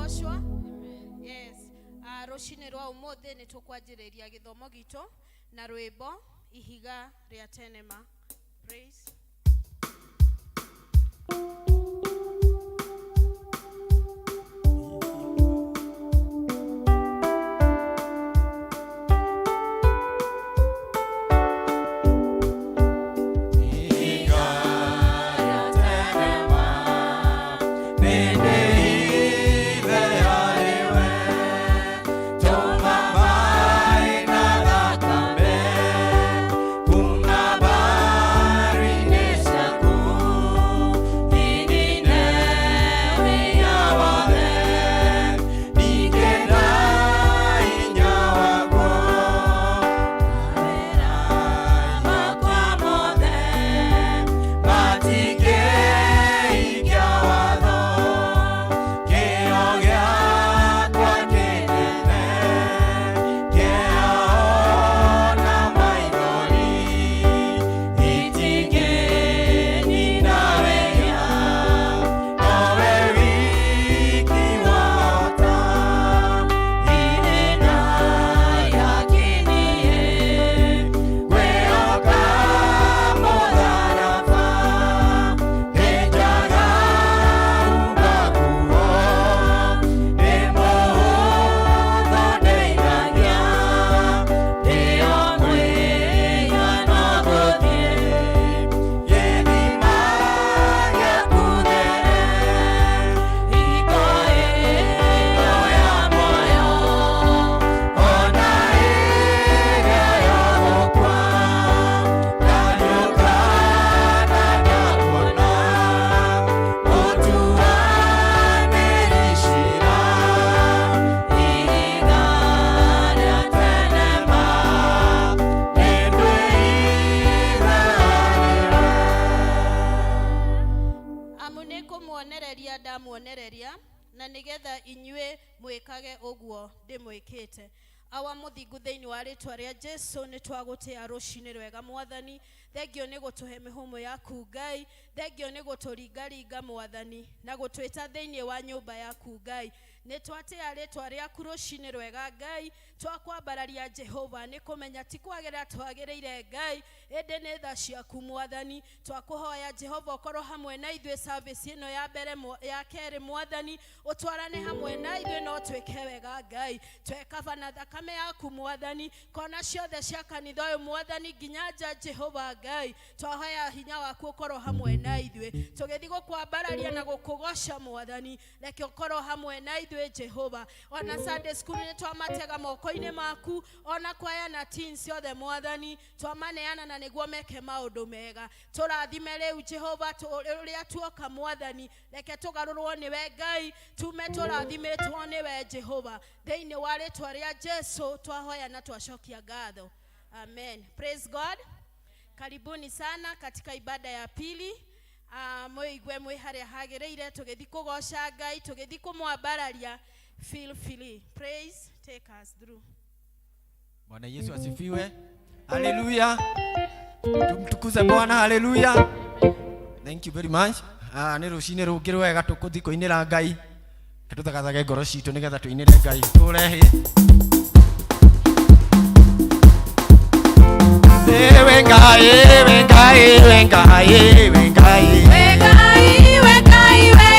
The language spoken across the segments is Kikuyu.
Arogocwo. Yes. Rũcinĩ rwa ũmũthĩ nĩ tũkwanjĩrĩria gĩthomo gitũ na rwĩmbo ihiga rĩa tene ma. Praise. Amu nĩ kũmuonereria ndamuonereria na nĩgetha inyuĩ mwĩkage ũguo ndĩmwĩkĩte. Awa mũthingu thĩinĩ wa rĩtwa rĩa Jesu nĩ twagũtĩa rũcinĩ rwega mwathani. Thengio nĩ gũtũhe mĩhũmũ yaku Ngai, thengio nĩ gũtũringaringa mwathani na gũtwĩta thĩinĩ wa nyũmba yaku Ngai. Nĩ twatĩa rĩtwa rĩaku rũcinĩ rwega Ngai, twakwambararia Jehova nĩ kũmenya ti kwagĩrĩra twagĩrĩire Ngai, ĩndĩ nĩ tha ciaku mwathani. Twakũhoya Jehova ũkorwo hamwe na ithuĩ service ĩno ya mbere ya kerĩ mwathani, ũtwarane hamwe na ithuĩ no twĩke wega Ngai. Twekaba na thakame yaku mwathani, kona ciothe cia kanitha ũyũ mwathani nginya nja Jehova Ngai. Twahoya hinya waku ũkorwo hamwe na ithuĩ tũgĩthiĩ gũkwambararia na gũkũgoca mwathani, reke ũkorwo hamwe na ithuĩ Jehova. Ona Sunday school nĩ twamatega moko-inĩ maku, ona kwaya na teens ciothe mwathani twamaneana na nĩguo meke maũndũ mega. Tũrathime rĩu Jehova ũrĩa tuoka mwathani, reke tũgarũrwo nĩwe Ngai, tume tũrathimĩtwo nĩwe Jehova. Thĩinĩ wa rĩtwa rĩa Jesu twahoya na twacokia ngatho, amen. Praise God. Karibuni sana katika ibada ya pili. Mwĩigue mwĩ harĩa hagĩrĩire tũgĩthiĩ kũgoca Ngai, tũgĩthiĩ kũmwambararia. Feel free. Praise take us through. Bwana Yesu asifiwe. Haleluya. Tumtukuze Bwana, haleluya. Thank you very much. Nĩ rũcinĩ rũngĩ rwega tũkũthiĩ kũinĩra Ngai. Tũthagathage ngoro citũ nĩgetha tũinĩre Ngai. Tũrehe. We Ngai, we Ngai, we Ngai, we Ngai. We Ngai, we Ngai, we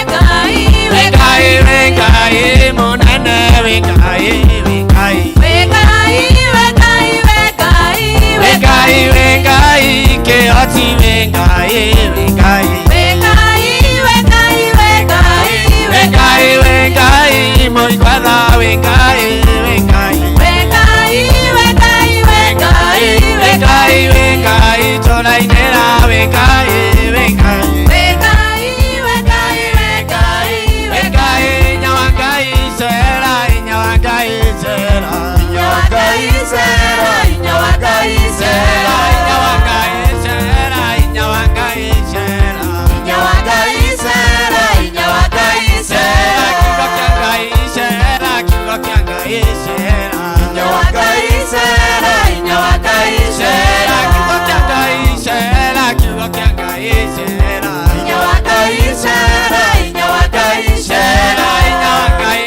We Ngai, we Ngai, mũnene, we Ngai, we Ngai. We Ngai, we Ngai, we Ngai, We Ngai, we Ngai, kĩhoti, we Ngai, we Ngai. We Ngai, we Ngai, we Ngai, We Ngai, we Ngai, mũigua we Ngai, we Ngai. We Ngai, we Ngai, we Ngai, We Ngai, we Ngai, tũrainĩra we Ngai, we Ngai. We Ngai, we Ngai, we Ngai, We Ngai, nyawa Ngai, cera, nyawa Ngai, cera. Nyawa Ngai, cera, nyawa Ngai, Cera, nyawa Ngai, cera, nyawa Ngai, cera. Nyawa Ngai, cera, nyawa Ngai, Cera, kiugo kĩa Ngai, cera, kiugo kĩa Ngai, cera. Nyawa Ngai, cera, nyawa Ngai, Cera, kiugo kĩa Ngai, cera, kiugo kĩa Ngai, cera. Nyawa Ngai, cera, nyawa Ngai, Cera, nyawa Ngai,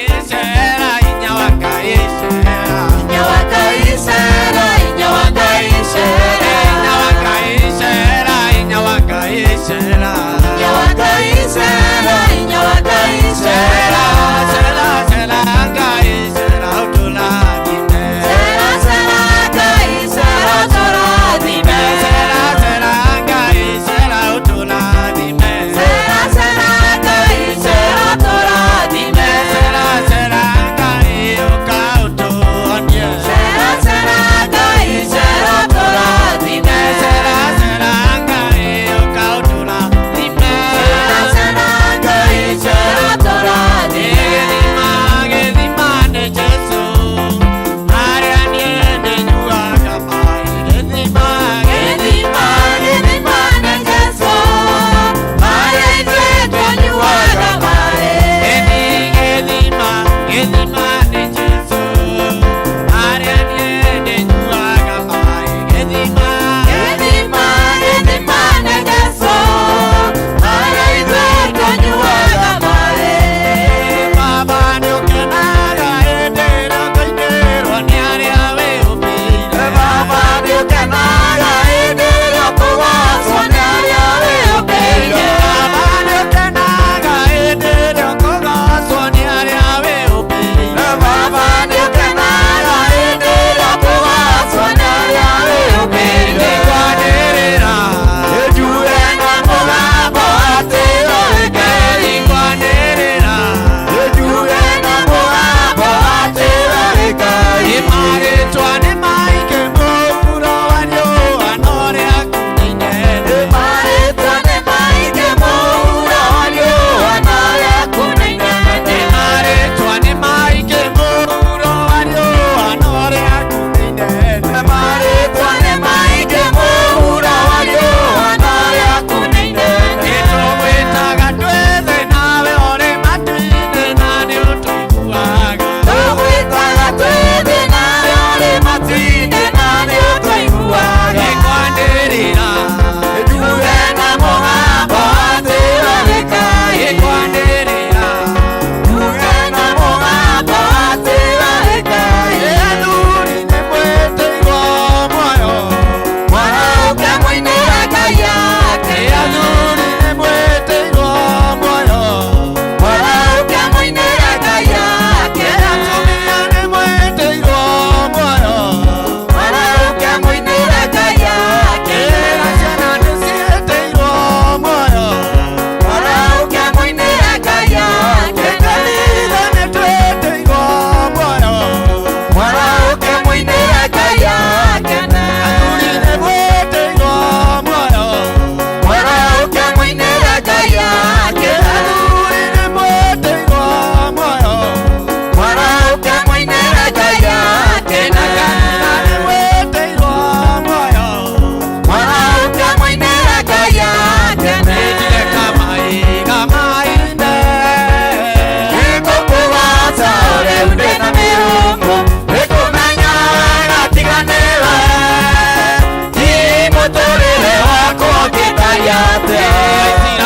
Atĩa?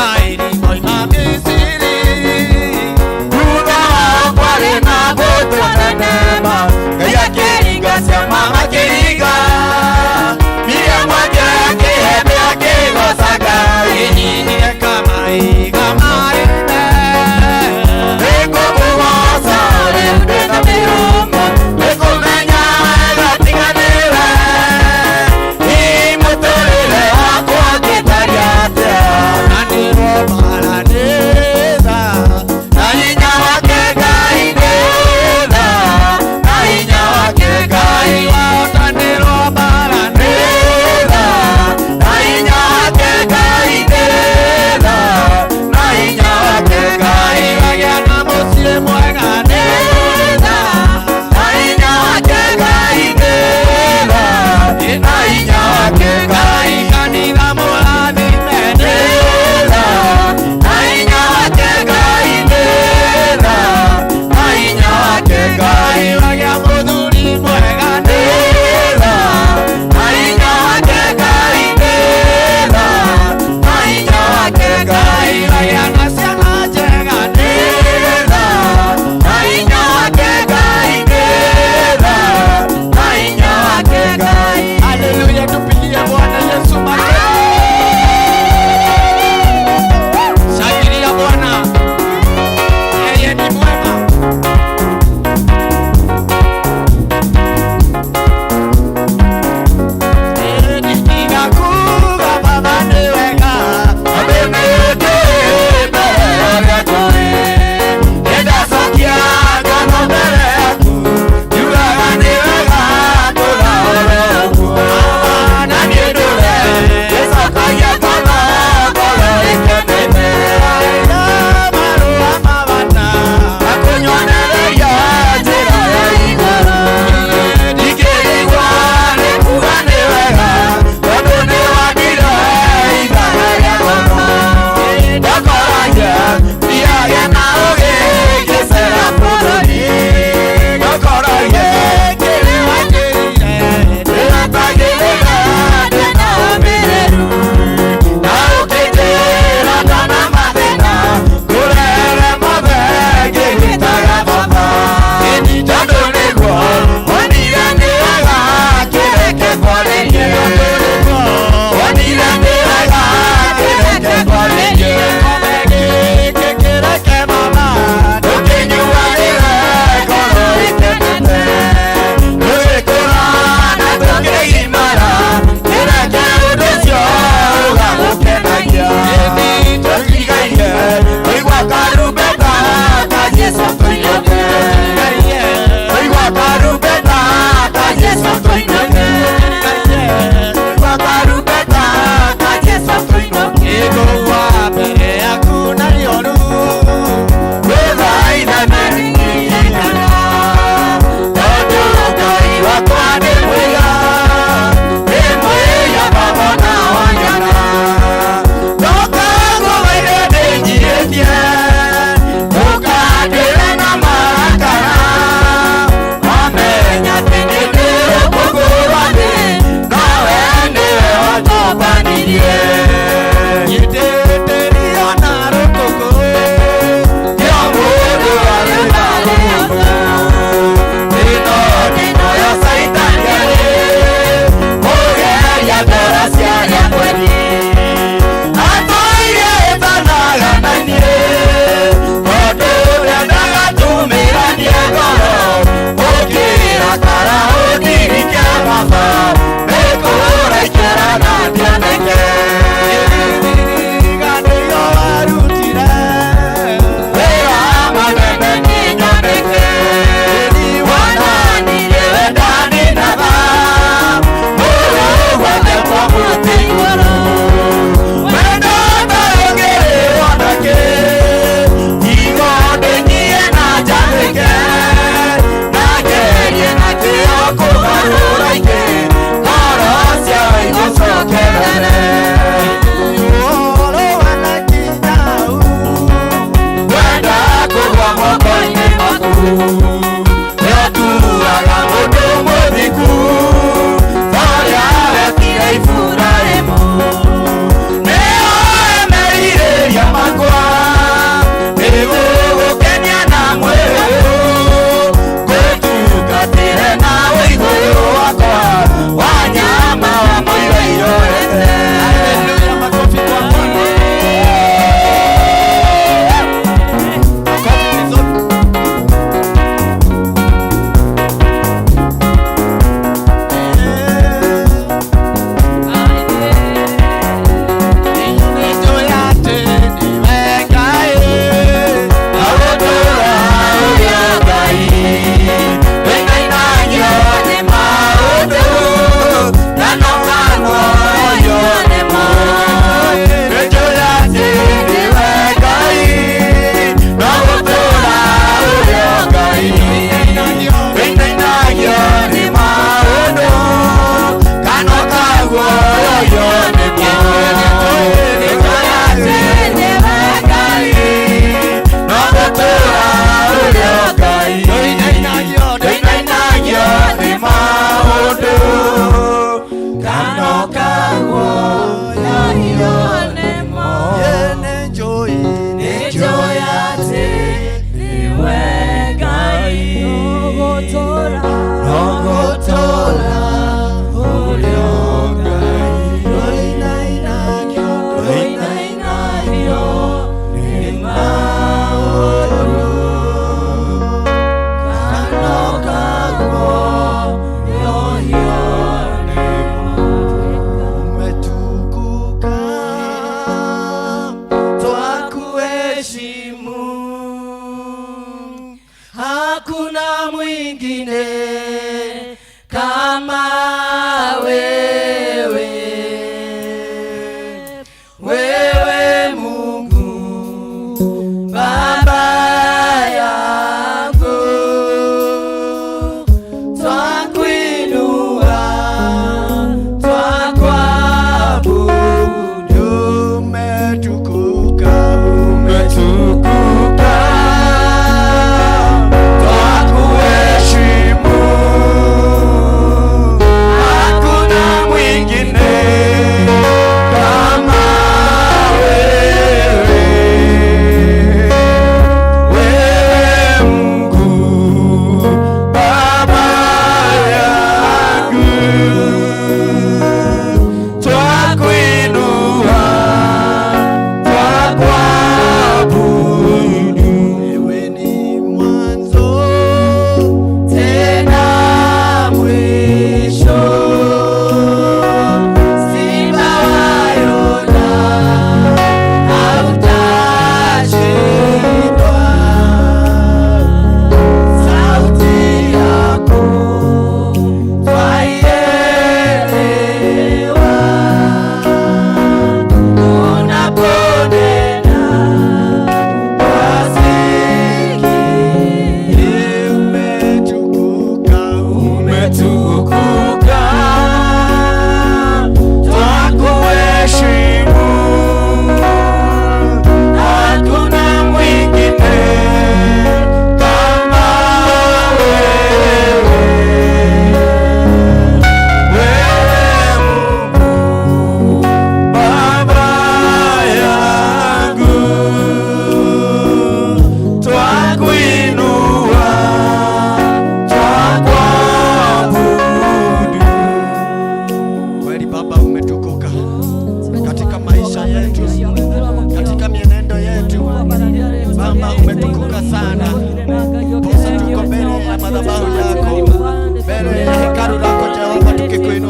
Aisiraeli moima Misiri. Thutha wao kwarĩ na mbũtũ nene ma, Ngai akĩringa ciama makĩringa. Miriamu akĩoya kĩhembe akĩgooca Ngai. Ĩninire kamaiga marĩte. Nĩngũkũgooca rĩu ndĩna mĩhũmũ, nĩngũmenya wega tiga nĩwe. Hihi mũtũrĩre wakwa ũngĩtariĩ atĩa?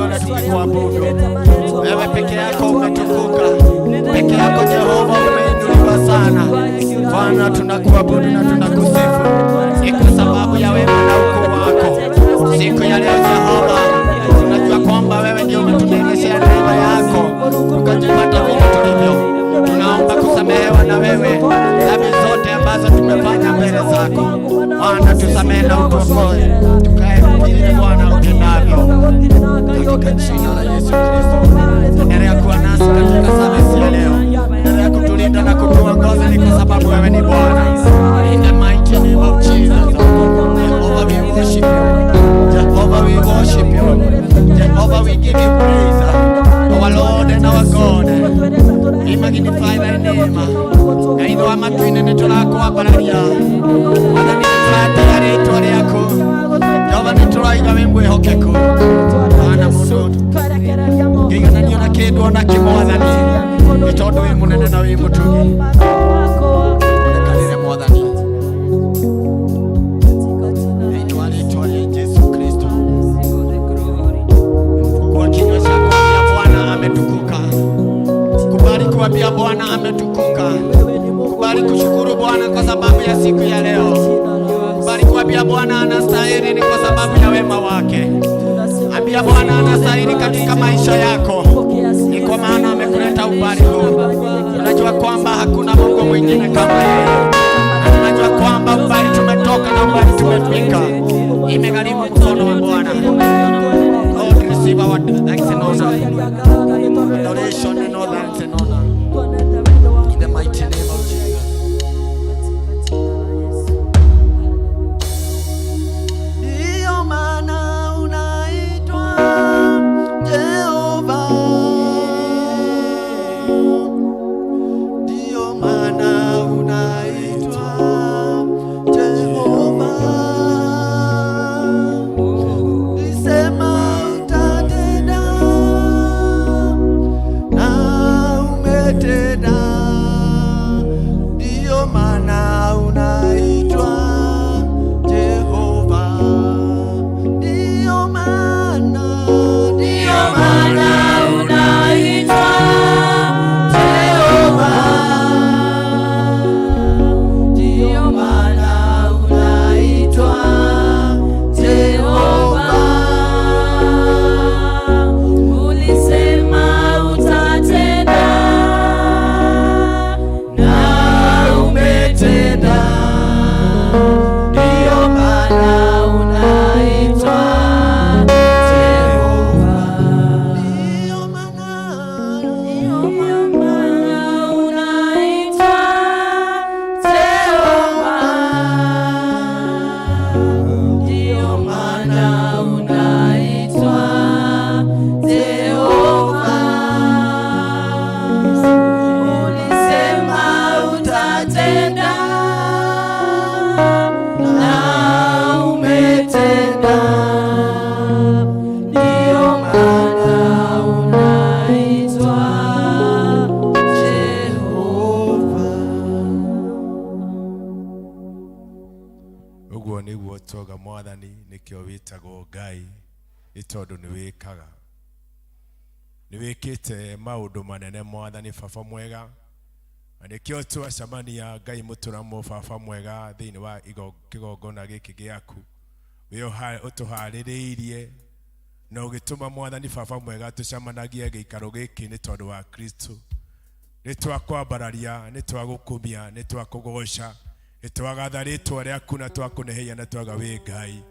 Bwana tukikuabudu. Wewe peke yako umetukuka, peke yako Jehova umeinuliwa sana. Bwana, tunakuabudu na tunakusifu, ni kwa sababu ya wema na ukuu wako. Siku ya leo Jehova, tunajua kwamba wewe ndio umetuneemeshea neema yako tukajipata vile tulivyo. Tunaomba kusamehewa na wewe dhambi zote ambazo tumefanya mbele zako. Bwana, tusamehe na utuokoe, tukae vile Bwana utendavyo, katika jina la Yesu Kristo. Endelea kuwa nasi katika service ya leo, endelea kutulinda na kutuongoza, ni kwa sababu wewe ni Bwana. In the mighty name of Jesus, Jehovah, we worship you. Jehovah, we worship you. Jehovah, we give you praise. Our Lord and our God, we magnify thy name. Ngai wa matu-inĩ nĩ tũrakwambararia. Mwathani, nĩ tũratĩa rĩtwa rĩaku. Jehova, nĩ tũroiga wĩ mwĩhokeku. Hana mũndũ ngĩigananio na kĩndũ ona kĩ, Mwathani, nĩ tondũ wĩ mũnene na wĩ mũtugi. Onekanĩre, Mwathani, thĩinĩ wa rĩtwa rĩa Jesu Kristo. Fungua kinywa chako, ambia Bwana ametukuka. Kubali kuambia Bwana ametukuka. Kubali kushukuru Bwana kwa sababu ya siku ya leo. Kubali kuambia Bwana anastahili, ni kwa sababu ya wema wake. Ambia Bwana anastahili katika maisha yako, ni kwa maana amekuleta umbali huu. Tunajua kwamba hakuna Mungu mwingine kama yeye, na tunajua kwamba umbali tumetoka na umbali tumefika, imegharimu mkono wa Bwana. Lord, receive our thanks and honor, adoration and all thanks and honor. In the mighty name of Jesus. Ndiyo maana unaitwa Jehova. Ndiyo maana unaitwa Jehova. Ulisema utatenda na umetenda. Ndiyo maana unaitwa Jehova. Ndiyo maana, ndiyo maana unaitwa Jehova. Ndiyo maana unaitwa Jehova. Ulisema utatenda na umetenda. Ndiyo maana unaitwa Jehova. Ndiyo maana, Ndiyo maana unaitwa Jehova. Ndiyo maana unaitwa Jehova. Ulisema utatenda na umetenda. Ndiyo maana unaitwa Jehova. Ũguo nĩguo twauga, Mwathani, nĩkĩo wĩtagwo Ngai, nĩ tondũ nĩ wĩkaga, nĩ wĩkĩte maũndũ manene, Mwathani baba mwega, na nĩkĩo twacemania, Ngai mũtũramo, baba mwega, thĩinĩ wa kĩgongona gĩkĩ gĩaku wĩ ũtũharĩrĩirie na ũgĩtũma, Mwathani baba mwega, tũcemanagie gĩikaro gĩkĩ nĩ tondũ wa Kristo. Nĩ twakwambararia, nĩ twagũkumia, nĩ twakũgoca, nĩ twagatha rĩtwa rĩaku na twakũnehia na twaga wĩ Ngai,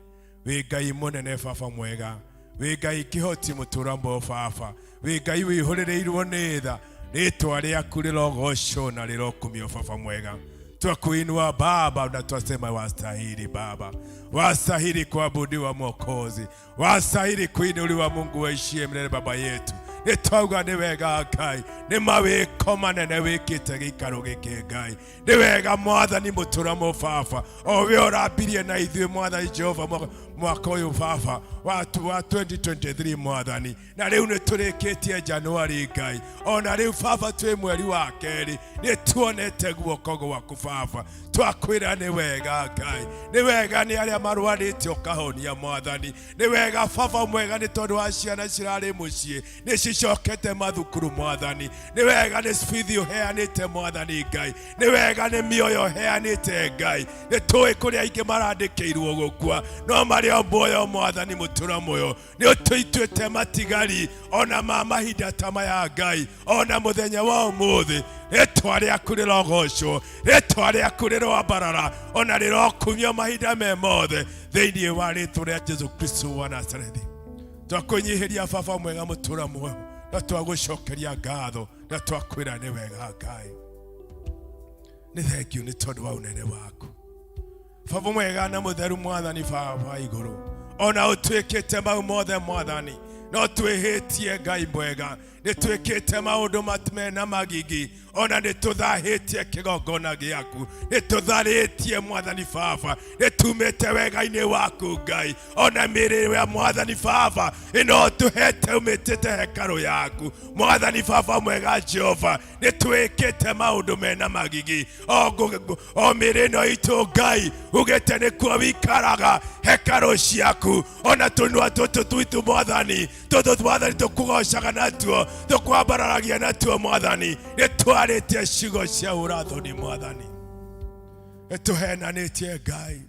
wĩ Ngai mũnene, baba mwega, wĩ Ngai kĩhoti mũtũramo, baba, wĩ Ngai wĩihũrĩrĩirwo nĩ tha. Rĩtwa rĩaku rĩrogocwo na rĩrokumio, baba mwega. Twakuinua Baba na twasema wastahili, Baba, wastahili kuabudiwa, Mwokozi, wastahili kuinuliwa, Mungu waishie milele, Baba yetu. Nĩ twauga nĩ wega, Ngai, nĩ mawĩko manene wĩkĩte gĩikaro gĩkĩ. Ngai, nĩ wega, Mwathani mũtũramo, baba, o we ũrambirie na ithuĩ, Mwathani Jehova. Mwaka ũyũ baba wa 2023 mwathani, na rĩu nĩ tũrĩkĩtie Januari Ngai, ona rĩu baba twĩ mweri wa kerĩ, nĩ tuonete guoko gwaku baba. Twakwĩra nĩ wega Ngai, nĩ wega nĩ arĩa marwarĩte ũkahonia mwathani, nĩ wega baba mwega nĩ tondũ wa ciana cirarĩ mũciĩ nĩ cicokete mathukuru mwathani, nĩ wega nĩ bithi ũheanĩte mwathani Ngai, nĩ wega nĩ mĩoyo ũheanĩte Ngai. Nĩ tũĩ kũrĩa aingĩ marandĩkĩirwo gũkua no marĩ o muoyo mwathani mũtũra muoyo, nĩ ũtũituĩte matigari ona ma mahinda ta maya Ngai, ona mũthenya wa ũmũthĩ rĩtwa rĩaku rĩrogocwo, rĩtwa rĩaku rĩroambarara ona rĩrokumio mahinda me mothe thĩinĩ wa rĩtwa rĩa Jesu Kristo wa Nazarethi. Twakwĩnyihĩria baba mwega mũtũra muoyo, na twagũcokeria ngatho na twakwĩra nĩ wega Ngai, nĩ thengiũ nĩ tondũ wa ũnene waku baba mwega na mũtheru mwathani baba wa igũrũ. Ona ũtuĩkĩte mau mothe mwathani, no twĩhĩtie Ngai mwega, nĩ twĩkĩte maũndũ mena magigi, ona nĩ tũthahĩtie kĩgongona gĩaku, nĩ tũtharĩtie mwathani baba, nĩ tumĩte wega-inĩ waku Ngai, ona mĩrĩ ya mwathani baba ĩno tũhete umĩtĩte hekarũ yaku mwathani baba mwega Jehova, nĩ twĩkĩte maũndũ mena magigi o mĩrĩ ĩno itũ Ngai ugĩte nĩkuo wikaraga hekarũ ciaku, ona tũnua tũtũ twitũ mwathani tũtũ mwathani tũkũgocaga natuo tũkwambararagia natuo mwathani, nĩ twarĩtie ciugo cia ũrathoni mwathani, nĩ tũhenanĩtie Ngai,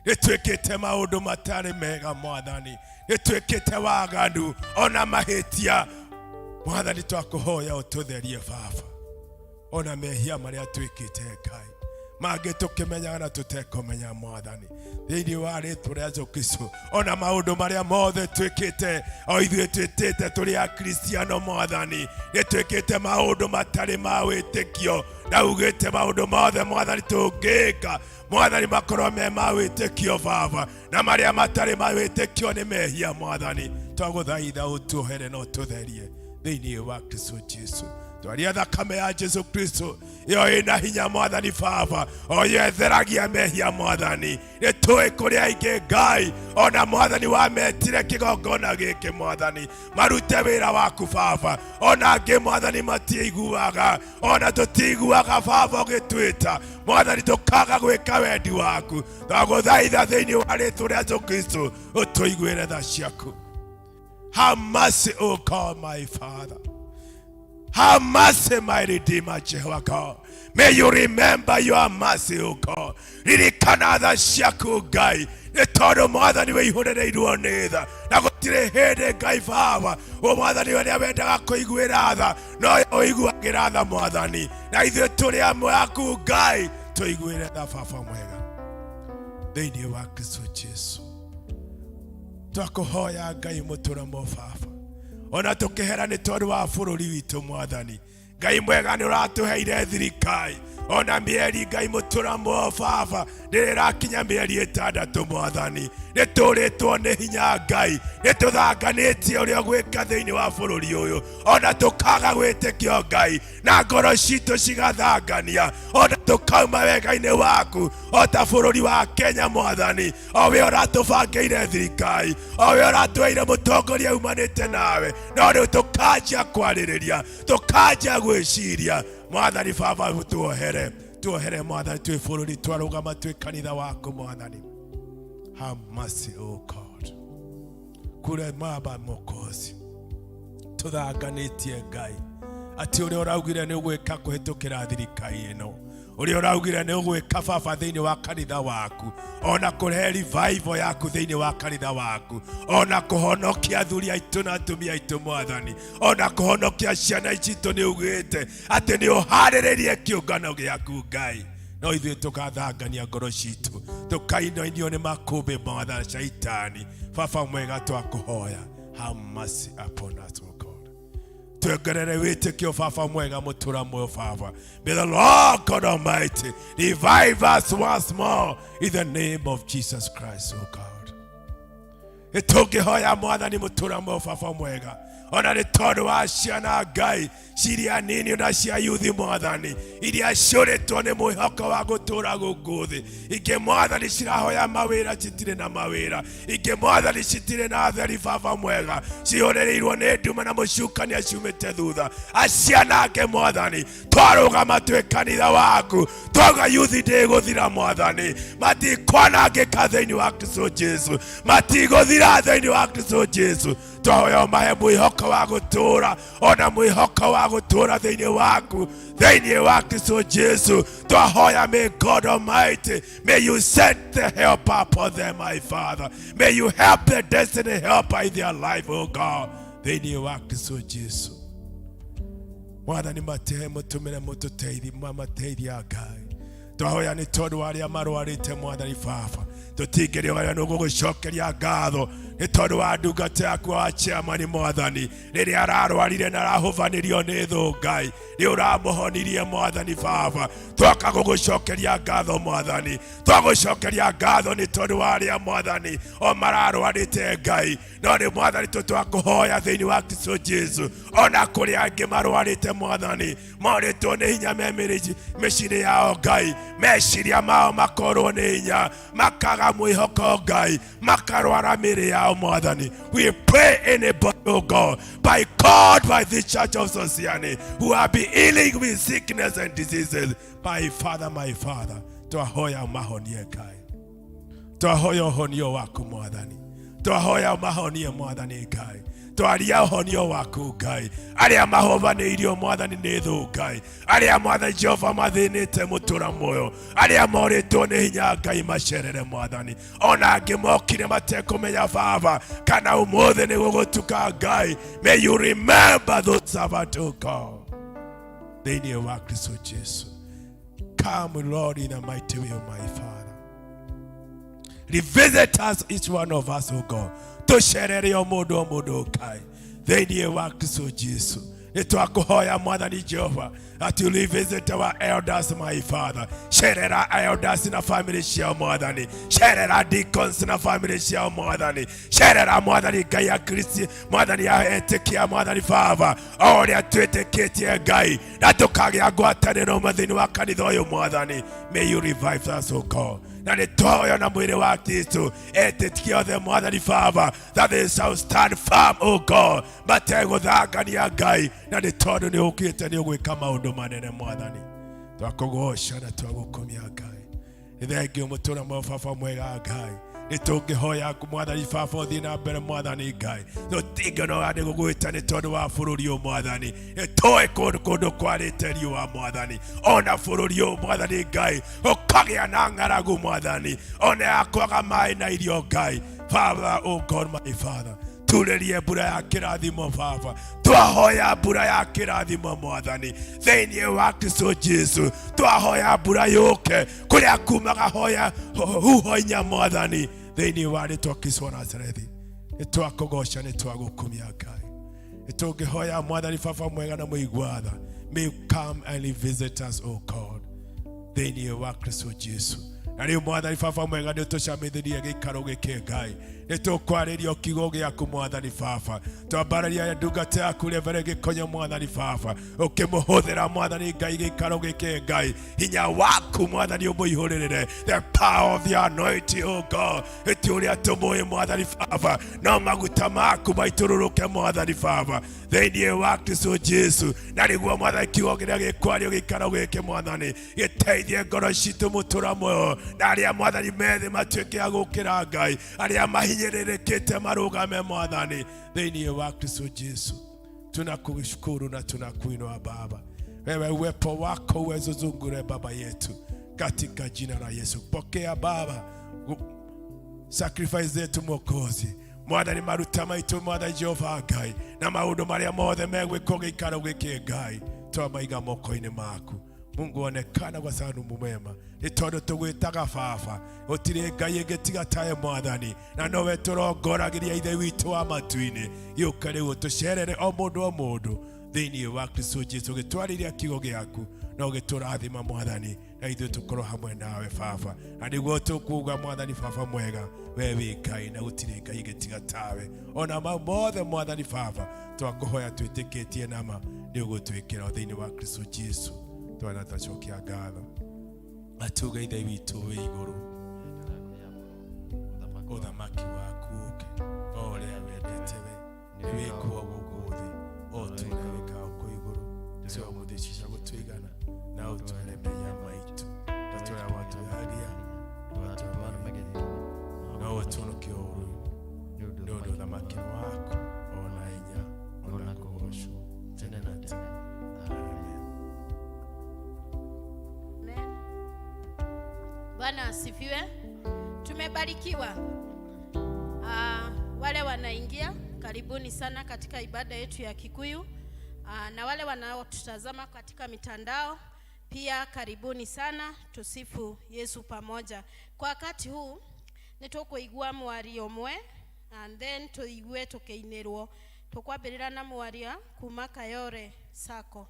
nĩ twĩkĩte maũndũ matarĩ mega mwathani, nĩ twĩkĩte waganu ona mahĩtia mwathani, twakũhoya ũtũtherie baba, ona mehia marĩa twĩkĩte Ngai mangĩ tũkĩmenyaga na tũtekũmenya mwathani, thĩinĩ wa rĩtwa rĩa Jesu Kristo, ona maũndũ marĩa mothe twĩkĩte o ithuĩ twĩtĩte tũrĩ akristiano mwathani, nĩ twĩkĩte maũndũ matarĩ ma wĩtĩkio, na ugĩte maũndũ mothe mwathani tũngĩka mwathani makorwo me ma wĩtĩkio baba, na marĩa matarĩ ma wĩtĩkio nĩ mehia mwathani, twagũthaitha ũtuohere na ũtũtherie thĩinĩ wa Kristo Jesu. Twaria thakame ya Jesu Kristo ĩyo ĩna hinya mwathani baba, o yo ĩtheragia mehia mwathani, nĩ tũĩ kũrĩa aingĩ Ngai ona mwathani wametire kĩgongona gĩkĩ mwathani marute wĩra waku baba, ona angĩ mwathani matiiguaga, ona tũtiiguaga baba ũgĩtwĩta mwathani tũkaga gwĩka wendi waku, twagũthaitha thĩinĩ wa rĩtwa rĩa Jesu Kristo ũtũiguĩre tha ciaku. Have mercy, O God, my Father. Have mercy, my Redeemer, Jehovah God. May you remember your mercy, O God. Ririkana tha ciaku Ngai, nĩ tondũ mwathani wĩihũrĩrĩirwo nĩ tha, na gũtirĩ hĩndĩ Ngai baba o mwathani ũrĩa wendaga kũiguĩra tha no ũiguagĩra tha mwathani, na ithuĩ tũrĩ amwe aku Ngai, tũiguĩre tha baba mwega thĩinĩ wa Kristo Jesu. Twakũhoya Ngai mũtũra mo baba, ona tũkĩhera nĩ tondũ wa bũrũri witũ mwathani Ngai mwega, nĩ ũratũheire thirikari ona mĩeri Ngai mũtũra mo baba ndĩrĩ ĩrakinya mĩeri 6 mwathani, nĩ tũrĩtwo nĩ hinya Ngai, nĩ tũthanganĩtie ũrĩa ũgwĩka thĩinĩ wa bũrũri ũyũ, ona tũkaga gwĩtĩkio Ngai, na ngoro citũ cigathangania, ona tũkauma wega-inĩ waku o ta bũrũri wa Kenya mwathani, o we ũratũbangĩire thirikari, o we ũratũheire mũtongoria umanĩte nawe, no rĩu tũkanjia kwarĩrĩria, tũkanjia gwĩciria mwathani baba, tuohere, tuohere mwathani, twĩ bũrũri twarũgama twĩ kanitha waku mwathani. Have mercy, O God, kure maba mokozi tũthanganĩtie Ngai atĩ ũrĩa ũraugire nĩ ũgwĩka kũhĩtũkĩra thirikari ĩno, ũrĩa ũraugire nĩ ũgwĩka baba thĩinĩ wa kanitha waku, ona kũrehe revival yaku thĩinĩ wa kanitha waku, ona kũhonokia athuri aitũ na atumia aitũ mwathani, ona kũhonokia ciana citũ, nĩ ugĩte atĩ nĩ ũharĩrĩrie kĩũngano gĩaku Ngai, no ithuĩ tũgathangania ngoro citũ, tũkainoinio nĩ makũmbĩ mwathani shaitani. Baba mwega, twakũhoya have mercy upon us, O God. Tuongerere wĩtĩkio baba mwega mũtũra muoyo baba. May the Lord God Almighty revive us once more in the name of Jesus Christ, O God. Tũngĩhoya mwathani mũtũra muoyo baba mwega, Ona nĩ tondũ wa ciana Ngai ciria nini na cia yuthi Mwathani, iria ciũrĩtwo nĩ mwĩhoko wa gũtũũra gũkũ thĩ. Ingĩ Mwathani cirahoya mawĩra citirĩ na mawĩra, ingĩ Mwathani citirĩ na atheri Baba mwega, cihũrĩrĩirwo nĩ nduma na mũcukani aciumĩte thutha. Acianange Mwathani, twarũgama twĩ kanitha waku twauga yuthi ndĩgũthira Mwathani, matikwanangĩka thĩinĩ wa Kristo Jesu, matigũthira thĩinĩ wa Kristo Jesu. Twahoya ũmahe mwĩhoko wa gũtũũra, ona mwĩhoko wa gũtũũra thĩinĩ waku, thĩinĩ wa Kristo Jesu. Twahoya, may God Almighty, may you send the helper upon them, my Father. May you help the destiny helper in their life, oh God, thĩinĩ wa Kristo Jesu. Mwathani, matehe mũtũmĩre mũtũteithi mamateithia Ngai. Twahoya nĩ tondũ wa arĩa marwarĩte Mwathani Baba, tũtingĩrĩoya nĩ gũgũcokeria ngatho nĩ tondũ wa ndungata yaku wa chairman Mwathani, rĩrĩa ararwarire na arahũbanĩrio nĩ thũ Ngai, nĩ ũramũhonirie Mwathani Baba. Twaka gũgũcokeria ngatho Mwathani, twagũcokeria ngatho nĩ tondũ wa arĩa Mwathani o mararwarĩte Ngai, no nĩ Mwathani tũtwakũhoya thĩinĩ wa Kristo Jesu, ona kũrĩ angĩ marwarĩte Mwathani, morĩtwo nĩ hinya me mĩciĩ yao Ngai, meciria mao makorwo nĩ hinya, makaga mwĩhoko Ngai, makarwara mĩĩrĩ yao Mwathani. We pray anybody, oh God, by God, by the Church of Sosiani, who are be healing with sickness and diseases, my Father, my Father, twahoya mahonie Ngai, twahoya ũhonio waku Mwathani, twahoya mahonie Mwathani Ngai, twaria ũhonio waku Ngai, arĩa mahobanĩirio Mwathani nĩ thũ Ngai, arĩa Mwathani Jehova mathĩnĩte mũtũra muoyo, arĩa morĩtwo nĩ hinya Ngai, macerere Mwathani. Ona angĩ mokire matekũmenya Baba kana ũmũthĩ nĩ gũgũtuka Ngai, may you remember those servants, oh God, thĩinĩ wa Kristo Jesu. Come, Lord, in the mighty way of my Father. Revisit us, each one of us, oh God. Tũcerere o mũndũ o mũndũ Ngai, thĩinĩ wa Kristo Jesu. Nĩ twakũhoya Mwathani Jehova that you revisit our elders, my Father. Cerera elders na family ciao Mwathani, cerera deacons na family ciao Mwathani, cerera Mwathani Ngai ya Kristi Mwathani ya etĩkia Mwathani Baba, o ũrĩa twĩtĩkĩtie Ngai na tũkagĩa ngwatanĩro thĩinĩ wa kanitha ũyũ Mwathani. May you revive us, oh God. Na nĩ twahoya na mwĩrĩ wa Kristo etĩkia othe Mwathani Baba, that they shall stand firm, oh God, mategũthangania Ngai, na nĩ tondũ nĩ ũkĩte nĩ ũgwĩka maũndũ manene Mwathani. Twakũgoca na twagũkumia Ngai. Nĩ thengio mũtũra mwa Baba mwega Ngai. Nĩ tũngĩhoya Mwathani Baba ũthiĩ na mbere Mwathani Ngai, tũtingĩnoga nĩ gũgwĩta nĩ tondũ wa bũrũri ũyũ Mwathani. Nĩ tũĩ kũndũ kũndũ kwarĩte riũa Mwathani, ona bũrũri ũyũ Mwathani Ngai ũkagĩa na ng'aragu Mwathani, ona ya kwaga maĩ na irio Ngai. Father, oh God, my Father, turĩrie mbura ya kĩrathimo Baba. Twahoya mbura ya kĩrathimo Mwathani, thĩinĩ wa Kristo Jesu. Twahoya mbura yũke kũrĩa kumaga hoya huho inya Mwathani, thĩinĩ wa rĩtwa Kristo wa Nazarethi. Nĩ twakũgoca, nĩ twagũkumia Ngai. Nĩ tũngĩhoya Mwathani Baba mwega na mũigua tha, may you come and visit us, oh God, thĩinĩ wa Kristo Jesu. Na rĩu Mwathani Baba mwega, nĩ ũtũcamithirie gĩikaro gĩkĩ Ngai, nĩ tũkwarĩrio kiugo gĩaku Mwathani Baba. Twambararia ndungata yaku Reverend Gĩkonyo Mwathani Baba, ũkĩmũhũthĩra Mwathani Ngai gĩikaro gĩkĩ Ngai, hinya waku Mwathani ũmũihũrĩrĩre, the power of the anointing, oh God. Ĩti ũrĩa tũmũĩ Mwathani Baba, no maguta maku maitũrũrũke Mwathani Baba, thĩinĩ wa Kristo Jesu. Na nĩguo Mwathani kiugo kĩrĩa gĩkwario gĩikaro gĩkĩ Mwathani gĩteithie ngoro citũ mũtũra muoyo, na arĩa Mwathani methĩ matuĩke a gũkĩra Ngai, arĩa mahinyĩrĩrĩkĩte marũgame Mwathani, thĩinĩ wa Kristo Jesu. Tunakushukuru na tunakuinua Baba, wewe uwepo wako uwezuzungure Baba yetu, katika jina la Yesu. Pokea Baba sacrifice zetu Mwokozi Mwathani, maruta maitũ Mwathani Jehova Ngai, na maũndũ marĩa mothe megwĩkwo gĩikaro gĩkĩ Ngai, twamaiga moko-inĩ maku. Mungu onekana kwa sababu nĩ mwema nĩ tondũ tũgwĩtaga baba gũtirĩ ngai ĩngĩ tiga tawe mwathani na nowe tũrongoragĩria ithe witũ wa matu-inĩ gĩũka rĩu ũtũcerere o mũndũ o mũndũ thĩinĩ wa Kristo Jesu gĩtwarĩria kiugo gĩaku no gĩtũrathima mwathani na ithuĩ tũkorwo hamwe nawe baba na nĩguo tũkuga mwathani baba mwega we wĩ ngai na gũtirĩ ngai ĩngĩ tiga tawe ona mau mothe mwathani baba twakũhoya twĩtĩkĩtie nama nĩ ũgũtwĩkĩra thĩinĩ wa Kristo Jesu twana twacokia ngatho atuge ithe witũ wĩ igũrũ ũthamaki waku ũke o ũrĩa wendete we nĩ wĩkwo gũkũ thĩ o ta ũrĩa wĩkaga kũu igũrũ tũhe ũmũthĩ cia gũtũigana na ũtware mehia maitũ ta tũrĩa watwĩhagia no ũtũhonokie ũũru nĩ ũndũ ũthamaki nĩ waku ona hinya ona kũgocwo tene na tene amen. Amen. Bwana asifiwe. Tumebarikiwa. Wale wanaingia, karibuni sana katika ibada yetu ya Kikuyu. Na wale wanaotutazama katika mitandao pia karibuni sana, tusifu Yesu pamoja. Kwa wakati huu nĩtũkũigua mwaria ũmwe and then tũigue tũkĩinĩrwo. Tũkwambĩrĩra na mwaria kuma Kayole Sacco.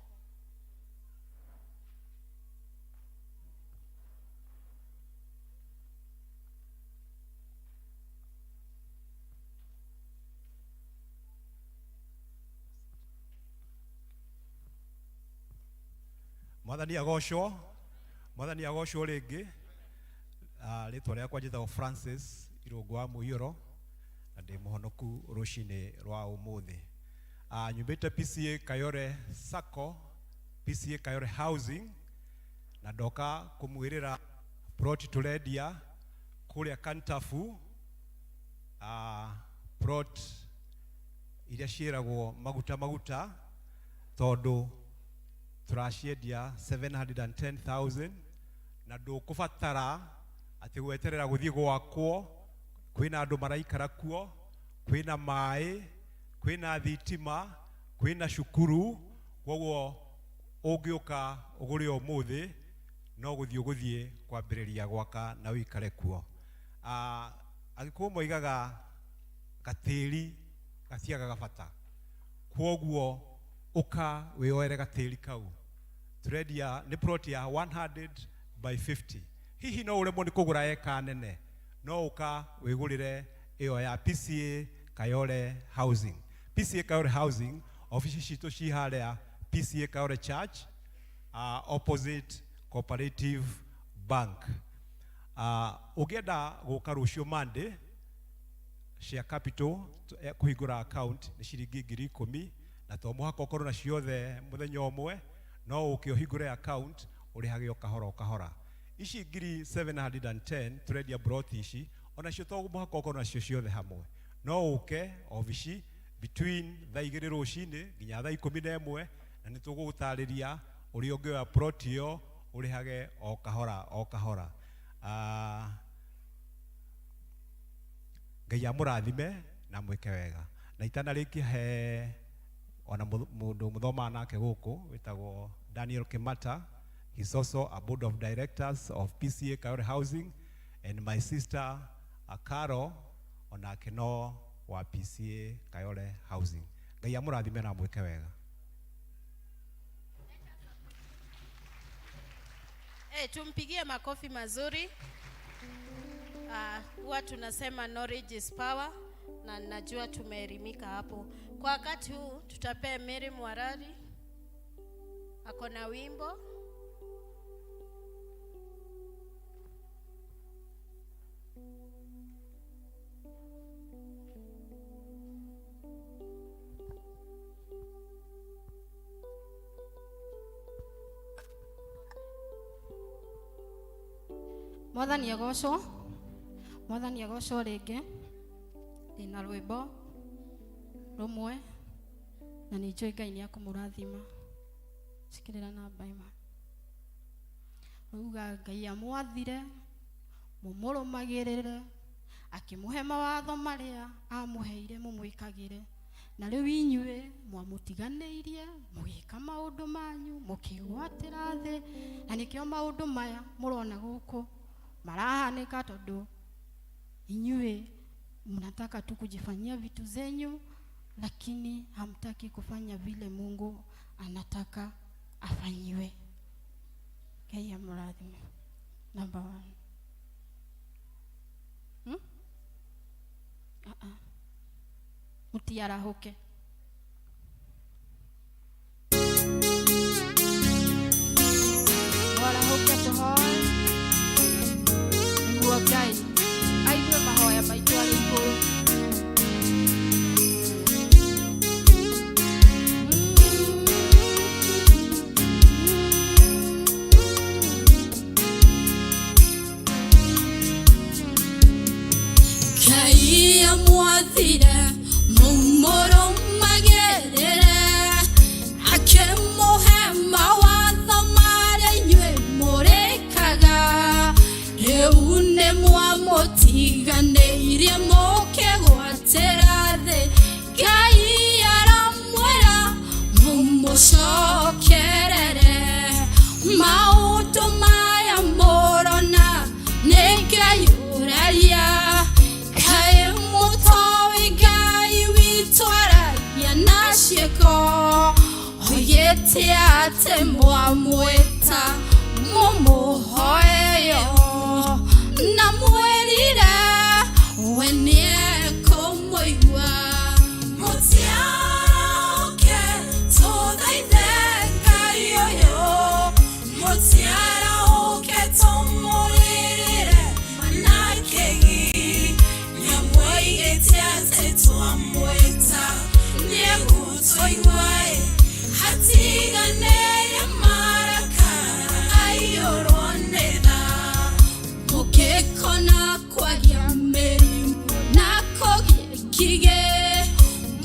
Mwathani agocwo, mwathani agocwo rĩngĩ. Rĩtwa rĩakwa njĩtagwo Francis Irũngũ wa Mũiyũro na ndĩ mũhonoku rũcinĩ rwa ũmũthĩ. Nyumĩte PCA Kayole Sacco, PCA Kayole Housing, na ndoka kũmwĩrĩra plot tũrendia kũrĩa Kantafu, plot iria ciĩragwo maguta maguta tondũ tũraciendia 710,000 na ndũkũbatara atĩ gweterera gũthiĩ gwakwo. Kwĩna andũ maraikara kuo, kwĩna maĩ, kwĩna thitima, kwĩna cukuru, koguo ũngĩũka ũgũre ũmũthĩ no gũthiĩ ũgũthiĩ kwambĩrĩria gwaka na ũikare kuo. Agĩkũyũ moigaga gatĩri gatiagaga bata, kwoguo ũka wĩyoere gatĩri kau. Tũrendia nĩ plot ya 100 by 50. Hihi no ũremwo nĩ kũgũra eka nene, no ũka wĩgũrĩre ĩyo ya PCA Kayole Housing. PCA Kayole Housing ofici citũ ci harĩa PCA Kayole Church, opposite Cooperative Bank. Ũngĩenda gũka rũciũ Monday, share capital kũhingũra account nĩ ciringi 10,000, na to mũhaka ũkorwo na ciothe mũthenya ũmwe, no ũke ũhingũre account ũrĩhage o kahora o kahora. Ici 710 tũrendia broti ici, onacio to mũhaka ũkorwo nacio ciothe hamwe, no ũke obici between thaa 2 rũcinĩ nginya thaa 11, na nĩ tũgũgũtarĩria ũrĩa ũngĩoya plot ĩyo ũrĩhage o kahora o kahora. Ngai amũrathime na mwĩke wega. Na itanarĩkia he ona mũndũ mũthomaga nake gũkũ wĩtagwo Daniel Kimata. He's also a board of directors of PCA Kayole Housing, and my sister Caro onake no wa PCA Kayole Housing. Ngai amũrathime na mwĩke wega. Hey, tumpigie makofi mazuri. Huwa tunasema knowledge is power, na najua tumeelimika hapo. Kwa wakati huu tutapea Mary Mwarari, ako na wimbo. Mwathani agocwo, mwathani agocwo rĩngĩ. Ndĩna rwĩmbo rũmwe na nĩ njũĩ Ngai nĩ akũmũrathima. Cikĩrĩra namba 1. Rauga Ngai amwathire mũmũrũmagĩrĩre, akĩmũhe mawatho marĩa amũheire mũmwĩkagĩre, Na rĩu inyuĩ mwamũtiganĩirie mũgĩka maũndũ manyu, mũkĩgwatĩra thĩ, na nĩkĩo maũndũ maya mũrona gũkũ marahanĩka, tondũ inyuĩ mnataka tu kujifanyia vitu zenyu, lakini hamtaki kufanya vile Mungu anataka afanyiwe. Ngai amũrathime. Number one. Hmm? Ah, ah. Mũtiarahũke. Mwarahũke tũhoe nĩguo Ngai aigue mahoya maitũ arĩ igũrũ. Ngai amwathire mũmũrũmagĩrĩre, akĩmũhe mawatho marĩa inyuĩ mũrĩkaga. Rĩu nĩ mwamũtiganĩirie mũkĩgwatĩra thĩ. Ngai aramwĩra mũmũcokerere. Maũndũ maya mũrona nĩ Ngai ũraria. Kaĩ mũtoĩ Ngai witũ aragia na ciĩko, oigĩte atĩ mwamwĩta mũmũhoeyo, na mwĩrire we nĩekũmũigua. Mũtiarahũke tũthaithe Ngai ũyũ, mũtiarahũke tũmũrĩrĩre manakĩgi. Nĩamwoigĩte atĩ twamwĩta nĩegũtũigua, hatiganĩrie marakara aiyũrwo nĩ tha. Mũkĩkona kwagia mĩrimũ na kũgĩe ngigĩ,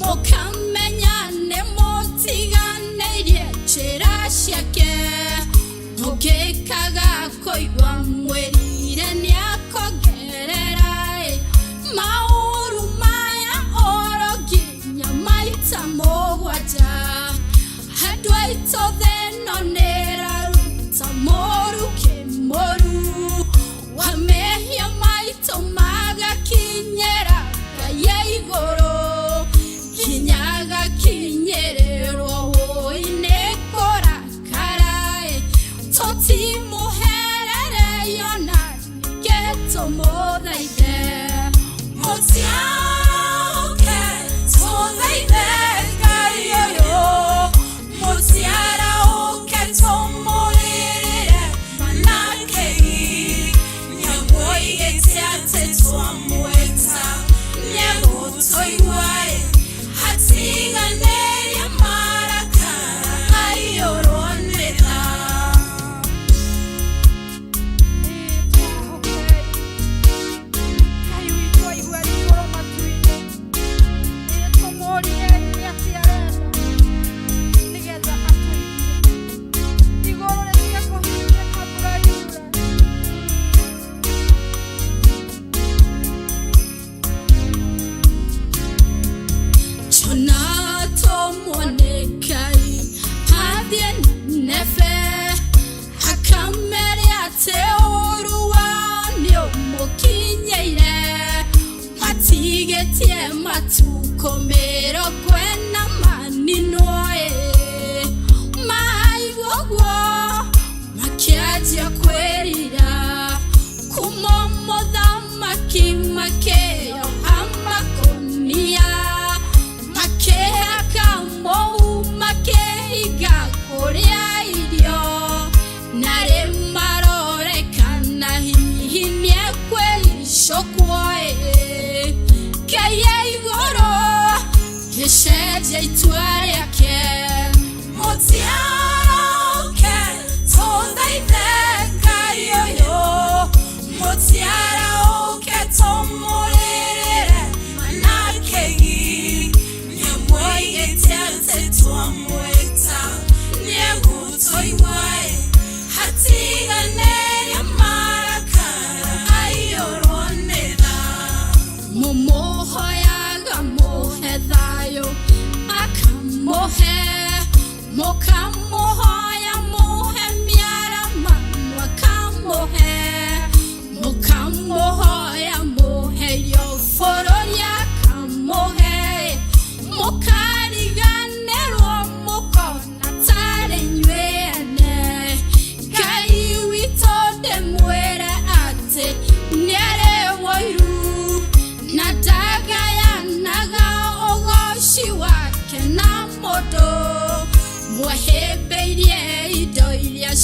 mũkamenya nĩ mũtiganĩirie njĩra ciake. Mũngĩkaga kũigua mwĩrire nĩakongerera maũru maya oro nginya maita mũgwanja. Andũ aitũ thĩ ĩno nĩĩraruta mũrukĩ mũru wa mehia maitũ, magakinyĩra Ngai e igũrũ, nginya agakinyĩrĩrwo wũi nĩ kũrakara. Tũtimũherereio na ningĩ tũmũthaithe. Mũtiarahũke tũthaithe Ngai ũyũ, mũtiarahũke tũmũrĩrĩre manakĩgi. Nĩamwoigĩte atĩ twamwĩta nĩegũtũigua, hatiganĩrie marakara aiyũrwo nĩ tha. Ngai witũ aigue arĩ igũrũ matu-inĩ. Ĩ tũmũrie nĩ atĩa arenda nĩgetha atũigue. Igũrũ rĩtige kũhinyĩka mbura yure. Jona tomwone Ngai athiĩ Nineve, akamere atĩ ũũru wao nĩũmũkinyĩire. Matigĩtie matukũ 40 maninwo ĩ. Maigua ũguo makĩanjia kwĩrira, kuma mũthamaki makĩoha makũnia, makĩhaka mũhu, makĩhinga kũrĩa irio, narĩ marorekana hihi nĩekwĩricũkwo ĩ. Ngai e igũrũ gĩcenjia itua rĩake. Mũtiarahũke tũthaithe Ngai ũyũ, mũtiarahũke tũmũrĩrĩre manakĩgi. Nĩamwoigĩte atĩ twamwĩta nĩegũtũigua, hatiganĩrie marakara aiyũrwo nĩ tha. Mũmũhoyaga mũhe thayũ.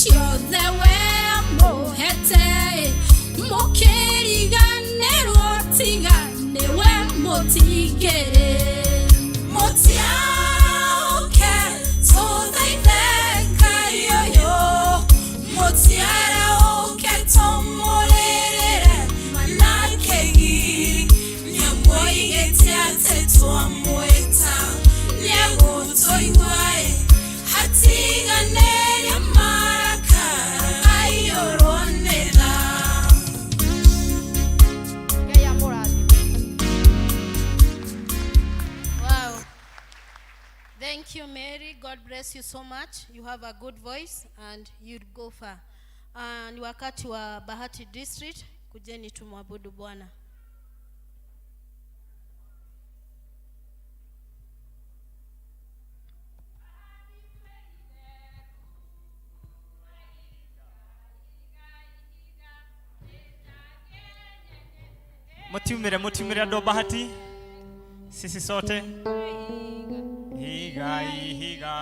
ciothe we mũhete mũkĩriganĩrwo tiga nĩwe mũtingĩrĩ mũtiaũke tũthaithe Ngai ũyũ mũtiarahũke tũmũrĩrĩre manakegi nĩamwoigĩte atĩ twamwĩta nĩegũtũigua ĩ hatiganĩria marakara aiyũrwo nĩ tha. Ngai amũrathime. Wow. Thank you, Mary. God bless you so much. You have a good voice and you'd go far. Ni wakati wa Bahati District. Kujeni tumwabudu Bwana. Mutiumire, mutiumire andũ a Bahati, sisi sote higa ihiga.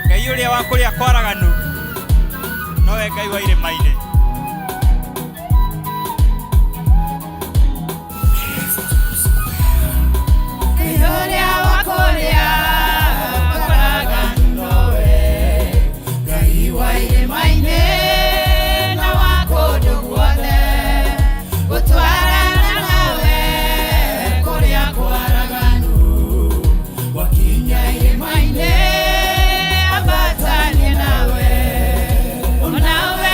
Ngai ũrĩa wa kũrĩa kwaraganu nowe Ngai wa irĩma-inĩ. Wakinya irĩma-inĩ ambatanie nawe, onawe.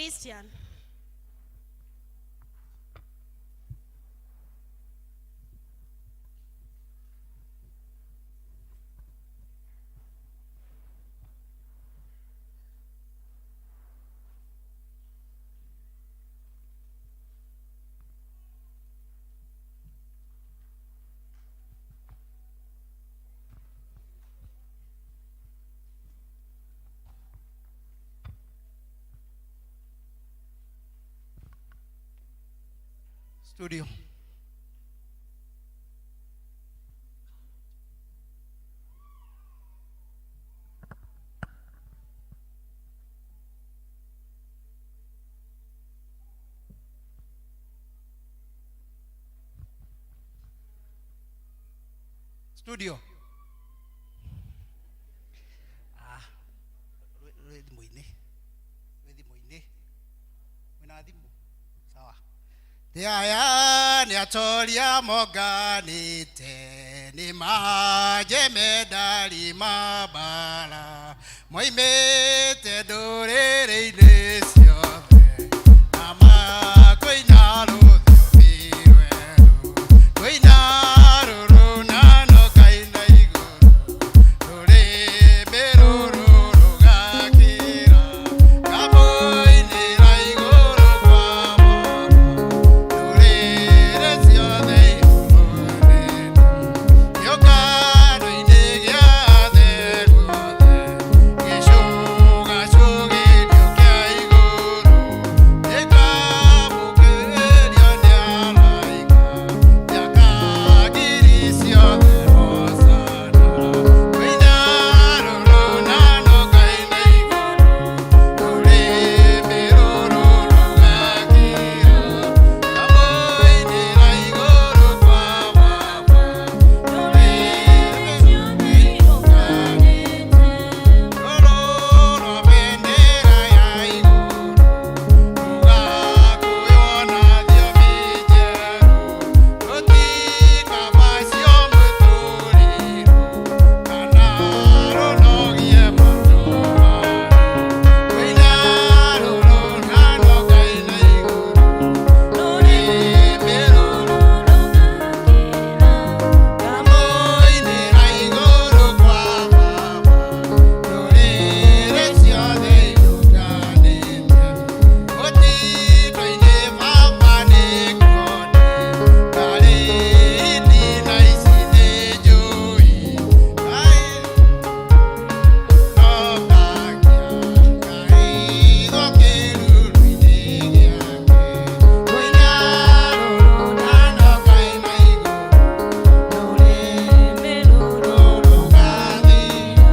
Christian. Studio. Studio. Ah, rwĩ thimũ-inĩ, rwĩ thimũ-inĩ, mwĩna thimũ, sawa. Thĩ aya nĩ atoria monganĩte, nĩ majemedari ma mbara, moimĩte ndũrĩrĩ-inĩ ciothe, na makoina rũthiomi rwerũ, rũina rũrũnano kaina igũrũ, rũrĩmĩ rũrũ rũgakĩra, kamũinĩra igũrũ kwa Baba, ndũrĩrĩ ciothe ihũrĩte, kĩũngano-inĩ gĩa atheru othe, gĩcũgacũgĩrio kĩa igũrũ, gĩkamũkĩrio nĩ araika, mĩaka ngiri ciothe hosana, rũina rũrũnano kaina igũrũ, rũrĩmĩ rũrũ rũgakĩra, kamũinĩra igũrũ kwa Baba, ndũrĩrĩ ciothe ihũrĩte, rũrũ rwa bendera ya igũrũ, rũgakuĩrwo na thiomi njerũ, rũtikabacio mũtũrĩro, kana rũnogie matũ maru, rũina rũrũnano kaina igũrũ, rũrĩmĩ rũrũ rũgakĩra, kamũinĩra igũrũ kwa Baba, ndũrĩrĩ ciothe irũnganĩte, mũtitũ-inĩ Baba nĩkuone, ngarĩ itina ici nĩ njũĩ, Ngai nokagia, ngaigwo kĩruru-inĩ gĩake, rũina rũrũnano kaina igũrũ, rũrĩmĩ rũrũ rũgathira,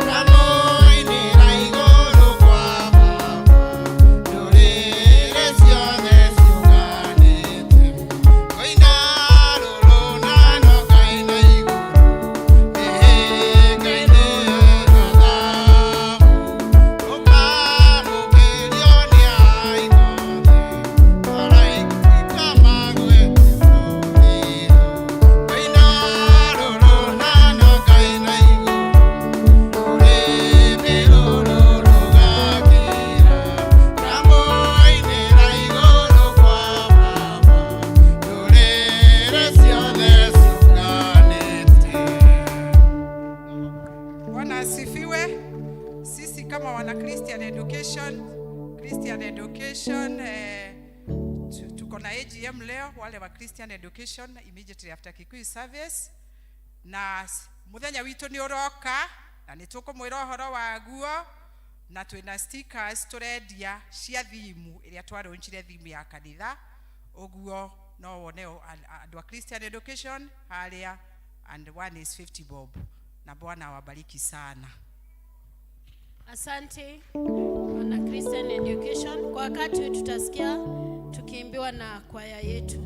kamũinĩra igũrũ kwa Baba, ndũrĩrĩ ciothe ciũnganĩte, rũina rũrũnano kaina igũrũ, mĩhĩnga-inĩ ya thahabu, rũkamũkĩrio nĩ araika othe, araika magwete rũrĩrĩ, rũina rũrũnano kaina igũrũ, rũrĩmĩ rũrũ rũgakĩra, kamũinĩra igũrũ kwa Baba, ndũrĩrĩ ciothe ciũnganĩte. Bwana asifiwe. Sisi kama wana Christian Education, Christian Education tuko na AGM leo, wale wa Christian Education immediately after Kikuyu service, na muthenya witu ni uroka na nĩ tũkũmwĩra ũhoro waguo, na twĩna stickers tũrendia cia thimu ĩrĩa twarũnchire thimu ya kanitha, ũguo no wone andũ a Christian Education harĩa, and one is 50 bob, na Bwana awabariki sana. Asante wana Christian Education. Kwa wakati huu tutasikia tukiimbiwa na kwaya yetu.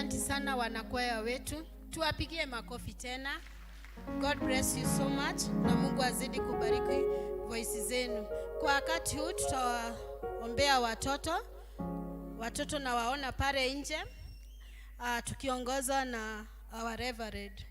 Asante sana wanakwaya wetu, tuwapigie makofi tena. God bless you so much, na Mungu azidi kubariki voice zenu. Kwa wakati huu tutawaombea watoto, watoto na waona pale nje, tukiongozwa na our reverend.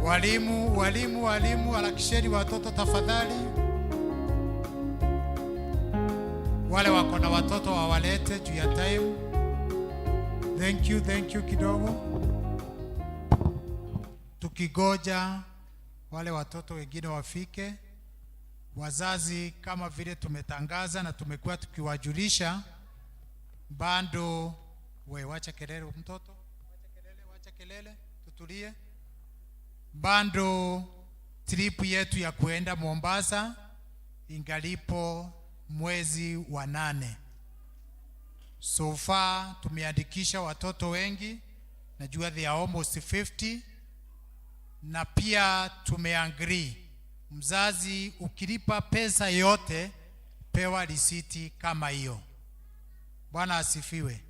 Walimu, walimu, walimu, harakisheni watoto tafadhali. Wale wako na watoto wawalete juu ya time. Thank you, thank you kidogo. Tukigoja wale watoto wengine wafike. Wazazi, kama vile tumetangaza na tumekuwa tukiwajulisha, bado we, wacha kelele mtoto, wacha kelele, wacha kelele, tutulie. Bado trip yetu ya kuenda Mombasa ingalipo mwezi wa 8. So far tumeandikisha watoto wengi, najua they are almost 50, na pia tumeagree mzazi ukilipa pesa yote pewa risiti kama hiyo. Bwana asifiwe.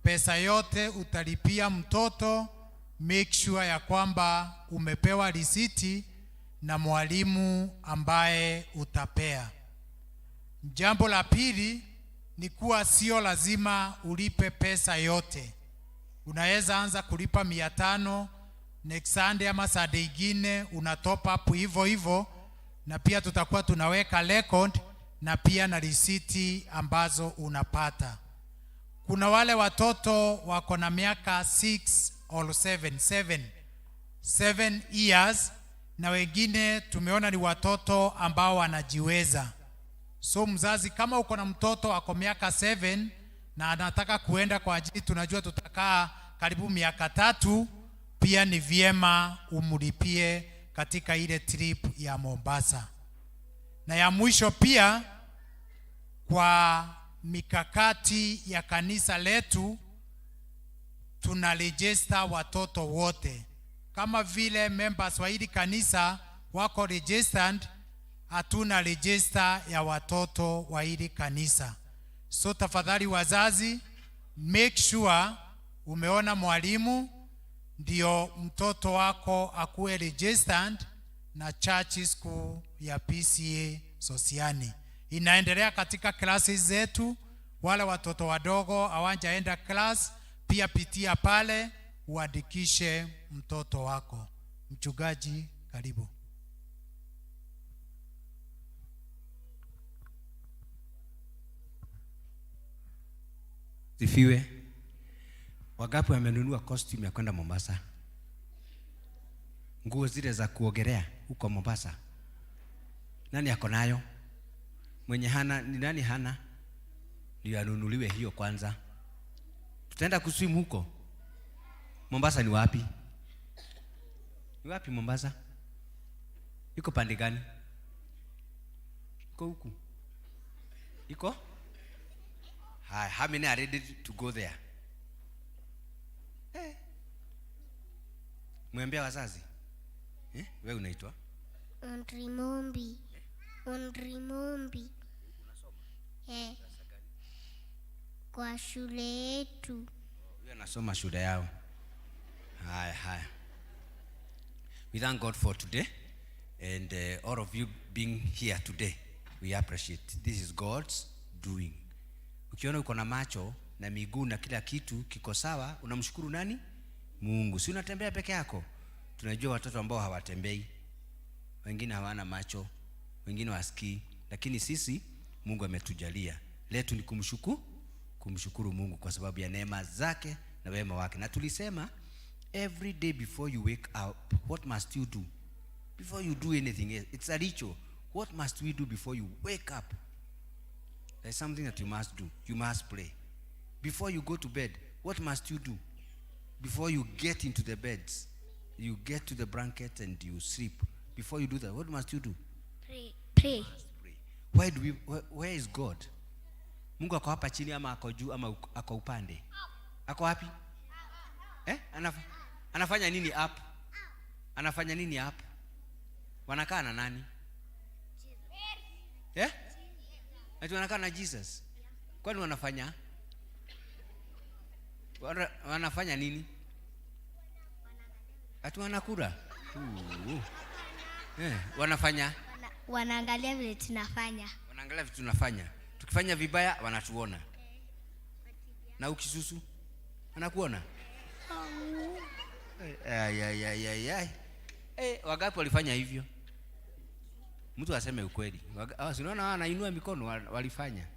Pesa yote utalipia mtoto, make sure ya kwamba umepewa risiti na mwalimu ambaye utapea. Jambo la pili ni kuwa sio lazima ulipe pesa yote. Unaweza anza kulipa 500, next Sunday ama Sunday ingine una top up hivyo hivyo, na pia tutakuwa tunaweka record na pia na risiti ambazo unapata. Kuna wale watoto wako na miaka 6 or 7 years, na wengine tumeona ni watoto ambao wanajiweza. So mzazi, kama uko na mtoto ako miaka 7 na anataka kuenda kwa ajili, tunajua tutakaa karibu miaka 3, pia ni vyema umlipie katika ile trip ya Mombasa. Na ya mwisho pia, kwa mikakati ya kanisa letu, tuna register watoto wote. Kama vile members wa hili kanisa wako registered, hatuna register ya watoto wa hili kanisa. So tafadhali wazazi, make sure umeona mwalimu ndio mtoto wako akuwe registered na church school ya PCEA Sosiani. Inaendelea katika classes zetu. Wale watoto wadogo hawajaenda class, pia pitia pale uandikishe mtoto wako. Mchungaji, karibu. Sifiwe. Wangapi wamenunua costume ya kwenda Mombasa? Nguo zile za kuogelea huko Mombasa. Nani ako nayo? Mwenye hana, ni nani hana? Ndio anunuliwe hiyo kwanza. Tutaenda kuswim huko. Mombasa ni wapi? Ni wapi Mombasa? Iko pande gani? Iko huku. Iko? Hi, how many are ready to go there? Mwambie wazazi. Wewe unaitwa? Andri Mumbi. Andri Mumbi. Kwa shule yetu. Huyu anasoma shule yao. Haya, haya. We thank God for today. And all of you being here today, we appreciate. This is God's doing. Ukiona uko na macho na miguu na kila kitu kiko sawa, unamshukuru nani? Mungu. Si unatembea peke yako? Tunajua watoto ambao hawatembei, wengine hawana macho, wengine wasikii, lakini sisi Mungu ametujalia. Letu ni kumshukuru Mungu kwa sababu ya neema zake na wema wake. Na tulisema every day before you wake up, what must you do? Before you do anything else, it's a ritual. What must we do before you wake up? There's something that you must do. You must pray. Before you go to bed, what must you do? Before you get into the beds, you get to the blanket and you sleep. Before you do that, what must you do? Pray. Pray. Why do we, where is God? Mungu ako hapa chini ama ako juu ama ako upande? Ako wapi? Eh? Anafanya nini up? Anafanya nini up? Wanakaa na nani? Eh? Ati wanakaa na Jesus. Kwani wanafanya? Wanafanya nini? Ati wanakula? Wanafanya? Wanaangalia vile tunafanya. Wanaangalia vitu tunafanya. Tukifanya vibaya wanatuona. Na ukisusu wanakuona? Ay, ay, ay, ay, ay. Wangapi walifanya hivyo? Mtu aseme ukweli. Si unaona wanainua mikono, walifanya.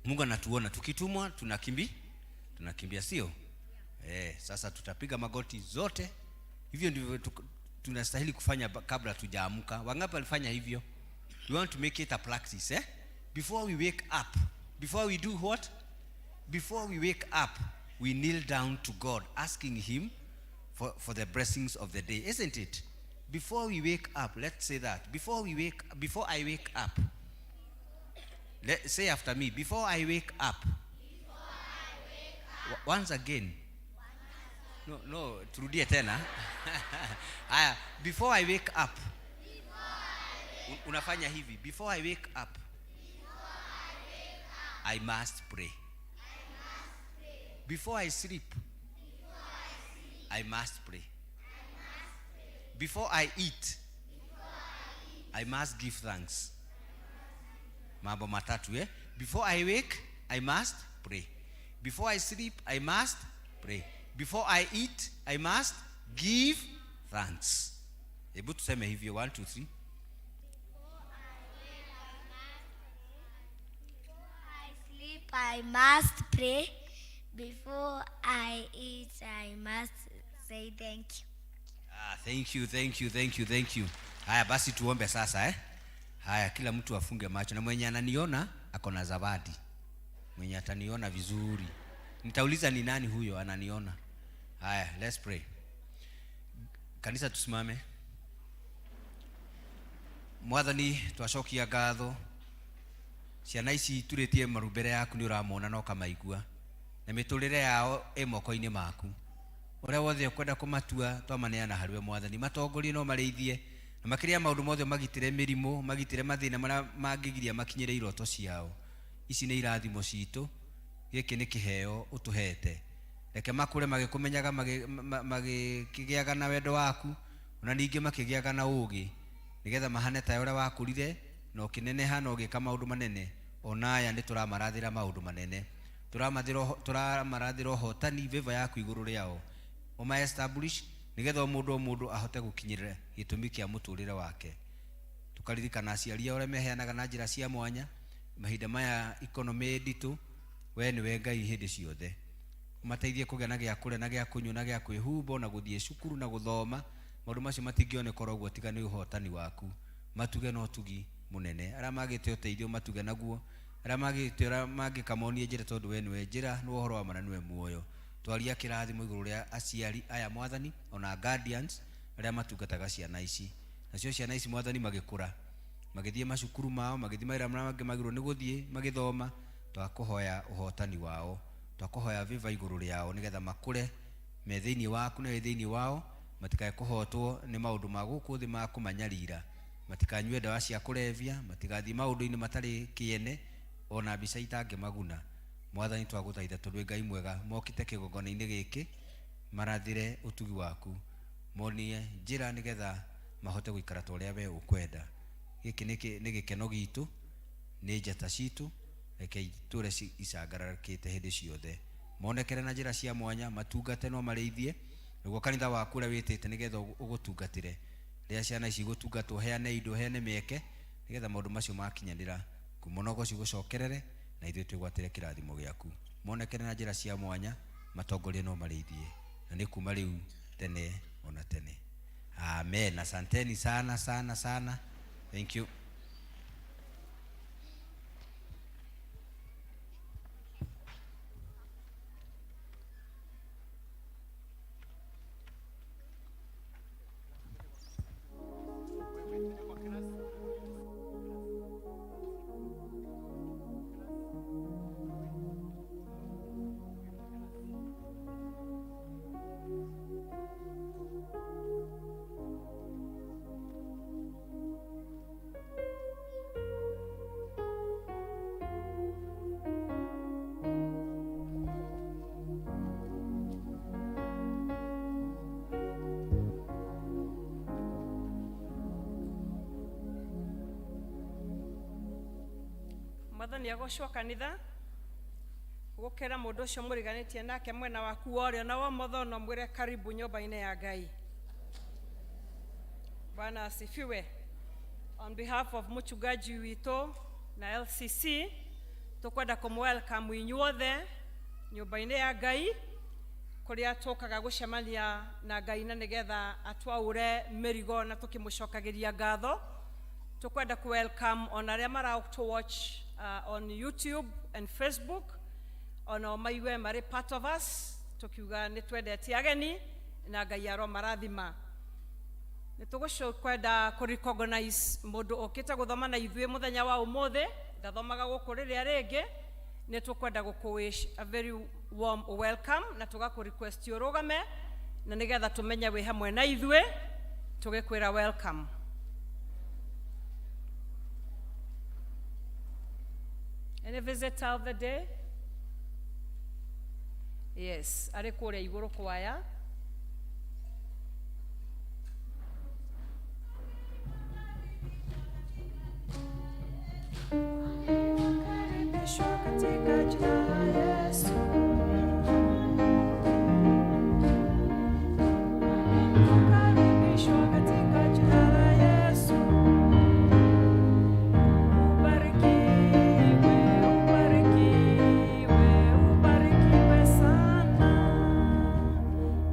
Mungu anatuona tukitumwa tunakimbia, sio? Sasa tutapiga magoti zote. Hivyo ndivyo tunastahili kufanya kabla tujaamka. Wangapi walifanya hivyo? We want to make it a practice, eh? Before we wake up, before we do what? Before we wake up, we kneel down to God, asking him for the blessings of the day, isn't it? Before we wake up, let's say that. Before we wake, before I wake up. Let, say after me, before I wake up. Once again. No, no, turudie tena. Aya, before I wake up. Unafanya hivi, before I wake up, I must pray. Before I sleep, I must pray. Before I eat, I must give thanks. Mambo matatu, eh? Before I wake, I must pray. Before I sleep, I must pray. Before I eat, I must give thanks. Hebu tuseme hivyo, 1, 2, 3. Sleep, I must pray. Before I eat, I must say thank you. Thank you, thank you, thank you, thank you. Haya basi tuombe sasa? Haya, kila mtu afunge macho, na mwenye ananiona ako na zawadi. Mwenye ataniona vizuri, nitauliza ni nani huyo ananiona. Haya, let's pray. Kanisa tusimame. Mwathani, twacokia ngatho. Ciana ici turĩtie maru mbere yaku nĩ ũramona na ũkamaigua, na mĩtũrĩre yao ĩ moko-inĩ maku. Ũrĩa wothe ũkwenda kũmatua twamaneana harĩ we Mwathani, matongorie no marĩithie, na makĩria maũndũ mothe magitĩre mĩrimũ, magitĩre mathĩna marĩa mangĩgiria makinyĩre iroto ciao. Ici nĩ irathimo citũ, gĩkĩ nĩ kĩheo ũtũhete. Reke makũre magĩkũmenyaga, magĩkĩgĩaga na wendo waku, ona ningĩ makĩgĩaga na ũũgĩ, nĩgetha mahane ta ũrĩa wakũrire na ũkĩneneha na ũgĩka maũndũ manene. Ona aya nĩ tũramarathĩra maũndũ manene, tũramarathĩra ũhotani, favor yaku igũrũ rĩao, ũma establish nĩgetha o mũndũ o mũndũ ahote gũkinyĩra gĩtũmi kĩa mũtũrĩre wake. Tũkaririkana aciari ao ũrĩa meheanaga na njĩra cia mwanya mahinda maya economy nditũ, we nĩwe Ngai hĩndĩ ciothe. Ũmateithie kũgĩa na gĩa kũrĩa na gĩa kũnyua na gĩa kwĩhumba na gũthiĩ cukuru na gũthoma. Maũndũ macio matingĩoneka oro ũguo tiga nĩ ũhotani waku. Matuge na ũtugi mũnene, arĩa magĩte ũteithio matuge naguo, arĩa magĩte ũrĩa mangĩka monie njĩra, tondũ we nĩwe njĩra, nĩwe ũhoro wa ma na nĩwe muoyo. Twaria kĩrathimo igũrũ rĩa aciari aya Mwathani, ona guardians arĩa matungataga ciana ici. Nacio ciana ici Mwathani magĩkũra, magĩthiĩ macukuru mao, magĩthiĩ mawĩra marĩa mangĩ magĩrĩirwo nĩ gũthiĩ magĩthoma, twakũhoya ũhotani wao, twakũhoya favor igũrũ rĩao, nĩgetha makũre me thĩinĩ waku na wĩ thĩinĩ wao, matikae kũhotwo nĩ maũndũ ma gũkũ thĩ ma kũmanyarira, matikanyue ndawa cia kũrebia, matigathiĩ maũndũ-inĩ matarĩ kĩene, ona mbica itangĩmaguna. Mwathani twagũthaitha tondũ wĩ Ngai mwega, mokĩte kĩgongona-inĩ gĩkĩ marathĩre ũtugi waku. Monie njĩra nĩgetha mahote gũikara ta ũrĩa we ũkwenda. Gĩkĩ nĩ gĩkeno gitũ, nĩ njata citũ, reke itũre icangararĩkĩte hĩndĩ ciothe. Monekere na njĩra cia mwanya, matungate no marĩithie, nĩguo kanitha waku ũrĩa wĩtĩte nĩgetha ũgũtungatĩre. Rĩrĩa ciana ici igũtungatwo, heane indo, heane mĩeke, nĩgetha maũndũ macio makinyanĩra, ngumo na ũgoci gũcokerere, na ithuĩ twĩgwatĩre kĩrathimo gĩaku. Monekere na njĩra cia mwanya, matongorie no marĩithie, na nĩ kuma rĩu tene ona tene. Amen. Asanteni sana sana sana. Thank you. Mwathani agocwo kanitha gukira mundu ucio muriganitie nake mwena waku wa ũrĩo na wa ũmotho no mwĩre karibu nyũmba-inĩ ya Ngai. Bwana asifiwe. On behalf of muchungaji witũ na LCC tukwenda kũmwelcome inyuothe nyũmba-inĩ ya Ngai kũrĩa tũkaga gũcemania na Ngai na nĩgetha atwaũre mĩrigo na tũkĩmũcokagĩria ngatho. Tukwenda ku welcome ona arĩa mara to watch on YouTube and Facebook, ona maigue marĩ part of us, tukiuga nĩ twendete ageni na Ngai aromarathima. Nĩ tũgũkwenda kũ recognize mũndũ ũkĩte gũthoma na ithuĩ mũthenya wa ũmũthĩ, ndathomaga gũkũ rĩrĩa rĩngĩ, nĩ tũkwenda gũkũ wish a very warm welcome na tũgakũ request ũrũgame na nĩgetha tũmenye wĩ hamwe na ithuĩ tũgĩkwĩra welcome. Any visitor of the day? Yes, arĩ kũrĩa igũrũ kwaya. Karibishwa katika jina la Yesu. Karibishwa katika jina la Yesu. Ubarikiwe, ubarikiwe, ubarikiwe sana.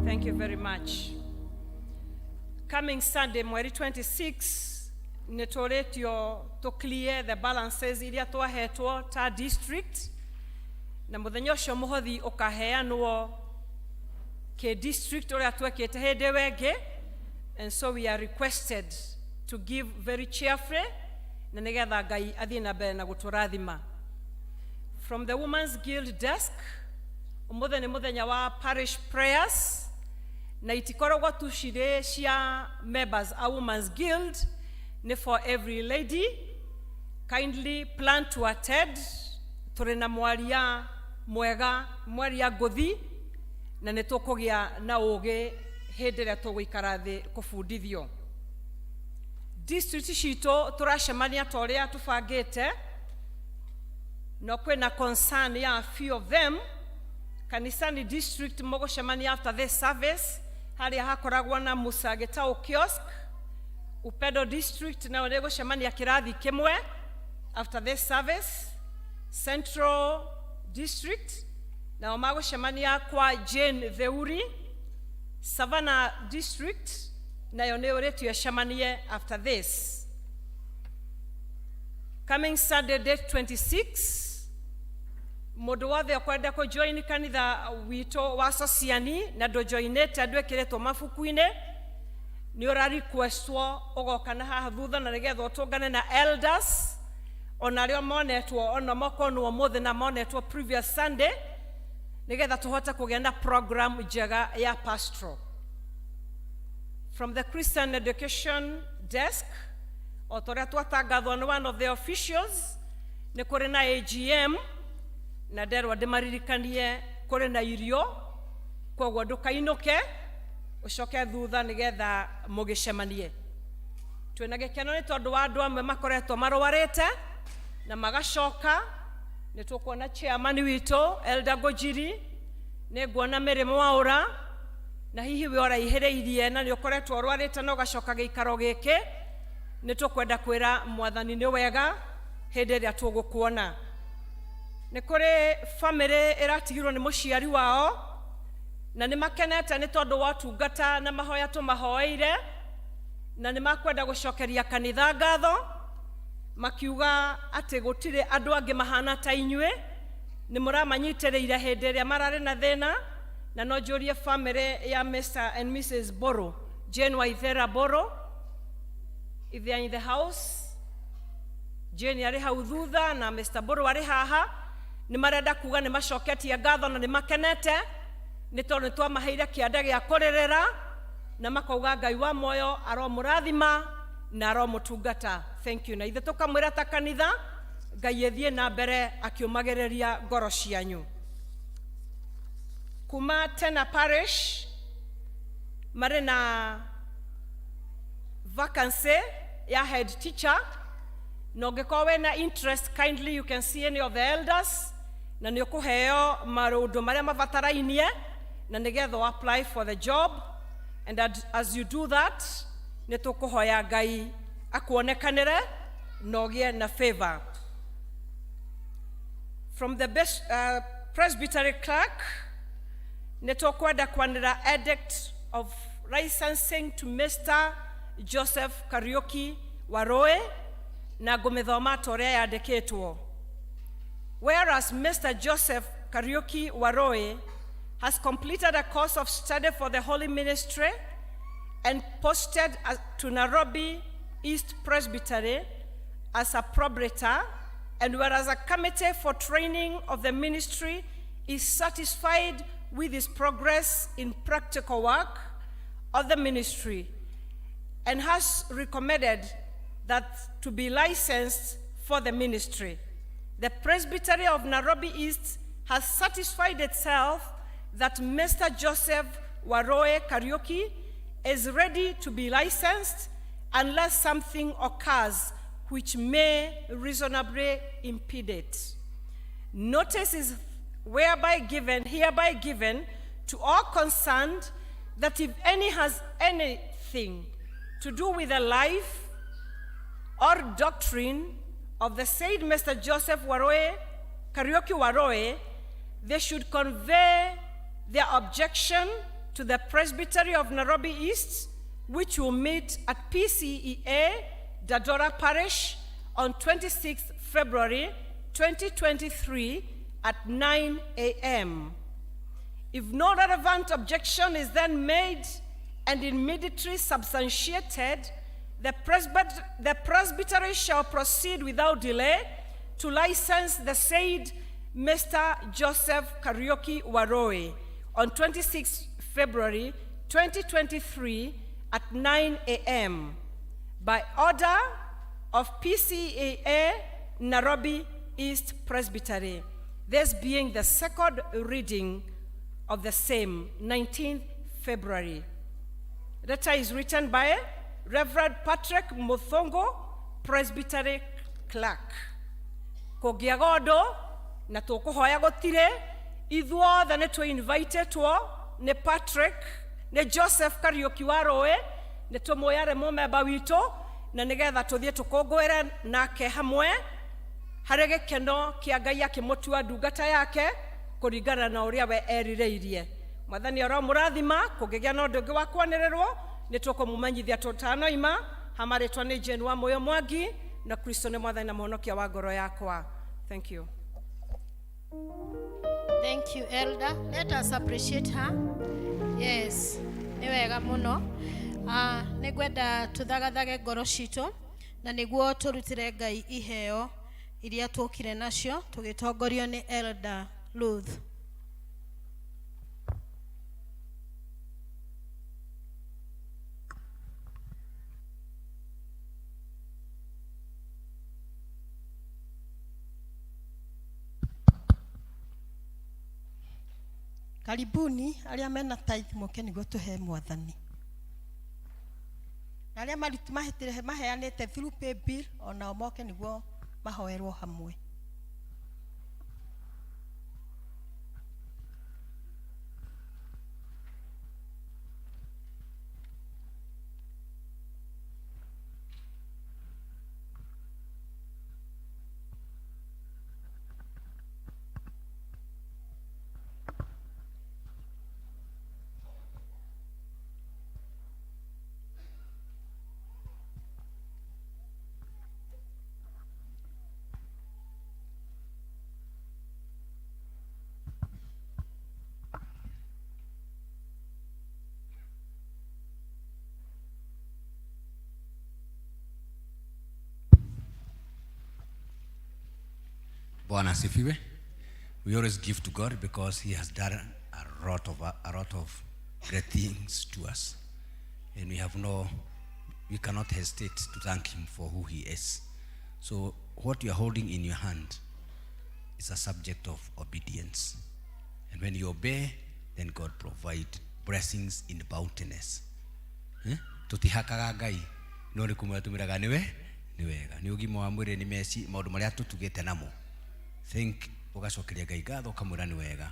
Thank you very much. Coming Sunday, mweri 26, nĩ tũrĩtio to clear the balances iria twahetwo ta district, na mũthenya ũcio mũhothi ũkaheanwo kĩ district ũrĩa twekĩte hĩndĩ ĩyo ĩngĩ, and so we are requested to give very cheerfully na nĩgetha Ngai athiĩ na mbere na gũtũrathima. From the Women's Guild desk, ũmũthĩ nĩ mũthenya wa parish prayers, na itikoragwo tu cirĩ cia members a Women's Guild, nĩ for every lady. Kindly plan to attend. Tũrĩ na mwaria mwega, mwaria ngũthi, na nĩ tũkũgĩa na ũgĩ hĩndĩ ĩrĩa tũgũikara thĩ kũbundithio. District citũ tũracemania ta ũrĩa tũbangĩte, no kwĩna concern ya a few of them. Kanisani district mũgũcemania after this service harĩa hakoragwo na Musa Gĩtaũ kiosk. Upendo district nayo nĩ gũcemania kĩrathi kĩmwe after this service. Central district nao magũcemania kwa Jane Theuri. Savannah district nayo nĩ ũrĩtio ĩcemanie after this. Coming Sunday date 26, mũndũ wothe ũkwenda kũ join kanitha witũ wa Sociani na ndũjoinĩte ndwĩkĩrĩtwo mabuku-inĩ, nĩ ũra requestwo ũgoka na haha thutha na nĩgetha ũtũngane na elders ona arĩa monetwo ona mokonwo ũmũthĩ na monetwo previous Sunday, nĩgetha tũhote kũgĩa na program njega ya pastoral. From the Christian Education desk, o ta ũrĩa twatangathwo nĩ one of the officials, nĩ kũrĩ na AGM na nderwo ndĩmaririkanie kũrĩ na irio, koguo ndũkainũke. Ũcoke thutha nĩgetha mũgĩcemanie. Twĩna gĩkeno nĩ tondũ wa andũ amwe makoretwo marwarĩte na magacoka. Nĩ tũkuona chairman witũ Elder Ngũnjiri, nĩ nguona Mary Mwaũra, na hihi we ũraihĩrĩirie na nĩ ũkoretwo ũrwarĩte na ũgacoka gĩikaro gĩkĩ. Nĩ tũkwenda kwĩra Mwathani nĩ wega hĩndĩ ĩrĩa tũgũkuona. Nĩ kũrĩ bamĩrĩ ĩratigirwo nĩ mũciari wao na nĩ makenete nĩ tondũ wa ũtungata na mahoya tũmahoeire, na nĩ makwenda gũcokeria kanitha ngatho, makiuga atĩ gũtirĩ andũ angĩ mahana ta inyuĩ, nĩ mũramanyitĩrĩire hĩndĩ ĩrĩa mararĩ na thĩna. Na no njũrie bamĩrĩ ya Mr and Mrs Boro, Jane Waithera Boro, if they are in the house. Jane arĩ hau thutha na Mr Boro arĩ haha. Nĩ marenda kuga nĩ macoketie ngatho na nĩ makenete nĩ tondũ nĩ twamaheire kĩanda gĩa kũrĩrĩra, na makauga Ngai wa muoyo aromũrathima na aromũtungata. Thank you. Na ithuĩ tũkamwĩra ta kanitha, Ngai ĩthiĩ na mbere akĩũmagĩrĩria ngoro cianyu. Kuma Tena Parish marĩ na vacancy ya head teacher, na ũngĩkorwo wĩna interest, kindly you can see any of the elders na nĩ ũkũheo maũndũ marĩa mabatarainie na nĩgetha apply for the job. And as you do that, nĩ tũkũhoya Ngai akuonekanĩre na ũgĩe na favor. From the best, presbytery clerk, nĩ tũkwenda kwanĩra edict of licensing to Mr Joseph Kariuki Waroe, na ngũmĩthoma ta ũrĩa yandĩkĩtwo. Whereas Mr Joseph Kariuki Waroe has completed a course of study for the Holy Ministry and posted to Nairobi East Presbytery as a probator, and whereas a committee for training of the ministry is satisfied with his progress in practical work of the ministry and has recommended that to be licensed for the ministry. The Presbytery of Nairobi East has satisfied itself that Mr. Joseph Waroe Kariuki is ready to be licensed unless something occurs which may reasonably impede it. Notice is hereby given to all concerned that if any has anything to do with the life or doctrine of the said Mr. Joseph Waroe, Kariuki Waroe, they should convey their objection to the Presbytery of Nairobi East, which will meet at PCEA, Dandora Parish, on 26th February 2023 at 9 a.m. If no relevant objection is then made and immediately substantiated, the presbytery shall proceed without delay to license the said Mr. Joseph Kariuki Waroe on 26 February 2023 at 9 a.m. by order of PCEA Nairobi East Presbytery, this being the second reading of the same, 19th February. Letter is written by Reverend Patrick Muthongo, Presbytery Clerk. Kũngĩaga ũndũ na tũkũhoya gũtirĩ, ithuothe nĩ twĩ-invitetwo nĩ Patrick, nĩ Joseph Kariuki wa Rũĩ, nĩ tũmũĩ arĩ mũmemba witũ, na nĩgetha tũthiĩ tũkũngũĩre nake hamwe harĩ gĩkeno kĩa Ngai akĩmũtua ndungata yake kũringana na ũrĩa we erirĩirie. Mwathani aromũrathima. Kũngĩgĩa na ũndũ ũngĩ wa kwanĩrĩrwo, nĩ tũkũmũmenyithia tũtanoima. Hamarĩtwa nĩ Jane wa Mũyo Mwangi, na Kristo nĩ Mwathani na Mũhonokia wa ngoro yakwa. Thank you. Thank you, Elder. Let us appreciate her. Yes, nĩ wega mũno. Nĩ ngwenda tũthagathage ngoro citũ na nĩguo tũrutĩre Ngai iheo iria tuokire nacio tũgĩtongorio nĩ Elder Ruth. Karibuni arĩa mena tithe moke nĩguo tũhe mwathani. Na arĩa maruti maheanĩte through pay bill onao moke nĩguo mahoerwo hamwe. Bwana asifiwe. We always give to God because He has done a lot of great things to us, and we have no, we cannot hesitate to thank Him for who He is. So, what you are holding in your hand is a subject of obedience, and when you obey, then God provide blessings in bountiness. Eh? Tutihakaga Ngai no nĩ kumwĩra tumĩraga nĩwe nĩ wega nĩ ũgima wa mwĩrĩ nĩ meci maũndũ marĩa tũtugĩte namo think ũgacokeria Ngai ngatho ũkamwĩra nĩ wega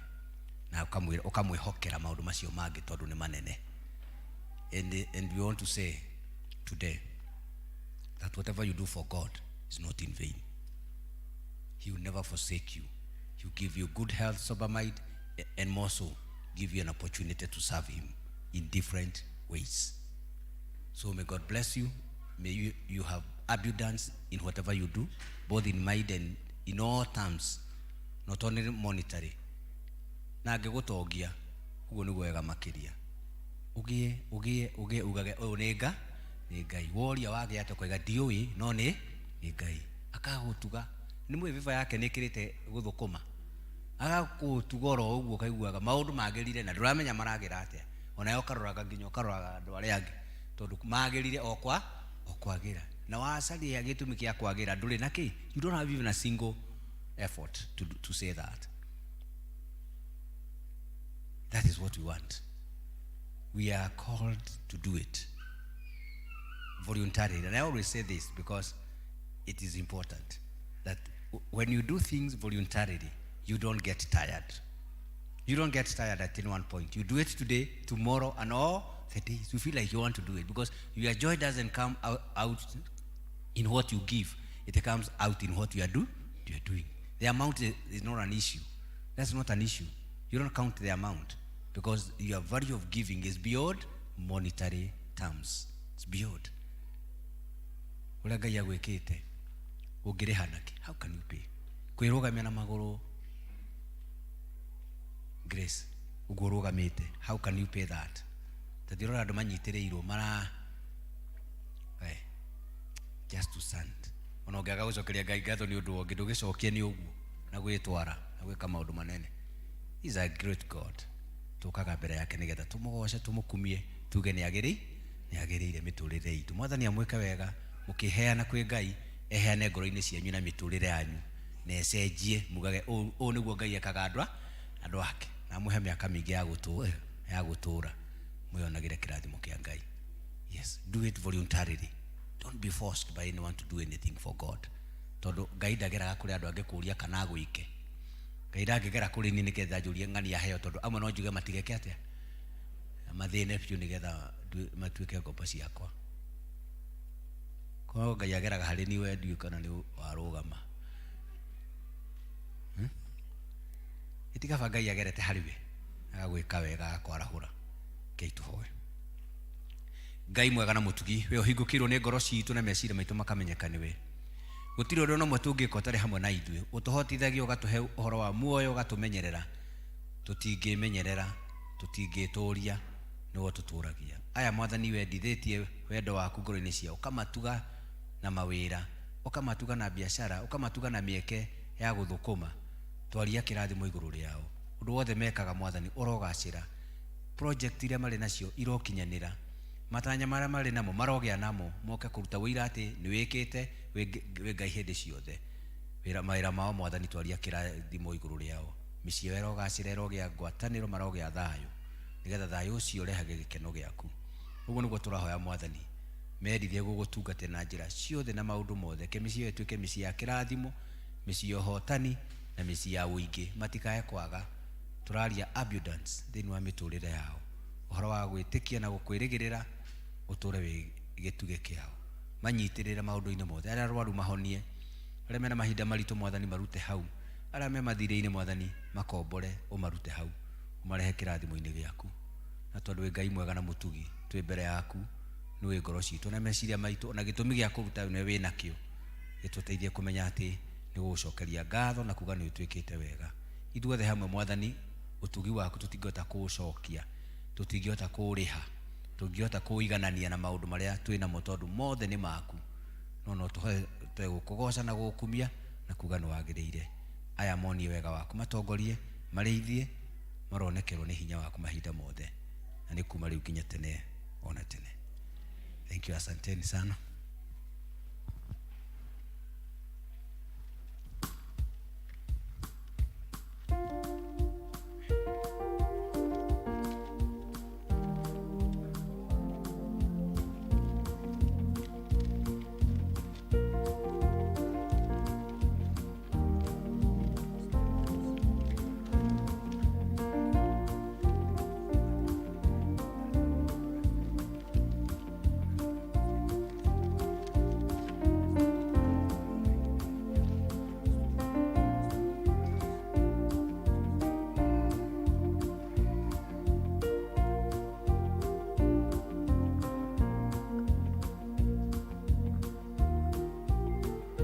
na ũkamwĩhokera maũndũ macio mangĩ tondũ nĩ manene. And we want to say today that whatever you do for God is not in vain. He will never forsake you. He will give you good health, sober mind, and more so give you an opportunity to serve Him in different ways. So may God bless you. May you have abundance in whatever you do, both in mind and in all terms, not only monetary. Na angĩgũtongia ũguo nĩguo wega makĩria ũgĩe ũgĩe ũgĩe ugage ũyũ nĩ Ngai woria wagĩa atĩa ũkoiga ndiũĩ no nĩ Ngai akagũtuga nĩ mwĩ viva yake nĩ ĩkĩrĩte gũthũkũma agagũtuga oro ũguo ũkaiguaga maũndũ magĩrire na ndũramenya maragĩra atĩa onawe ũkaroraga nginya ũkaroraga andũ arĩa angĩ tondũ magĩrire o kwa o kwagĩra na wacaria gĩtũmi kĩa kwagĩra ndũrĩ na kĩ. You don't have even a single effort to say that. That is what we want. We are called to do it voluntarily. And I always say this because it is important that when you do things voluntarily, you don't get tired. You don't get tired at any one point. You do it today, tomorrow, and all the days. You feel like you want to do it because your joy doesn't come out in what you give. It comes out in what you are doing. The amount is not an issue. That's not an issue. You don't count the amount because your value of giving is beyond monetary terms. It's beyond. Ũrĩa Ngai agwĩkĩte ũngĩrĩha nakĩ? How can you pay? Kwĩrũgamia na magũrũ, Grace, ũguo ũrũgamĩte, how can you pay that? Ta ndĩrora andũ manyitĩrĩirwo mara just to stand ona ũngĩaga gũcokeria Ngai ngatho nĩ ũndũ ũngĩ ndũgĩcokie nĩ ũguo na gwĩtwara na gwĩka maũndũ manene. He is a great God. Tũkaga mbere yake nĩgetha tũmũgoce tũmũkumie tuge nĩ agĩrĩire mĩtũrĩre itũ. Mwathani amwĩke wega mũkĩheana kwĩ Ngai eheane ngoro-inĩ cianyu na mĩtũrĩre yanyu na ecenjie mugage ũũ nĩguo Ngai ekaga andũ ake na amũhe mĩaka mĩingĩ ya gũtũra mwĩonagĩre kĩrathimo kĩa Ngai. Yes, do it voluntarily. Don't be forced by anyone to do anything for God tondũ Ngai ndageraga kũrĩ andũ angĩ kũũria kana agwĩke. Ngai ndangĩgera kũrĩ niĩ nĩgetha njũrie ng'ania heo tondũ amwe no njuge matigeke atĩa mathĩne biũ nĩgetha matuĩke ngombo ciakwa. Korwo Ngai ageraga harĩ niĩ we ndiũĩ kana nĩ warũgama. Ĩtigaba Ngai agerete harĩ we agagwĩka wega agakwarahũra. Ngai tũhoe. Ngai mwega na mũtugi we ũhingũkĩirwo nĩ ngoro citũ na meciria maitũ makamenyeka nĩwe gũtirĩ ũndũ ona ũmwe tũngĩka ũtarĩ hamwe na ithuĩ. Ũtũhotithagia ũgatũhe ũhoro wa muoyo ũgatũmenyerera tũtingĩmenyerera tũtingĩtũria nĩwe ũtũtũragia. Aya mwathani wendithĩtie wendo waku ngoro-inĩ ciao ũkamatuga na mawĩra ũkamatuga na biacara ũkamatuga na mĩeke ya gũthũkũma twaria kĩrathimo igũrũ rĩao ũndũ wothe mekaga mwathani ũrogacĩra project iria marĩ nacio irokinyanĩra matanya marĩa marĩ namo marogĩa namo moke kũruta wĩira atĩ nĩ wĩkĩte wĩ Ngai hĩndĩ ciothe wĩra mawĩra mao mwathani twaria kĩrathimo igũrũ rĩao. Mĩciĩ yao ĩrogacĩra, ĩrogĩa ngwatanĩro, marogĩa thayũ, nĩgetha thayũ ũcio ũrehage gĩkeno gĩaku. Ũguo nĩguo tũrahoya Mwathani, merithie gũgũtungatĩra na njĩra ciothe na maũndũ mothe. Reke mĩciĩ ĩyo ĩtuĩke mĩciĩ ya kĩrathimo, mĩciĩ ya ũhotani na mĩciĩ ya ũingĩ, matikae kwaga. Tũraria abundance thĩinĩ wa mĩtũrĩre yao, ũhoro wa gwĩtĩkia na gũkwĩrĩgĩrĩra ũtũre wĩ gĩtugĩ kĩao. Manyitĩrĩre maũndũ-inĩ mothe, arĩa arwaru mahonie, arĩa mena mahinda maritũ Mwathani marute hau, arĩa me mathirĩ-inĩ Mwathani makombore ũmarute hau, ũmarehe kĩrathimo-inĩ gĩaku. Na tondũ wĩ Ngai mwega na mũtugi, twĩ mbere yaku, nĩũĩ ngoro citũ na meciria maitũ, ona gĩtũmi gĩa kũruta nĩwe wĩ nakĩo, gĩtũteithie kũmenya atĩ nĩ gũgũcokeria ngatho na kuga nĩ ũtwĩkĩte wega. Ithuothe hamwe Mwathani, ũtugi waku tũtingĩhota kũũcokia, tũtingĩhota kũũrĩha, tũngĩhota kũũiganania na maũndũ marĩa twĩ namo, tondũ mothe nĩ maku. No no tũhote gũkũgoca na gũgũkumia na kuga nĩ wagĩrĩire. Aya monie wega waku, matongorie, marĩithie, maronekerwo nĩ hinya waku mahinda mothe, na nĩ kuma rĩu nginya tene ona tene. Thank you, asanteni sana.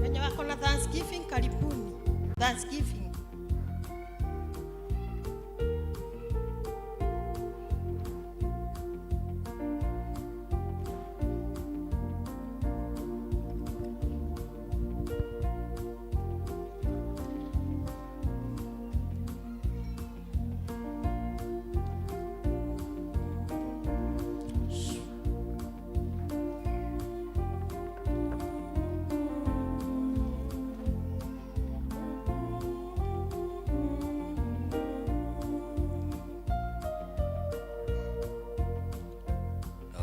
Wenye wako na Thanksgiving karibuni. Thanksgiving.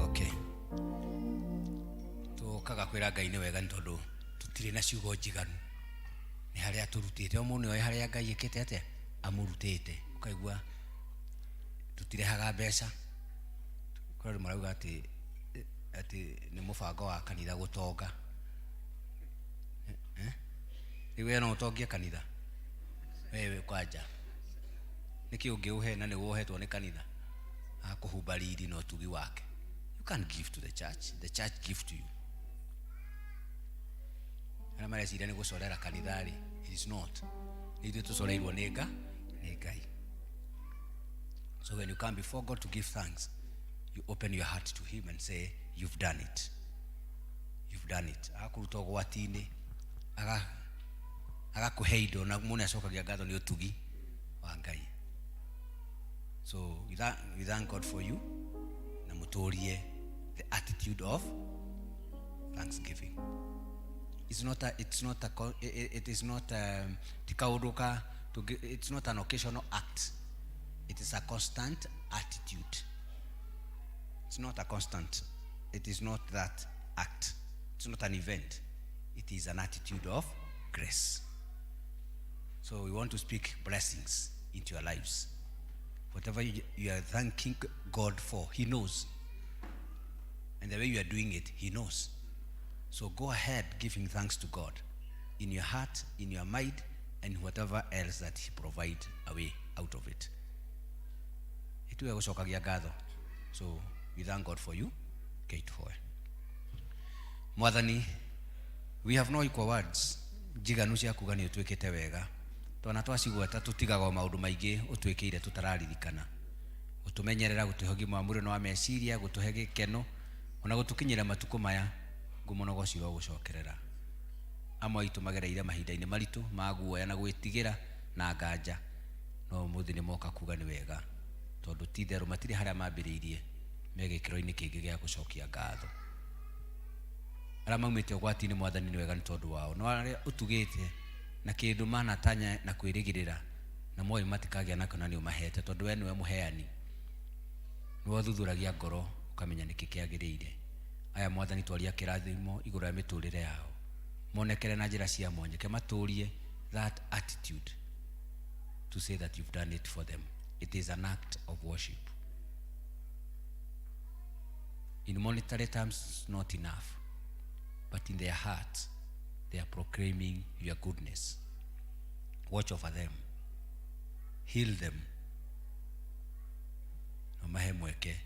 Okay. Tũkaga kwĩra Ngai nĩ wega nĩ tondũ tũtirĩ na ciugo njiganu. Nĩ harĩa atũrutĩte, o mũndũ nĩoĩ harĩa Ngai ĩkĩte atĩa, amũrutĩte. Ũkaigua tũtirehaga mbeca. Kũrĩ andũ marauga atĩ atĩ nĩ mũbango wa kanitha gũtonga. Eh? Rĩu we no ũtongie kanitha? Wewe kwanja. Nĩkĩ ũngĩũhe na nĩguo ũhetwo nĩ kanitha? Akũhumba riri na ũtugi wake. You can't give to the church. The church give to you. Arĩa mareciria nĩ gũcorera kanitha rĩ, it is not. Nĩ ithuĩ tũcoreirwo nĩ Nga, nĩ Ngai. So when you come before God to give thanks, you open your heart to him and say, you've done it. You've done it. Agakũruta ũgwati-inĩ, agakũhe indo, na mũndũ nĩacokagia ngatho nĩ ũtugi wa Ngai. So we thank God for you, na mũtũrie the attitude of thanksgiving. It's not a, it's not a, it, it is not a, ti kaũndũ ka, it's not an occasional act. It is a constant attitude. It's not a constant. It is not that act. It's not an event. It is an attitude of grace. So we want to speak blessings into your lives. Whatever you are thanking God for, he knows. And the way you are doing it, he knows. So go ahead giving thanks to God in your heart, in your mind, and whatever else that he provides a way out of it. Ituwe gũcokagia ngatho. So we thank God for you. Kate Hoy. Mwathani, we have no equal words. Njiganu cia kuga nĩ ũtwĩkĩte wega. Twana twacigweta tũtigaga o maũndũ maingĩ ũtwĩkĩire tũtararirikana. Gũtũmenyerera, gũtũhe ũgima wa mwĩrĩ na wa meciria, gũtũhe gĩkeno, ona gũtũkinyĩra matukũ maya, ngumo na ũgoci ũrogũcokerera. Amwe aitũ magereire mahinda-inĩ maritũ ma guoya na gwĩtigĩra na nganja, no ũmũthĩ nĩ moka kuga nĩ wega, tondũ ti itherũ matirĩ harĩa mambĩrĩirie, me gĩkĩro-inĩ kĩngĩ gĩa gũcokia ngatho. Arĩa maumĩte ũgwati-inĩ Mwathani nĩ wega nĩ tondũ wao, no arĩa ũtugĩte na kĩndũ manatanya na kwĩrĩgĩrĩra Na moĩ matikagĩa nakĩo na nĩ ũmahete tondũ we nĩwe mũheani. Nĩwe ũthuthuragia ngoro ũkamenya nĩkĩ kĩagĩrĩire. Aya Mwathani twaria kĩrathimo igũrũ rĩa mĩtũrĩre yao. Monekere na njĩra cia mwanya. Reke matũrie that attitude to say that you've done it for them. It is an act of worship. In monetary terms, it's not enough. But in their hearts, they are proclaiming your goodness. Watch over them. Heal them. Na mahe mweke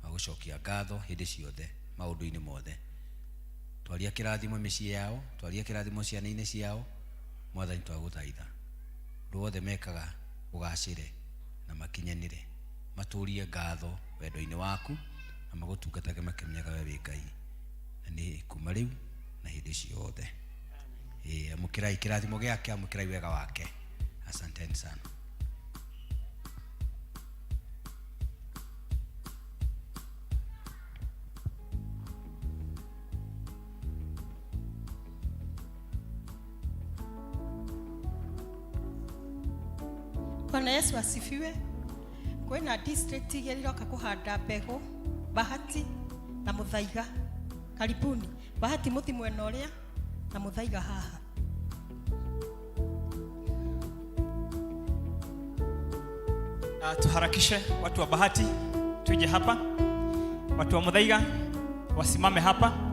wa gũcokia ngatho hĩndĩ ciothe maũndũ-inĩ mothe. Twaria kĩrathimo mĩciĩ yao, twaria kĩrathimo ciana-inĩ ciao, Mwathani twagũthaitha. Ũndũ wothe mekaga ũgacĩre na makinyanĩre. Matũrie ngatho wendo-inĩ waku na magũtungatage makĩmenyaga we wĩ Ngai. Na nĩ kuma rĩu na hĩndĩ ciothe. Ĩĩ, amũkĩrai kĩrathimo gĩake, amũkĩrai wega wake. Asanteni sana. Bwana Yesu asifiwe. Kwĩna district igĩrĩ iroka kũhanda mbegũ, Bahati na Mũthaiga. Karibuni. Bahati mũthi mwena ũrĩa na Mũthaiga haha. Tuharakishe watu wa Bahati tuje hapa, watu wa Muthaiga wasimame hapa.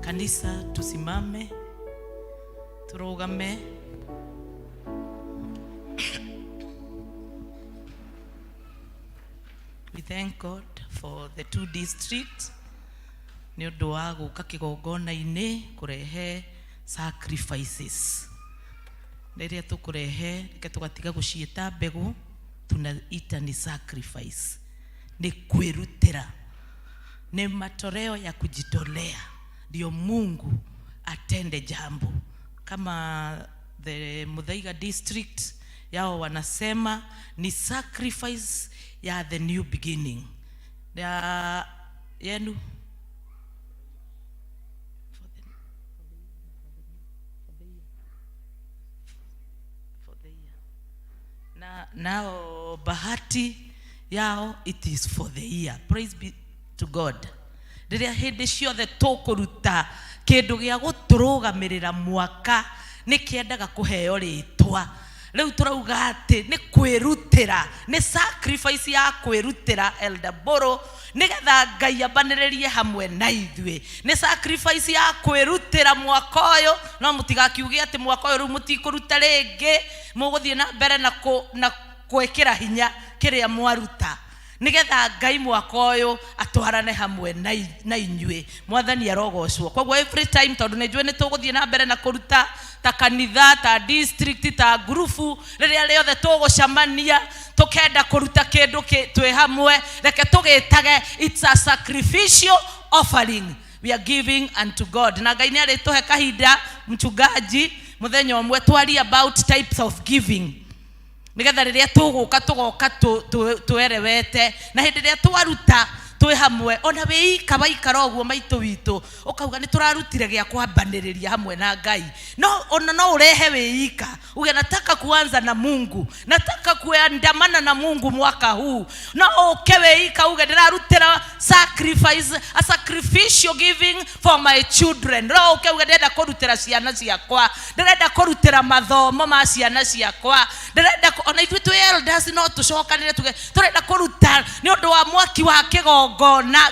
Kanisa, tusimame turugame. We thank God for the two districts nĩ ũndũ wa gũka kĩgongona-inĩ kũrehe sacrifices. Rĩrĩa tũkũrehe reke tũgatiga gũciĩta mbegũ, tunaita ni sacrifice, nĩ kwĩrutĩra, nĩ matoleo ya kujitolea ndio Mungu atende jambo. Kama the Muthaiga district yao wanasema ni sacrifice ya the new beginning. Ya yenu for the year. Na nao Bahati yao it is for the year. Praise be to God. Rĩrĩa hĩndĩ ciothe tũkũruta kĩndũ gĩa gũtũrũgamĩrĩra mwaka nĩ kĩendaga kũheo rĩtwa. Rĩu tũrauga atĩ nĩ kwĩrutĩra, nĩ sacrifice ya kwĩrutĩra Elder Boro nĩgetha Ngai ambanĩrĩrie hamwe na ithuĩ. Nĩ sacrifice ya kwĩrutĩra mwaka ũyũ, no mũtigakiuge atĩ mwaka ũyũ rĩu mũtikũruta rĩngĩ, mũgũthiĩ na mbere na gwĩkĩra hinya kĩrĩa mwaruta nĩgetha Ngai mwaka ũyũ atwarane hamwe na inyuĩ. Mwathani arogocwo. Koguo every time tondũ nĩ njũĩ nĩ tũgũthiĩ na mbere na kũruta ta kanitha, ta district, ta ngurubu, rĩrĩa rĩothe tũgũcemania tũkenda kũruta kĩndũ twĩ hamwe, reke tũgĩtage it's a sacrificial offering we are giving unto God. Na Ngai nĩ arĩtũhe kahinda mchungaji mũthenya ũmwe twarie about types of giving, nĩgetha rĩrĩa tũgũka tũgoka twerewete, na hĩndĩ ĩrĩa twaruta Twĩ hamwe ona wĩ ika waikara ũguo maitũ witũ ũkauga nĩ tũrarutire gĩa kwambanĩrĩria hamwe na Ngai. No ona no ũrehe wĩ ika uge nataka kuanza na Mungu, nataka kuandamana na Mungu mwaka huu. No ũke wĩ ika uge ndĩrarutĩra sacrifice, a sacrificial giving for my children. No ũke uge ndĩrenda kũrutĩra ciana ciakwa, ndĩrenda kũrutĩra mathomo ma ciana ciakwa, ndĩrenda ona ithuĩ twĩ elders no tũcokanĩre tuge tũrenda kũruta nĩ ũndũ wa mwaki wa kĩgongona.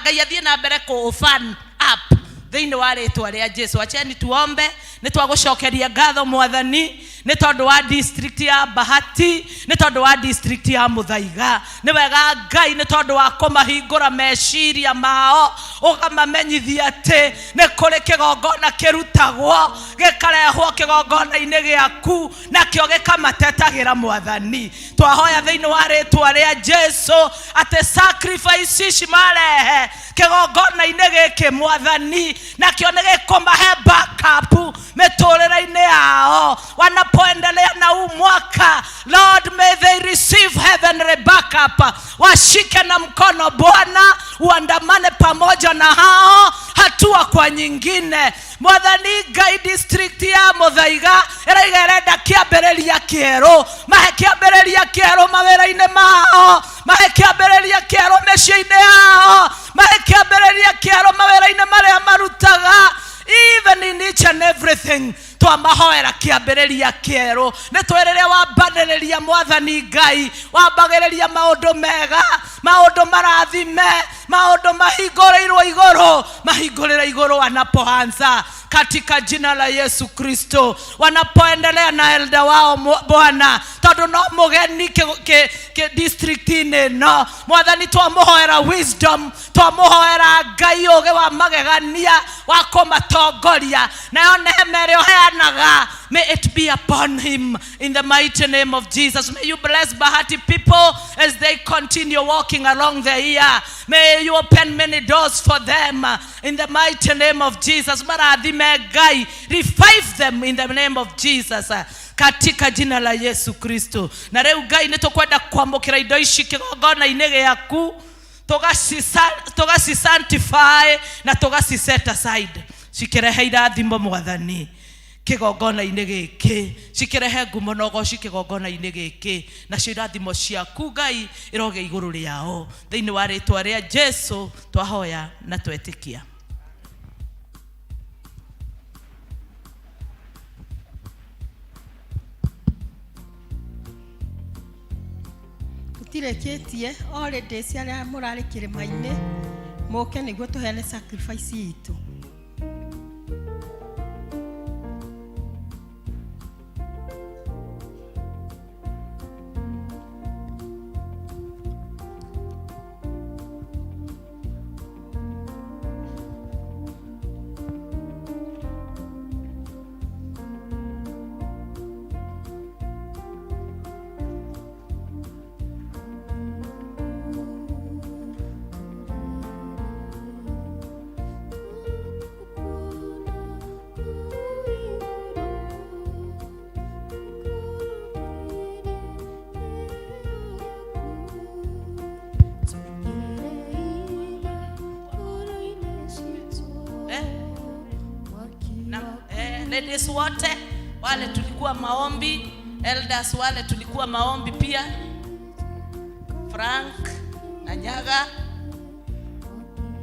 Ngai athiĩ na mbere kũ fan up thĩinĩ wa rĩtwa rĩa Jesu. Acheni tuombe. Nĩ twagũcokeria ngatho Mwathani nĩ tondũ wa district ya Bahati, nĩ tondũ wa district ya Muthaiga. Nĩ wega Ngai nĩ tondũ wa kũmahingũra meciria mao, ũkamamenyithia atĩ nĩ kũrĩ kĩgongona kĩrutagwo gĩkarehwo kĩgongona-inĩ gĩaku nakĩo gĩkamatetagĩra. Mwathani, twahoya thĩinĩ wa rĩtwa rĩa Jesu atĩ sacrifice ici marehe kĩgongona-inĩ gĩkĩ Mwathani nakĩo nĩ gĩkũmahe backup mĩtũrĩre-inĩ yao wanapoendelea na huu mwaka. Lord, may they receive heavenly backup. Washike na mkono Bwana, uandamane pamoja na hao hatua kwa nyingine. Mwathani Ngai, district ya Muthaiga ĩraiga ĩrenda kĩambĩrĩria kĩerũ. Mahe kĩambĩrĩria kĩerũ mawĩra-inĩ mao, mahe kĩambĩrĩria kĩerũ mĩciĩ-inĩ yao, mahe kĩambĩrĩria kĩerũ mawĩra-inĩ marĩa marutaga, even in each and everything. Twamahoera kĩambĩrĩria kĩerũ. Nĩ twĩrĩrĩa wambanĩrĩria Mwathani Ngai wambagĩrĩria maũndũ mega, maũndũ marathime, maũndũ mahingũrĩirwo igũrũ. Mahingũrĩre igũrũ wanapoanza katika jina la Yesu Kristo, wanapoendelea na elder wao Bwana, tondũ no mũgeni district-inĩ ĩno. Mwathani, twamũhoera wisdom, twamũhoera Ngai ũgĩ wa magegania wa kũmatongoria, nayo neema ĩrĩa ũheanaga, may it be upon him in the mighty name of Jesus. May you bless Bahati people as they continue walking along the year. May you open many doors for them in the mighty name of Jesus. Marathime Ngai, revive them in the name of Jesus, katika jina la Yesu Kristo. Na rĩu Ngai nĩ tũkwenda kwamũkĩra indo ici kĩgongona-inĩ gĩaku, tũgaci sanctify na tũgaci set aside, cikĩrehe irathimo Mwathani kĩgongona-inĩ gĩkĩ, cikĩrehe ngumo na ũgoci kĩgongona-inĩ gĩkĩ, nacio irathimo ciaku Ngai ĩrogĩa igũrũ rĩao. Thĩinĩ wa rĩtwa rĩa Jesu twahoya na twetĩkia. Tũtirĩkĩtie. Already arĩa mũrarĩ kĩrĩma-inĩ mũke nĩguo tũheane sacrifice itũ. Eh? Na, ladies wote wale tulikuwa maombi, elders wale tulikuwa maombi pia, Frank na Nyaga,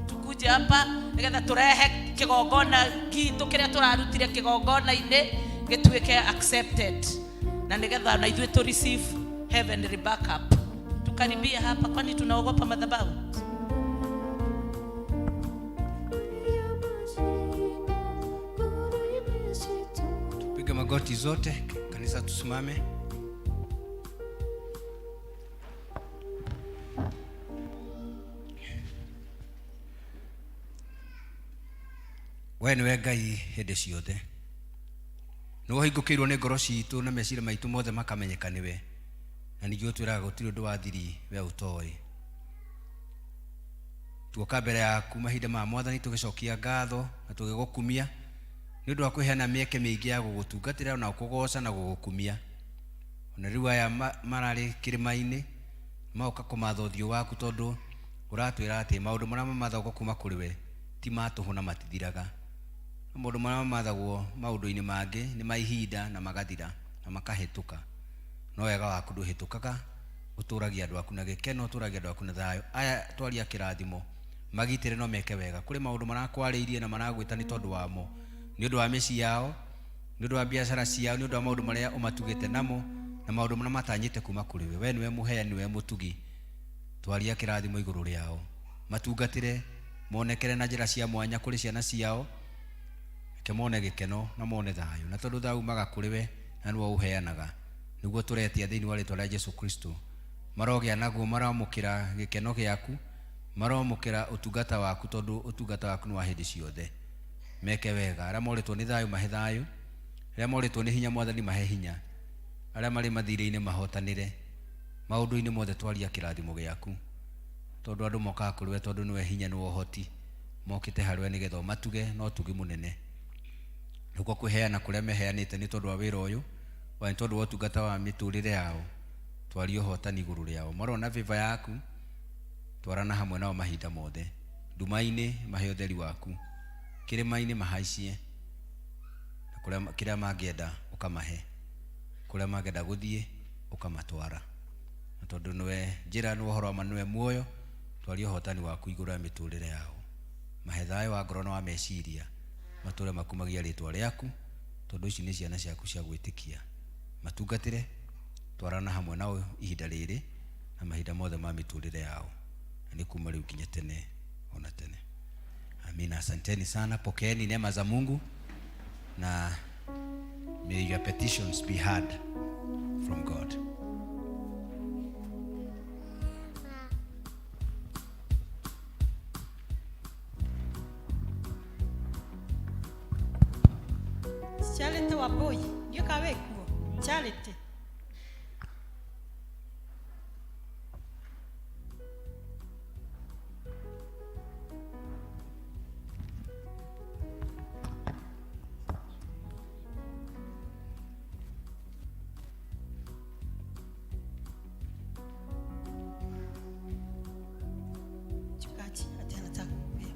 tukuje hapa nigetha turehe kigongona gitu kiria turarutire kigongona-inĩ gĩtuĩke accepted, na nigetha na ithuĩ tu receive heavenly backup. Tukaribia hapa, kwani tunaogopa madhabahu? Tupige magoti zote, kanisa tusimame. We nĩwe Ngai hĩndĩ ciothe, nĩwe ũhingũkĩirwo nĩ ngoro citũ na meciria maitũ mothe makamenyeka nĩwe, na ningĩ ũtwĩraga gũtirĩ ũndũ wa thiri we ũtoĩ. Tuoka mbere yaku mahinda ma Mwathani tũgĩcokia ngatho na tũgĩgũkumia nĩ ũndũ wa kũheana mĩeke mĩingĩ ya gũgũtungatĩra na gũkũgoca na gũgũkumia. Ona rĩu aya mararĩ kĩrĩma-inĩ magoka kũmatha ũthiũ waku, tondũ Ũratwĩra atĩ maũndũ marĩa mamathagwo kuma kũrĩ we ti ma tũhũ na matithiraga. No maũndũ marĩa mamathagwo maũndũ-inĩ mangĩ nĩ ma ihinda na magathira na makahĩtũka. No wega waku ndũhĩtũkaga, ũtũragia andũ aku na gĩkeno, ũtũragia andũ aku na thayũ. Aya twaria kĩrathimo, magitĩre no meke wega. Kũrĩ maũndũ marakwarĩirie na maragwĩta nĩ tondũ wamo, nĩ ũndũ wa mĩciĩ yao, nĩ ũndũ wa biacara ciao, nĩ ũndũ wa maũndũ marĩa ũmatugĩte namo, na maũndũ marĩa matanyĩte kuma kũrĩ we. We nĩwe mũheani, nĩwe mũtugi. Twaria kĩrathimo igũrũ rĩao. Matungatĩre, monekere na njĩra cia mwanya kũrĩ ciana ciao, reke mone gĩkeno na mone thayũ. Na tondũ thayũ umaga kũrĩ we na nĩwe ũheanaga, nĩguo tũretia thĩinĩ wa rĩtwa rĩa Jesu Kristo. Marogĩa naguo, maramũkĩra gĩkeno gĩaku, maromũkĩra ũtungata waku, tondũ ũtungata waku nĩ wa hĩndĩ ciothe. Meke wega. Arĩa morĩtwo nĩ thayũ mahe thayũ, arĩa morĩtwo nĩ hinya Mwathani mahe hinya, arĩa marĩ mathirĩ-inĩ mahotanĩre. Maũndũ-inĩ mothe twaria kĩrathimo gĩaku, tondũ andũ mokaga kũrĩ we tondũ nĩwe hinya nĩwe ũhoti, mokĩte harĩ we nĩgetha ũmatuge na ũtugi mũnene. Nĩkuo kwĩheana kũrĩa meheanĩte nĩ tondũ wa wĩra ũyũ, ona nĩ tondũ wa ũtungata wa mĩtũrĩre yao, twaria ũhotani igũrũ rĩao. Marona favor yaku, twarana hamwe nao mahinda mothe. Nduma-inĩ mahe ũtheri waku, kĩrĩma-inĩ mahaicie, na kũrĩa kĩrĩa mangĩenda ũkamahe, kũrĩa mangĩenda gũthiĩ ũkamatwara. Na tondũ nĩwe njĩra, nĩwe ũhoro wa ma, nĩwe muoyo, twaria ũhotani waku igũrũ rĩa mĩtũrĩre yao. Mahe thayũ wa ngoro na wa meciria, matũre makumagia rĩtwa rĩaku, tondũ ici nĩ ciana ciaku cia gwĩtĩkia. Matungatĩre, twarana hamwe nao ihinda rĩrĩ na mahinda mothe ma mĩtũrĩre yao, na nĩ kuma rĩu nginya tene ona tene. Amina. Asanteni sana, pokeeni neema za Mungu na may your petitions be heard from God. Charity Wambui ndiũ ka wĩ kuo Charity Mchungaji ati anataka kuombea.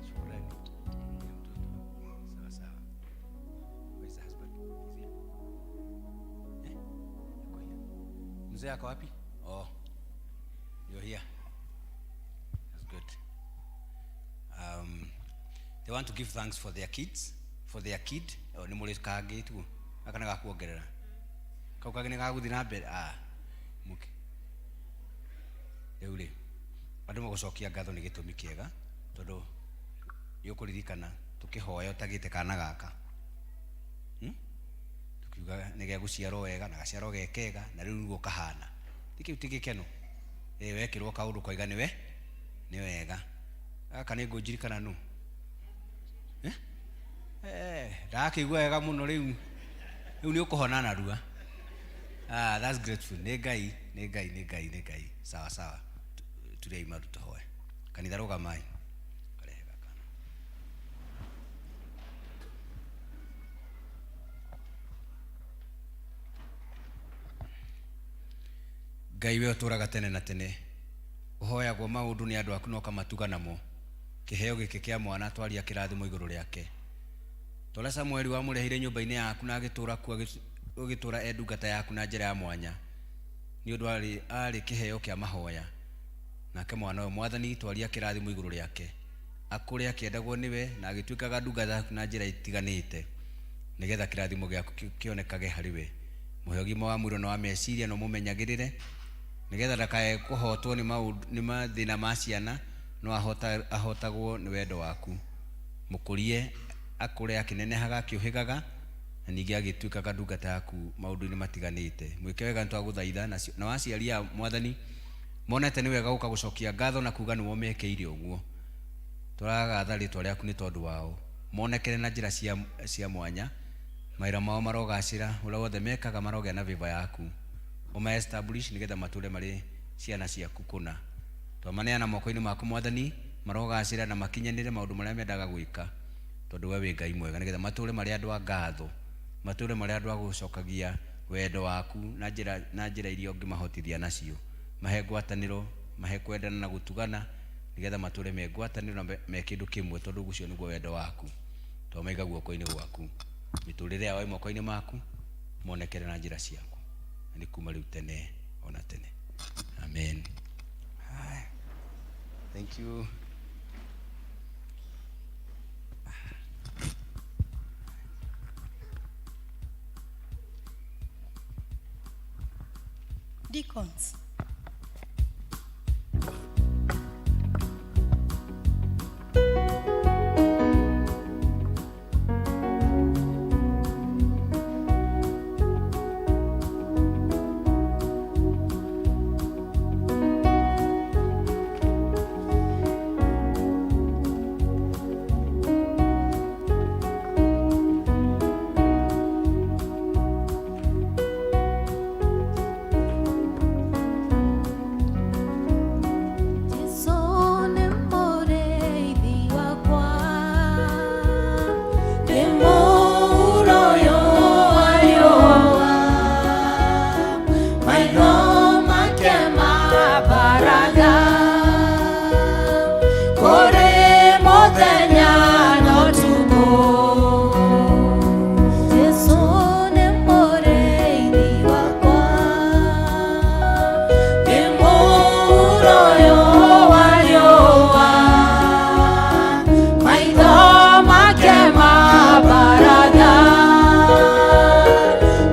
Shukrani. Ya mtoto. Sawa sawa. Where is the husband? Is he? Eh? Ako here. Mzee ako wapi? Oh. You're here. That's good. They want to give thanks for their kids, for their kid. Oh, nĩ mũrĩ kangĩ tu. Gaka nĩ gakuongerera. Kau kangĩ nĩ gagũthiĩ na mbere. Ah. Mũke. Rĩu rĩ, andũ magũcokia ngatho nĩ gĩtũmi kĩega tondũ nĩ ũkũririkana tũkĩhoya ũtagĩte kana gaka. Tukiuga nĩ gegũciarwo wega na gaciarwo ge kega na rĩu nĩguo kahana. Ti kĩu ti gĩkeno? Ĩ wekĩrwo kaũndũ ũkoiga nĩwe nĩ wega. Gaka nĩ ngũnjiri kana nũ? Eh? Eh, ndakĩigua wega mũno rĩu. Rĩu nĩ ũkũhona narua. Ah, that's grateful. Nĩ Ngai, nĩ Ngai, nĩ Ngai, nĩ Ngai. Sawa sawa. Turiai maru tũhoe. Kanitha rũgamai. Karehe gaka. Ngai we ũtũraga tene na tene, ũhoyagwo maũndũ nĩ andũ aku na ũkamatuga namo. Kĩheo gĩkĩ kĩa mwana twaria kĩrathimo igũrũ rĩake. Ta ũrĩa Samueli wamũrehire nyũmba-inĩ yaku na agĩtũũra kuo agĩtũũra e ndungata yaku na njĩra ya mwanya, nĩ ũndũ aarĩ, aarĩ kĩheo kĩa mahoya. Nake mwana ũyũ, Mwathani, twaria kĩrathimo igũrũ rĩake, akũre akĩendagwo nĩwe na agĩtuĩkaga ndungata yaku na njĩra itiganĩte, nĩgetha kĩrathimo gĩaku kĩonekage harĩ we. Mũhe ũgima wa mwĩrĩ na wa meciria na ũmũmenyagĩrĩre, nĩgetha ndakae kũhotwo nĩ maũndũ, nĩ mathĩna ma ciana, no ahotagwo nĩ wendo waku. Mũkũrie akũre akĩnenehaga akĩũhĩgaga, na ningĩ agĩtuĩkaga ndungata yaku maũndũ-inĩ matiganĩte. Mwĩke wega nĩtwagũthaitha, nao aciari a Mwathani monete nĩ wega gũka gũcokia ngatho na kuga nĩwe ũmekĩire ũguo. Tũragatha rĩtwa rĩaku nĩ tondũ wao. Monekere na njĩra cia mwanya, mawĩra mao marogacĩra, ũrĩa wothe mekaga marogĩa na favor yaku. Ũma establish nĩgetha matũre marĩ ciana ciaku kũna. Twamaneana moko-inĩ maku Mwathani, Marogacĩra na makinyanĩre maũndũ marĩa mendaga gwĩka, tondũ we wĩ Ngai mwega, nĩgetha matũre marĩ andũ a ngatho, matũre marĩ andũ a gũcokagia wendo waku na njĩra na njĩra iria ũngĩmahotithia nacio. Mahe ngwatanĩro, mahe kwendana na gũtugana, nĩgetha matũre me ngwatanĩro na me kĩndũ kĩmwe, tondũ ũcio nĩguo wendo waku. Twamaiga guoko-inĩ gwaku, mĩtũrĩre yao ĩ moko-inĩ maku, monekere na njĩra ciaku, na nĩ kuma rĩu tene ona tene. Amen. Haya. Thank you. Deacons. Jesu nĩ mũrĩithi wakwa, ndĩ mũrũyũ wa riũa, maitho make mabaraga kũrĩ mũthenya na ũtukũ. Jesu nĩ mũrĩithi wakwa, ndĩ mũrũyũ wa riũa, maitho make mabaraga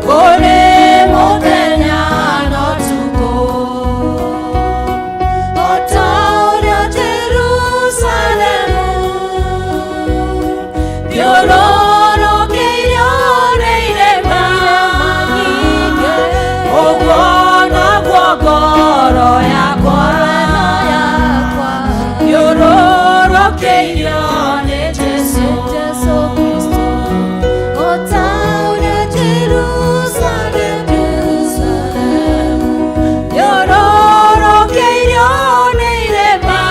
kũrĩ mũthenya na ũtukũ. O ta ũrĩa Jerusalemu thiũrũrũkĩirio nĩ irĩma, ũguo noguo ngoro yakwa thiũrũrũkĩirio nĩ Jesũ. O ta ũrĩa Jerusalemu thiũrũrũkĩirio nĩ irĩma,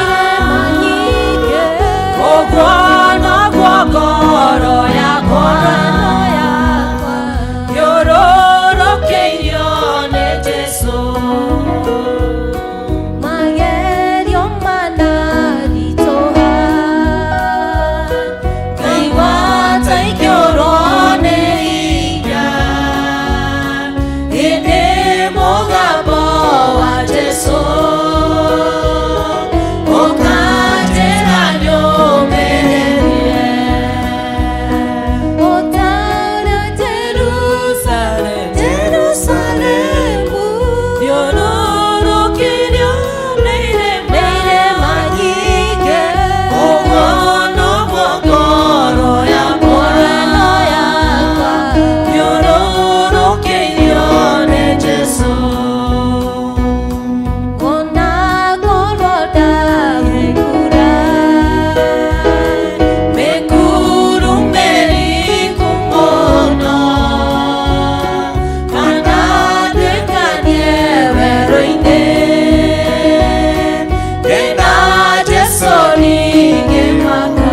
ũguo noguo ngoro yakwa thiũrũrũkĩirio nĩ Jesũ. Magerio manaritũha, ngaigua ta ingĩũrwo nĩ hinya, ĩndĩ mũgambo wa Jesũ ũkanjĩra nyũmĩrĩrie. O ta ũrĩa Jerusalemu thiũrũrũkĩirio nĩ irĩma nyingĩ, ũguo noguo ngoro yakwa thiũrũrũkĩirio nĩ Jesũ. Ona ngorwo ndagĩkura, mĩkuru mĩriku mũno, kana nduĩkanie werũ-inĩ, ndĩna Jesũ ndingĩmaka.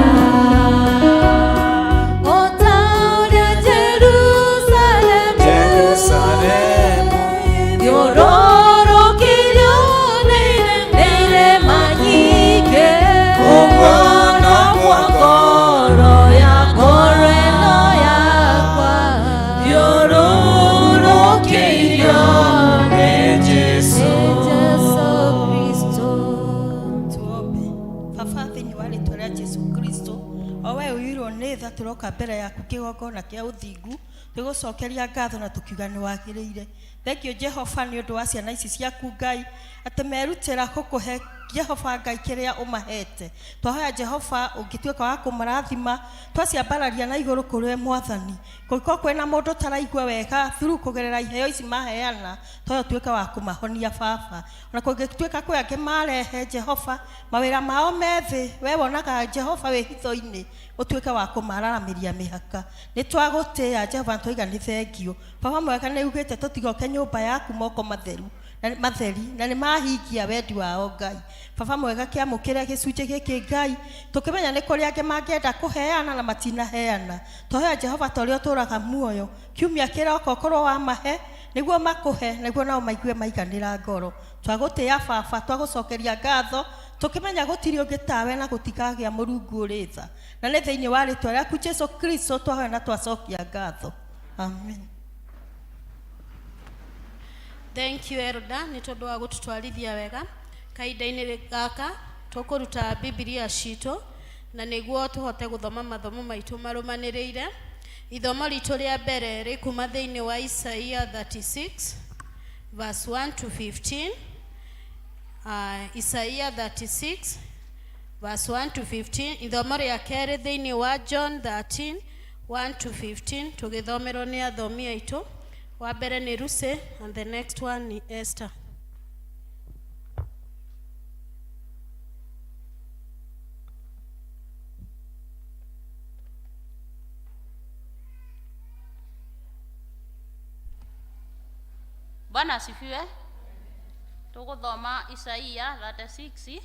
O ta ũrĩa Jerusalemu thiũrũrũkĩirio nĩ irĩma nyingĩ, ũguo noguo ngoro yakwa thiũrũrũkĩirio nĩ Jesũ. Tuombe. Baba thĩinĩ wa rĩtwa rĩa Jesu Kristo, o we ũiyũirwo nĩ tha tũroka mbere yaku kĩgongona kĩa ũthingu, tũgũcokeria ngatho na tũkiuga nĩ wagĩrĩire. Thank you Jehova nĩ ũndũ wa ciana ici ciaku Ngai, atĩ merutĩra gũkũhe Jehova Ngai kĩrĩa ũmahete. Twahoya Jehova ũngĩtuĩka wa kũmarathima, twaciambararia na igũrũ kũrĩ we Mwathani. Kũngĩkorwo kwĩna mũndũ ũtaraigua wega through kũgerera iheo ici maheana, twahoya ũtuĩke wa kũmahonia Baba. Ona kũngĩtuĩka kwĩ angĩ marehe Jehova, mawĩra mao me thĩ, we wonaga Jehova wĩ hitho-inĩ, ũtuĩke wa kũmararamĩria mĩhaka. Nĩ twagũtĩĩa Jehova na twauga nĩ thengiũ. Baba mwega nĩ ugĩte tũtigoke nyũmba yaku moko matheru. Na Na matheri na nĩ mahingia wendi wao Ngai. Baba mwega, kĩamũkĩre gĩcunjĩ gĩkĩ Ngai, tũkĩmenya nĩ kũrĩ angĩ mangĩenda kũheana na matinaheana. Twahoya Jehova, ta ũrĩa ũtũũraga muoyo, kiumia kĩroka ũkorwo wamahe nĩguo makũhe, nĩguo nao maigue maiganĩra ngoro. Twagũtĩĩa Baba, twagũcokeria ngatho, tũkĩmenya gũtirĩ ũngĩ tawe na gũtikagĩa mũrungu ũrĩ tha. Na nĩ thĩinĩ wa rĩtwa rĩaku Jesu Kristo twahoya na twacokia ngatho, amen. Thank you, Elda, nĩ tondũ wa gũtũtwarithia wega. Kahinda-inĩ gaka tũkũruta Bibilia citũ na nĩguo tũhote gũthoma mathomo maitũ marũmanĩrĩire. Ithomo ritũ rĩa mbere rĩkuma thĩinĩ wa Isaia 36 verse 1 to 15. Isaia 36 verse 1 to 15. Ithomo rĩa kerĩ thĩinĩ wa John 13 1 to 15, tũgĩthomerwo nĩ athomi aitũ. Wa mbere nĩ Lucy and the next one ni Esther. Bwana asifiwe. Tũgũthoma Isaia 36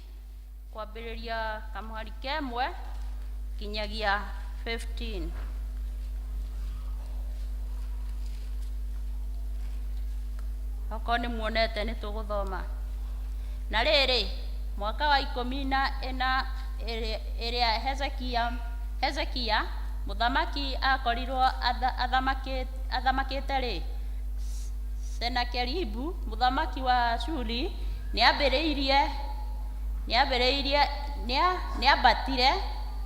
kwambĩrĩria kamũhari kemwe kinyagia 15. Okorwo nĩ muonete nĩ tũgũthoma. Na rĩrĩ, mwaka wa 14 ĩrĩa Hezekia mũthamaki akorirwo athamakĩte-rĩ, Senakeribu mũthamaki wa Ashuri nĩambatire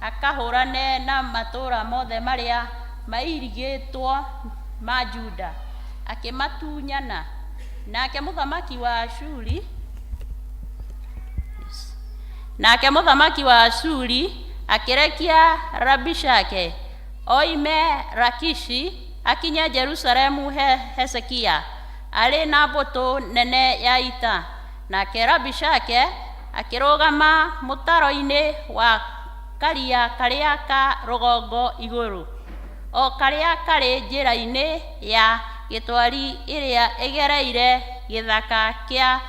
akahũũrane na matũũra mothe marĩa mairigĩtwo ma Juda, akĩmatunyana. Nake mũthamaki wa Ashuri akĩrekia Rabishake oime Lakishi akinye Jerusalemu he Hezekia arĩ na mbũtũ nene ya ita. Nake Rabishake akĩrũgama mũtaro-inĩ wa karia karĩa ka rũgongo igũrũ, o karĩa karĩ njĩra-inĩ ya gĩtwari ĩrĩa ĩgereire gĩthaka kĩa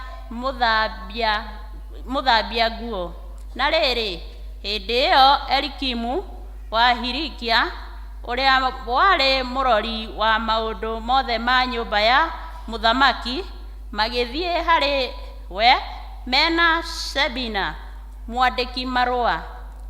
mũthambia nguo. Na rĩrĩ, hĩndĩ ĩyo Eliakimu wa Hilikia, ũrĩa warĩ mũrori wa maũndũ mothe ma nyũmba ya mũthamaki, magĩthiĩ harĩ we mena Shebina mwandĩki marũa,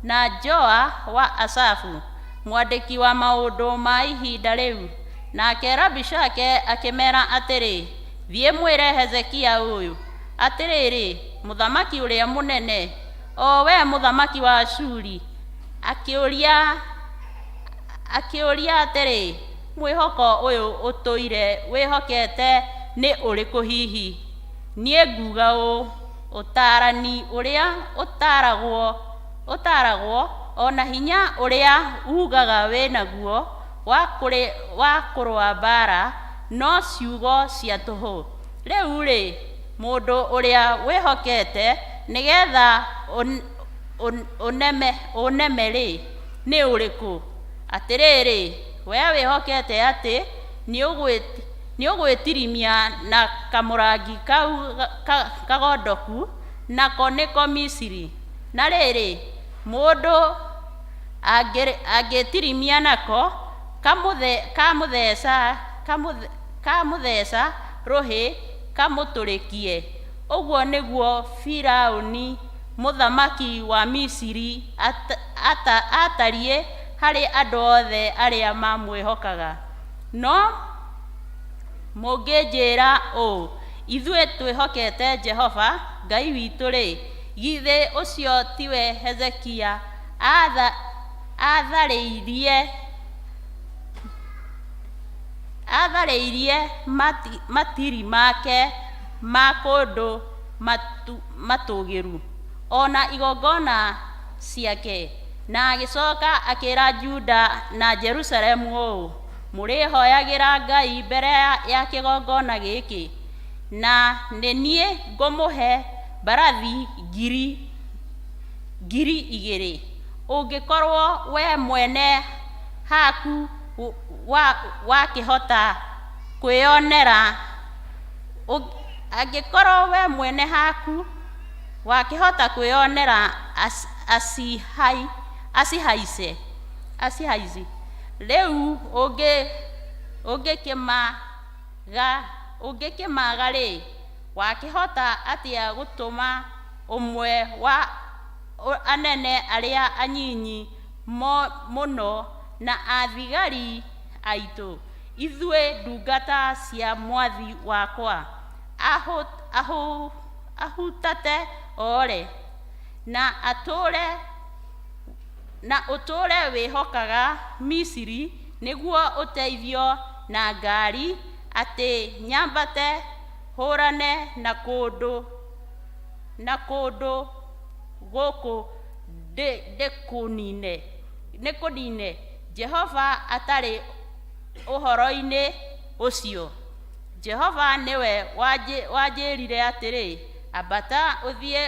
na Joa wa Asafu mwandĩki wa maũndũ ma ihinda rĩu. Nake Rabishake akĩmeera atĩrĩ, Thiĩ mwĩre Hezekia ũũ, 'Atĩrĩrĩ, mũthamaki ũrĩa mũnene, o we mũthamaki wa Ashuri, akĩũria atĩrĩ, mwĩhoko ũyũ ũtũire wĩhokete nĩ ũrĩkũ hihi? Niĩ nguuga ũũ, ũtaarani ũrĩa ũtaaragwo, o na hinya ũrĩa uugaga wĩ naguo wa kũrũa mbaara, no ciugo cia tũhũ. Rĩu-rĩ, mũndũ ũrĩa wĩhokete nĩgeetha ũneme-rĩ, nĩ ũrĩkũ? Atĩrĩrĩ, wee wĩhokete atĩ nĩũgwĩtirimia na kamũrangi kau kagondoku, nako nĩko Misiri. Na rĩrĩ, mũndũ angĩtirimia nako, kamũtheeca rũhĩ kamũtũrĩkie. Ũguo nĩguo Firaũni mũthamaki wa Misiri atariĩ harĩ andũ othe arĩa mamwĩhokaga. No mũngĩnjĩĩra ũũ, 'Ithuĩ twĩhokete Jehova Ngai witũ-rĩ, githĩ ũcio tiwe Hezekia aatharĩirie matiri make ma kũndũ matũũgĩru, o na igongona ciake, na agĩcoka akĩĩra Juda na Jerusalemu ũũ, 'Mũrĩhooyagĩra Ngai mbere ya kĩgongona gĩkĩ, na nĩ niĩ ngũmũhe mbarathi 2,000, ũngĩkorwo we mwene haku wakĩhota kwĩonera Angĩkorwo we mwene haku wakĩhota kwĩonera acihaice acihaici rĩu ũngĩkĩmaga-rĩ, wakĩhota atĩa gũtũma ũmwe wa anene arĩa anyinyi mũno na athigari aitũ, ithuĩ ndungata cia mwathi wakwa, ahutate ore, na atũre na ũtũũre wĩhokaga Misiri nĩguo ũteithio na ngari, atĩ nyambate hũrane na kũndũ na kũndũ gũkũ ndĩkũnine, Jehova atarĩ ũhoro-inĩ ũcio? Jehova nĩwe wanjĩrire atĩrĩ, ambata ũthiĩ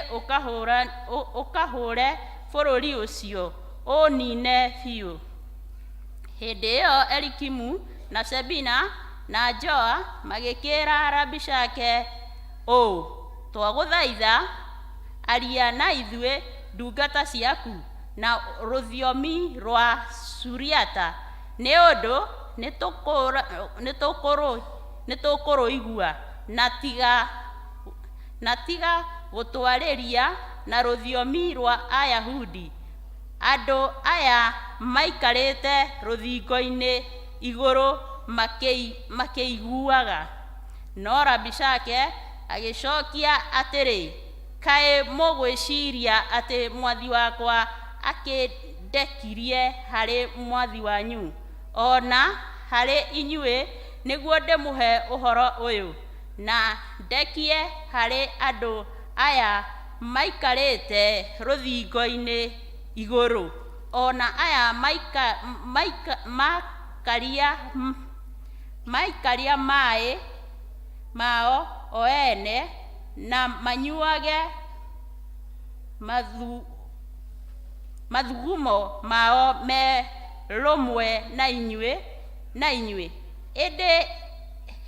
ũkahũre bũrũri ũcio, ũũniine biũ. Hĩndĩ ĩyo Eliakimu na Shebina na Joa magĩkĩĩra Rabishake ũũ, Twagũthaitha, aria na ithuĩ ndungata ciaku na rũthiomi rwa Suriata, nĩ ũndũ nĩtũkũrũigua, na tiga gũtwarĩria na rũthiomi rwa Ayahudi, andũ aya maikarĩte rũthingo-inĩ igũrũ makĩiguaga. No Rabishake agĩcokia atĩrĩ, Kaĩ mũgwĩciria atĩ mwathi wakwa akĩndekirie harĩ mwathi wanyu, o na harĩ inyuĩ, nĩguo ndĩmũhe ũhoro ũyũ, na ndekie harĩ andũ aya maikarĩte rũthingo-inĩ igũrũ, o na aya maikaria maĩ mao o ene, na manyuage mathugumo mao me rũmwe na inyuĩ? Ĩndĩ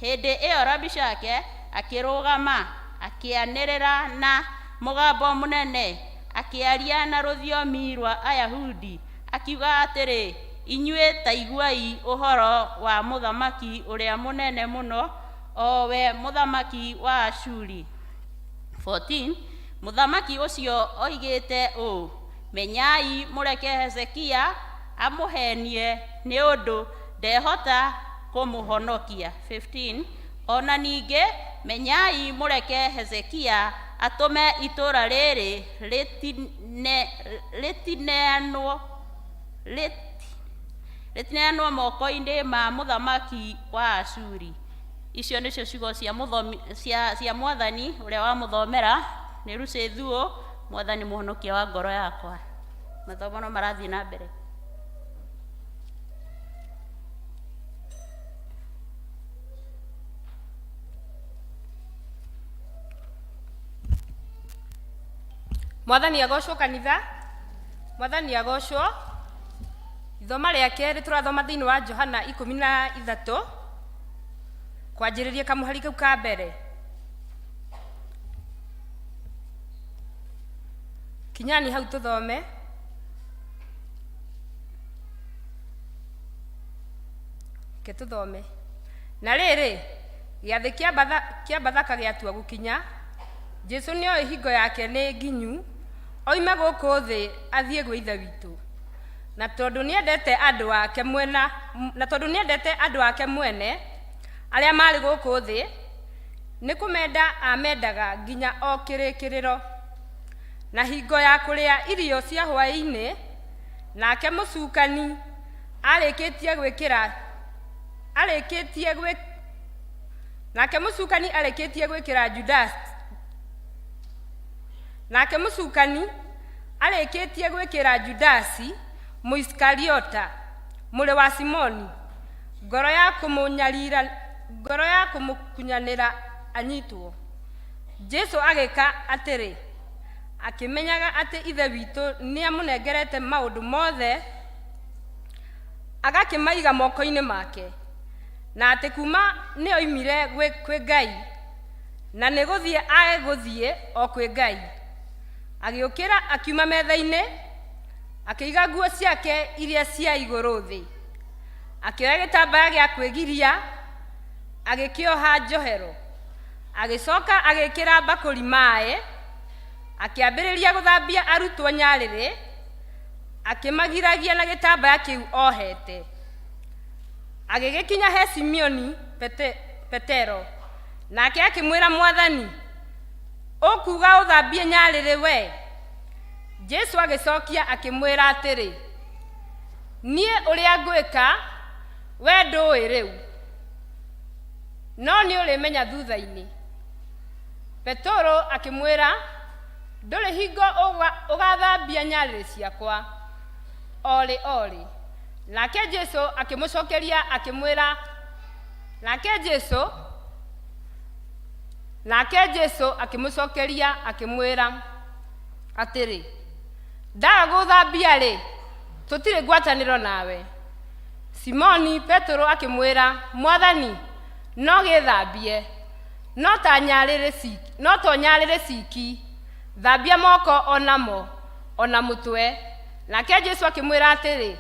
hĩndĩ ĩyo Rabishake akĩrũgama, akĩanĩrĩra na mũgambo mũnene, akĩaria na rũthiomi rwa Ayahudi, akiuga atĩrĩ, Inyuĩ ta iguai ũhoro wa mũthamaki ũrĩa mũnene mũno, o we mũthamaki wa Ashuri. 14 Mũthamaki ũcio oigĩte ũũ, Menyai mũreke Hezekia amũheenie, nĩ ũndũ ndehota kũmũhonokia. 15 O na ningĩ menyai mũreke Hezekia atũme itũũra rĩrĩ rĩtineanwo moko-inĩ ma mũthamaki wa Ashuri. Icio nĩcio ciugo cia, cia, cia mwathani ũrĩa wamũthomera nĩ Lucy Thuo, mwathani mũhonokia wa ngoro yakwa. Mathomo no marathiĩ na mbere. Mwathani agocwo kanitha. Mwathani agocwo. Ithoma rĩa kerĩ tũrathoma thĩinĩ wa Johana 13 kwanjĩrĩria kamũhari kau ka mbere. Kinyani hau tũthome. Reke tũthome. Na rĩrĩ, gĩathĩ kĩa Bathaka gĩatua gũkinya, Jesu nĩoĩ hingo yake nĩ nginyu, oime gũkũ thĩ athiĩ gwĩ Ithe witũ. Na tondũ nĩendete andũ ake mwena, na tondũ nĩendete andũ ake mwene arĩa marĩ gũkũ thĩ, nĩ kũmenda amendaga nginya o kĩrĩkĩrĩro. Na hingo ya kũrĩa irio cia hwaĩ-inĩ, nake mũcukani arĩkĩtie gwĩkĩra arĩkĩtie gwĩ nake mũcukani arĩkĩtie gwĩkĩra Judas nake mũcukani arĩkĩtie gwĩkĩra Judasi Mũisikariota mũrĩ wa Simoni ngoro ya kũmũnyarira ngoro ya kũmũkunyanĩra anyitwo. Jesu agĩka atĩrĩ, akĩmenyaga atĩ Ithe witũ nĩamũnengerete maũndũ mothe agakĩmaiga moko-inĩ make, na atĩ kuma nĩoimire kwĩ Ngai Na nĩ gũthiĩ agũthiĩ o kwĩ Ngai. Agĩũkĩra akiuma metha-inĩ, akĩiga nguo ciake iria cia igũrũ thĩ, akĩoya gĩtambaya gĩa kwĩgiria, agĩkĩoha njohero, agĩcoka agĩkĩra mbakũri maĩ, akĩambĩrĩria gũthambia arutwo nyarĩrĩ, akĩmagiragia na gĩtambaya kĩu ohete. Agĩgĩkinya he Simioni Petero, nake akĩmwĩra, Mwathani, ũkuuga ũthambie nyarĩrĩ we? Jesu agĩcokia akĩmwĩra atĩrĩ, niĩ ũrĩa ngwĩka we ndũĩ rĩu, no nĩ ũrĩmenya thutha-inĩ. Petero akĩmwĩra, ndũrĩ hingo ũgathambia nyarĩrĩ ciakwa orĩ orĩ. Nake Jesu akĩmũcokeria akĩmwĩra, nake Jesu akĩmũcokeria akĩmwĩra atĩrĩ, ndaga gũthambia-rĩ, tũtirĩ ngwatanĩro nawe. Simoni Petero akĩmwĩra, Mwathani, no gĩthambie, no to nyarĩrĩ ciki, thambia moko o namo o na mũtwe. Nake Jesu akĩmwĩra atĩrĩ,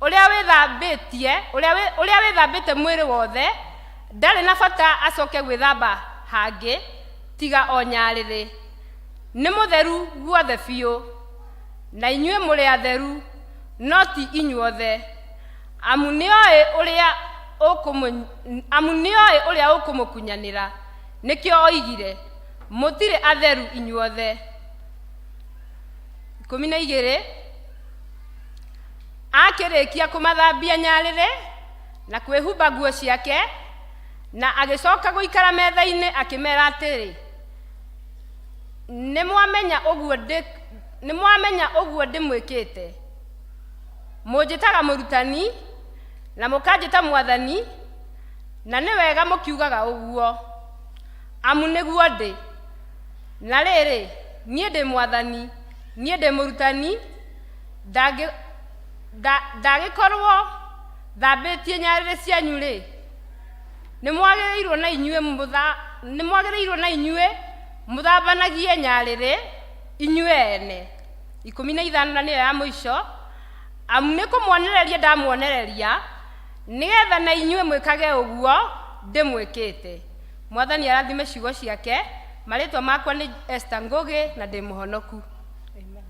ũrĩa wĩthambĩtie ũrĩa wĩthambĩte mwĩrĩ wothe ndarĩ na bata acoke gwĩthamba hangĩ tiga o nyarĩrĩ, nĩ mũtheru guothe biũ. Na inyuĩ mũrĩ atheru, no ti inyuothe. Amu nĩoĩ ũrĩa ũkũmũkunyanĩra, nĩkĩo oigire, mũtirĩ atheru inyuothe. 12. Akĩrĩkia kũmathambia nyarĩrĩ na kwĩhumba nguo ciake, na agĩcoka gũikara metha-inĩ, akĩmera atĩrĩ, nĩ mwamenya ũguo ndĩmwĩkĩte? Mũnjĩtaga Mũrutani na mũkanjĩta Mwathani, na nĩ wega mũkiugaga ũguo, amu nĩguo ndĩ. Na rĩrĩ, niĩ ndĩ Mwathani, niĩ ndĩ Mũrutani, ndagĩkorwo thambĩtie nyarĩrĩ cianyu-rĩ, nĩ mwagĩrĩirwo na inyuĩ mũthambanagie nyarĩrĩ inyuĩ ene. 15, na nĩyo ya mũico. Amu nĩ kũmuonereria ndamuonereria, nĩgetha na inyuĩ mwĩkage ũguo ndĩmwĩkĩte. Mwathani arathime ciugo ciake. Marĩtwa makwa nĩ Esther Ngũgĩ na ndĩ mũhonoku. Amen.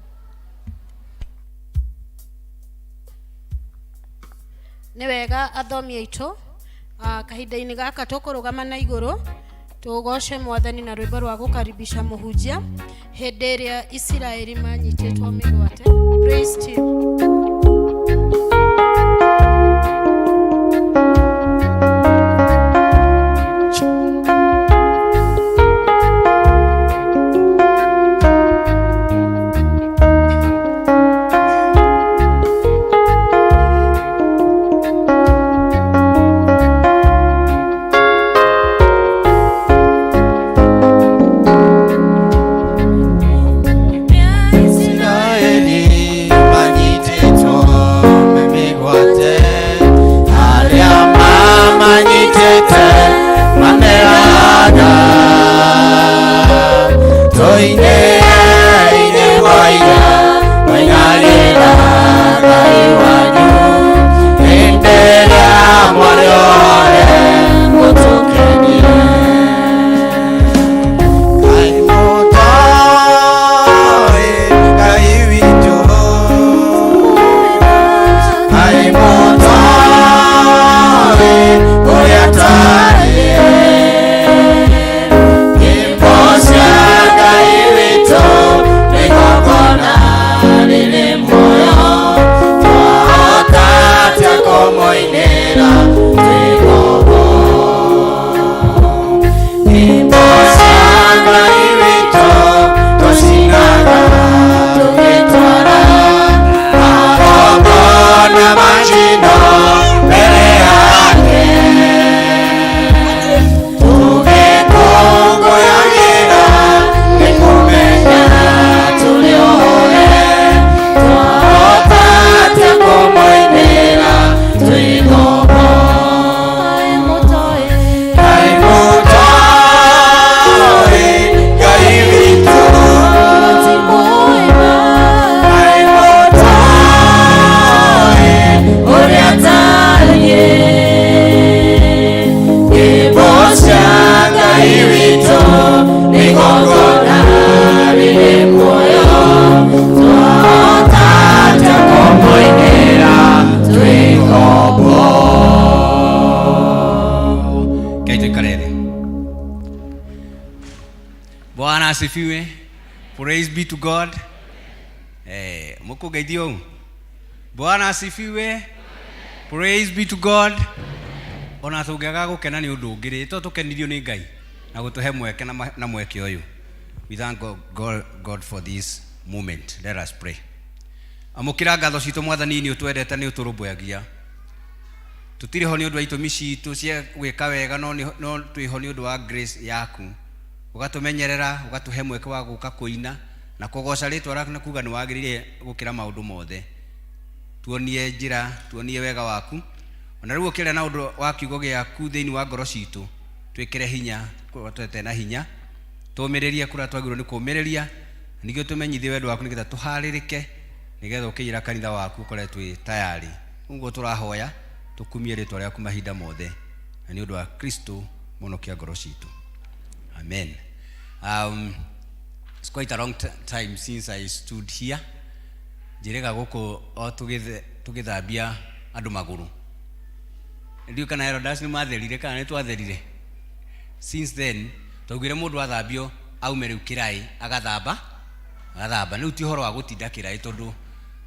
Nĩ wega, athomi aitũ. Kahinda-inĩ gaka tũkũrũgama na igũrũ tũgoce Mwathani na rwĩmbo rwa gũkaribisha mũhunjia, hĩndĩ ĩrĩa Isiraeli manyitĩtwo mĩgwate. Praise team. Isiraeli manyitĩtwo Bwana asifiwe. Praise be to God. Eh, mũkũngeithia ũũ. Bwana asifiwe. Praise be to God. Ona tũngĩaga gũkena nĩ ũndũ ũngĩ rĩ, to tũkenirio nĩ Ngai na gũtũhe mweke na na mweke ũyũ. We thank God, God, God for this moment. Let us pray. Amũkĩra ngatho citũ Mwathani nĩ ũtwendete nĩ ũtũrũmbũyagia. Tũtirĩ ho nĩ ũndũ wa itũmi citũ cia gwĩka wega no, no twĩho nĩ ũndũ wa grace yaku. Ũgatũmenyerera, ũgatũhe mweke wa gũka kũina na kũgoca rĩtwa rĩaku na kuga nĩ wagĩrĩire gũkĩra maũndũ mothe. Tuonie njĩra, tuonie wega waku. Ona rĩu ũkĩaria na ũndũ wa kiugo gĩaku thĩinĩ wa ngoro citũ, twĩkĩre hinya kũrĩa tũtete na hinya, tũmĩrĩrie kũrĩa twagĩrĩirwo nĩ kũmĩrĩria, ningĩ ũtũmenyithie wendo waku nĩgetha tũharĩrĩke, nĩgetha ũkĩiyĩra kanitha waku ũkore twĩ tayari. Ũguo tũrahoya, tũkumie rĩtwa rĩaku mahinda mothe, na nĩ ũndũ wa Kristo mũhonokia ngoro citũ. Amen. It's quite a long time since I stood here. Njĩrĩga gũkũ o tũgĩthambia andũ magũrũ. Ndiũĩ kana Herodas nĩ matherire kana nĩ twatherire. Since then, twaugire mũndũ athambio aume rĩu kĩraĩ agathamba agathamba. Rĩu ti ũhoro wa gũtinda kĩraĩ tondũ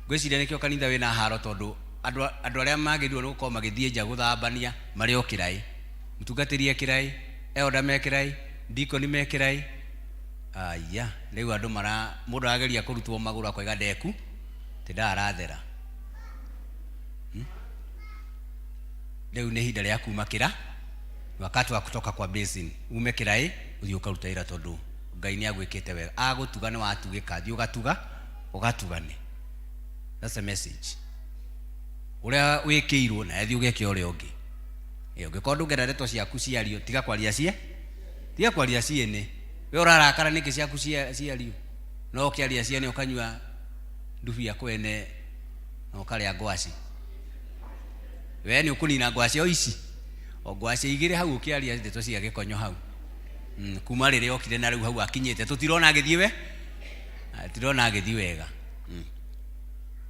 ngwĩciria nĩkĩo kanitha wĩna haro tondũ andũ andũ arĩa magĩrĩirwo nĩ gũkorwo magĩthiĩ nja gũthambania marĩ o kĩraĩ. Mũtungatĩri e kĩraĩ, elder me kĩraĩ, deacon me kĩraĩ. Aya, rĩu andũ mara mũndũ arageria kũrutwo magũrũ akoiga ndeku ti ndarathera. Rĩu nĩ ihinda rĩa kuma kĩra wakati wa kutoka kwa basin ume kĩraĩ ũthiĩ ũkaruta wĩra tondũ Ngai nĩ agwĩkĩte wega agũtuga nĩ watugĩka thiĩ ũgatuga ũgatugane. That's a message. Ũrĩa wĩkĩirwo nawe thiĩ ũgeke ũrĩa ũngĩ. Ũngĩkorwo ndũngĩenda ndeto ciaku ciario tiga kwaria cie tiga kwaria ciene. We ũrarakara nĩkĩ ciaku ciario no ũkĩaria ciene ũkanyua ndubia kwene na ũkarĩa ngwaci. We nĩ ũkũnina ngwaci o ici o ngwaci igĩrĩ hau ũkĩaria ndeto cia gĩkonyo hau. Kuma rĩrĩa okire na rĩu hau akinyĩte tũtirona agĩthiĩ we tirona agĩthiĩ wega.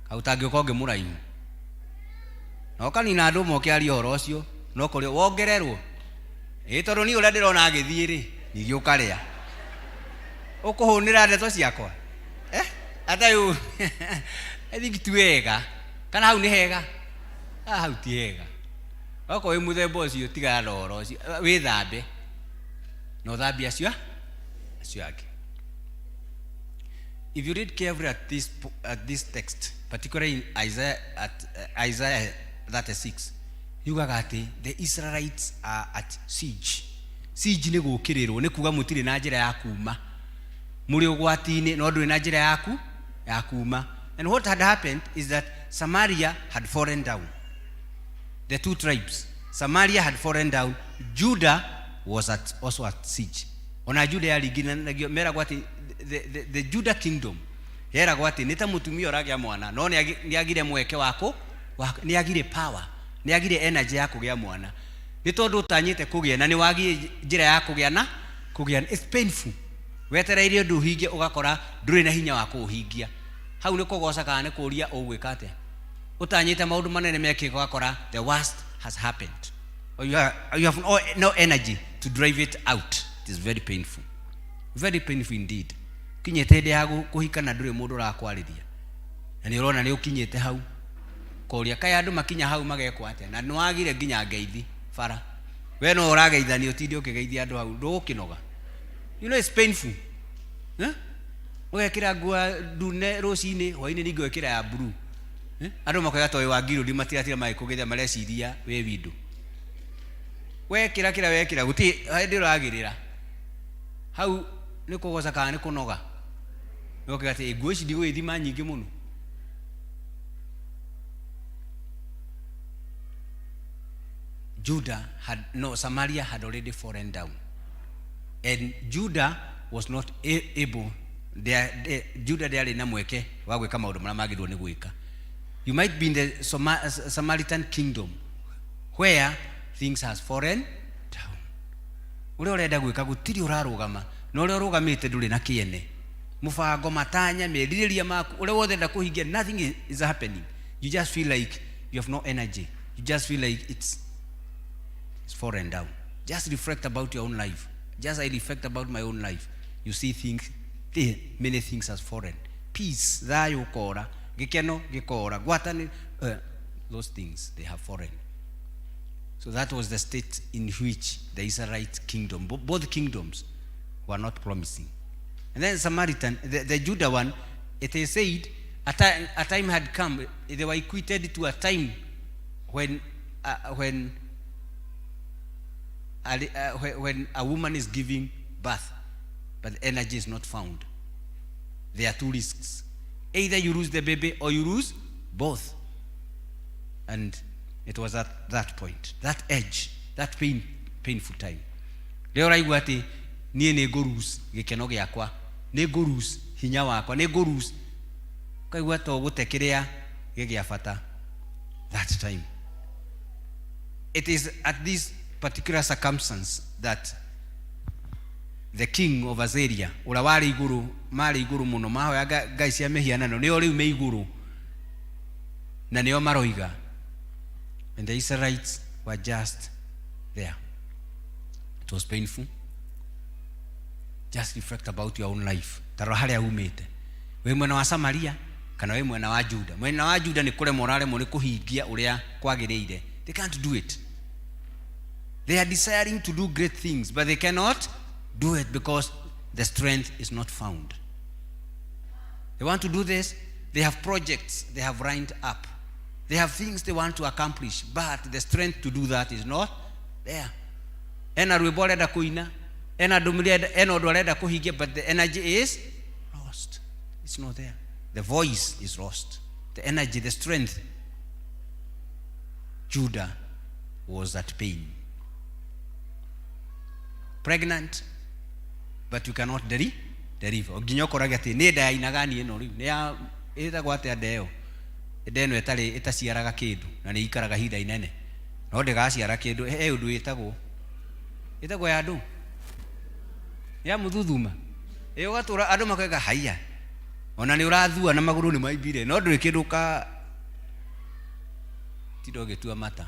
Hau tangĩũka ũngĩ mũraihu na ũkanina andũ ũmwe ũkĩaria ũhoro ũcio no kũrĩ wongererwo ĩ tondũ niĩ ũrĩa ndĩrona agĩthiĩ rĩ ningĩ ũkarĩa ũkũhũnĩra ndeto ciakwa ata yu I think ti wega kana hau nĩ hega hau ti hega okorwo wĩ mũthemba ũcio tigana na ũhoro ũcio wĩthambe na ũthambie acio acio angĩ. If you read carefully at this text, particularly in Isaiah, at Isaiah 36, yugaga atĩ the Israelites are at siege. Siege nĩ gũũkĩrĩrwo, nĩ kuga mũtirĩ na njĩra ya kuma. Mũrĩ ũgwati-inĩ, no ndũrĩ na njĩra yaku ya kuma. And what had happened is that Samaria had fallen down. The two tribes, Samaria had fallen down, Judah was also at siege. Ona Judah yaringithanagio meragwo atĩ the Judah kingdom yeragwo atĩ nĩ ta mũtumia ũragĩa mwana no nĩ agire mweke wa nĩ agire power, nĩ agire energy ya kũgĩa mwana nĩ tondũ ũtanyĩte kũgĩa na nĩ wagire njĩra ya kũgĩa na kũgĩa. It's painful. Wetereire ũndũ ũhingie ũgakora ndũrĩ na hinya wa kũũhingia. Hau nĩ kũgoca kana nĩ kũũria ũgwĩka atĩa? Ũtanyĩte maũndũ manene mekĩka ũgakora the worst has happened. Or you have no energy to drive it out. It is very painful. Very painful indeed. Ũkinyĩte hĩndĩ ya kũhika na ndũrĩ mũndũ ũrakwarĩria. Na nĩ ũrona nĩ ũkinyĩte hau. Koria kaĩ andũ makinya hau magekwo atĩa? Na nĩ wagire nginya ngeithi bara. We no ũrageithania ũtinde ũkĩgeithia andũ hau ndũgũkĩnoga. You know it's painful. Eh? Ũgekĩra nguo ndune rũcinĩ, hwainĩ ningĩ ũgekĩra ya blue. Andũ makoiga tondũ wa ngirũndi matiratira magĩkũgeithia mareciria wĩ window. Wekĩra kĩrĩa wekĩra gũtirĩ hĩndĩ ũragĩrĩra. Hau nĩ kũgoca kana nĩ kũnoga. Ũkoiga atĩ nguo ici ndigũgĩthima nyingĩ mũno. Judah had, no, Samaria had already fallen down. And Judah was not able, Judah ndĩarĩ na mweke wa gwĩka maũndũ marĩa magĩrĩirwo nĩ gwĩka. You might be in the Samaritan kingdom where things has fallen down. Ũrĩa ũrenda gwĩka gũtirĩ ũrarũgama, na ũrĩa ũrũgamĩte ndũrĩ na kĩene. Mũbango, matanya, merirĩria maku, ũrĩa wothe ũrenda kũhingia, nothing is happening. You just feel like you have no energy. You just feel like it's fallen down. Just reflect about your own life. Just I reflect about my own life. You see things, many things as foreign. Peace, thayũ ũkora, gĩkeno gĩkora, ngwatanĩro, those things they have foreign. So that was the state in which the Israelite kingdom, both kingdoms were not promising. And then Samaritan, the Judah one, it is said a time had come, they were equated to a time when a woman is giving birth, but the energy is not found. There are two risks. Either you lose the baby or you lose both. And it was at that point, that edge, that painful time. Rĩo ũraigua atĩ niĩ nĩ ngũ-lose gĩkeno gĩakwa, nĩ ngũ-lose hinya wakwa, nĩ ngũ-lose, ũkaigua ta ũgũte kĩrĩa gĩ gĩa bata that time. It is at this particular circumstance that the king of Assyria, ũrĩa warĩ igũrũ, marĩ igũrũ mũno, mahoya ngai cia mĩhianano, nĩo rĩu me igũrũ, na nĩo maroiga. And the Israelites were just there. It was painful. Just reflect about your own life. Ta rora harĩa umĩte. Wĩ mwena wa Samaria kana wĩ mwena wa Juda? Mwena wa Juda nĩ kũremwo ũraremwo nĩ kũhingia ũrĩa kwagĩrĩire. They can't do it. They are desiring to do great things, but they cannot do it because the strength is not found. They want to do this. They have projects they have lined up. They have things they want to accomplish, but the strength to do that is not there. Ena rwĩmbo arenda kũina, ena ndũmĩrĩri, ena ũndũ arenda kũhingia, but the energy is lost. It's not there. The voice is lost. The energy, the strength. Judah was at pain. Pregnant, but you cannot deliver. Nginya ũkorage atĩ nĩ nda ya inagani ĩno rĩu, nĩ ya ĩtagwo atĩa nda ĩyo? Nda ĩno ĩtarĩ ĩtaciaraga kĩndũ na nĩ ikaraga ihinda inene. No ndĩgaciara kĩndũ, he ũndũ ĩtagwo ya andũ. Ya mũthuthuma. Ĩ ũgatũra andũ makoiga haiya. Ona nĩ ũrathua na magũrũ nĩ maimbire, no ndũrĩ kĩndũ ka tinda ũgĩtua mata.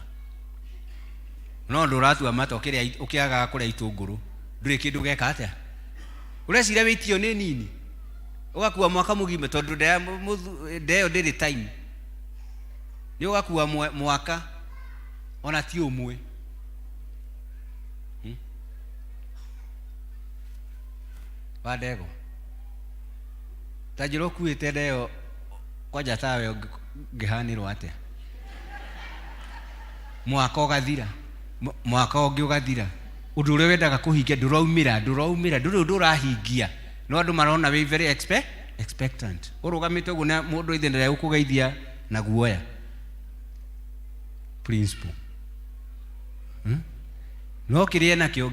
No ndũratua mata ũkĩagaga kũrĩa itũngũrũ, ndũrĩ kĩndũ ũgeka atĩa? Ũreciria wĩtio nĩ nini? Ũgakua mwaka mũgima tondũ nda ĩyo ndĩrĩ time. Nĩ ũgakua mwaka ona ti ũmwe. Wa ndego. Ta njĩra ũkuĩte nda ĩyo kwanja tawe ũngĩhanĩrwo atĩa? Mwaka ũgathira, mwaka ũngĩ ũgathira. Ũndũ ũrĩa wendaga kũhingia ndũraumĩra, ndũraumĩra, ndũrĩ ũndũ ũrahingia. No andũ marona wĩ very expectant. Ũrũgamĩte ũguo na mũndũ ithe ndarĩa na guoya. Principle. No kĩrĩa nakĩo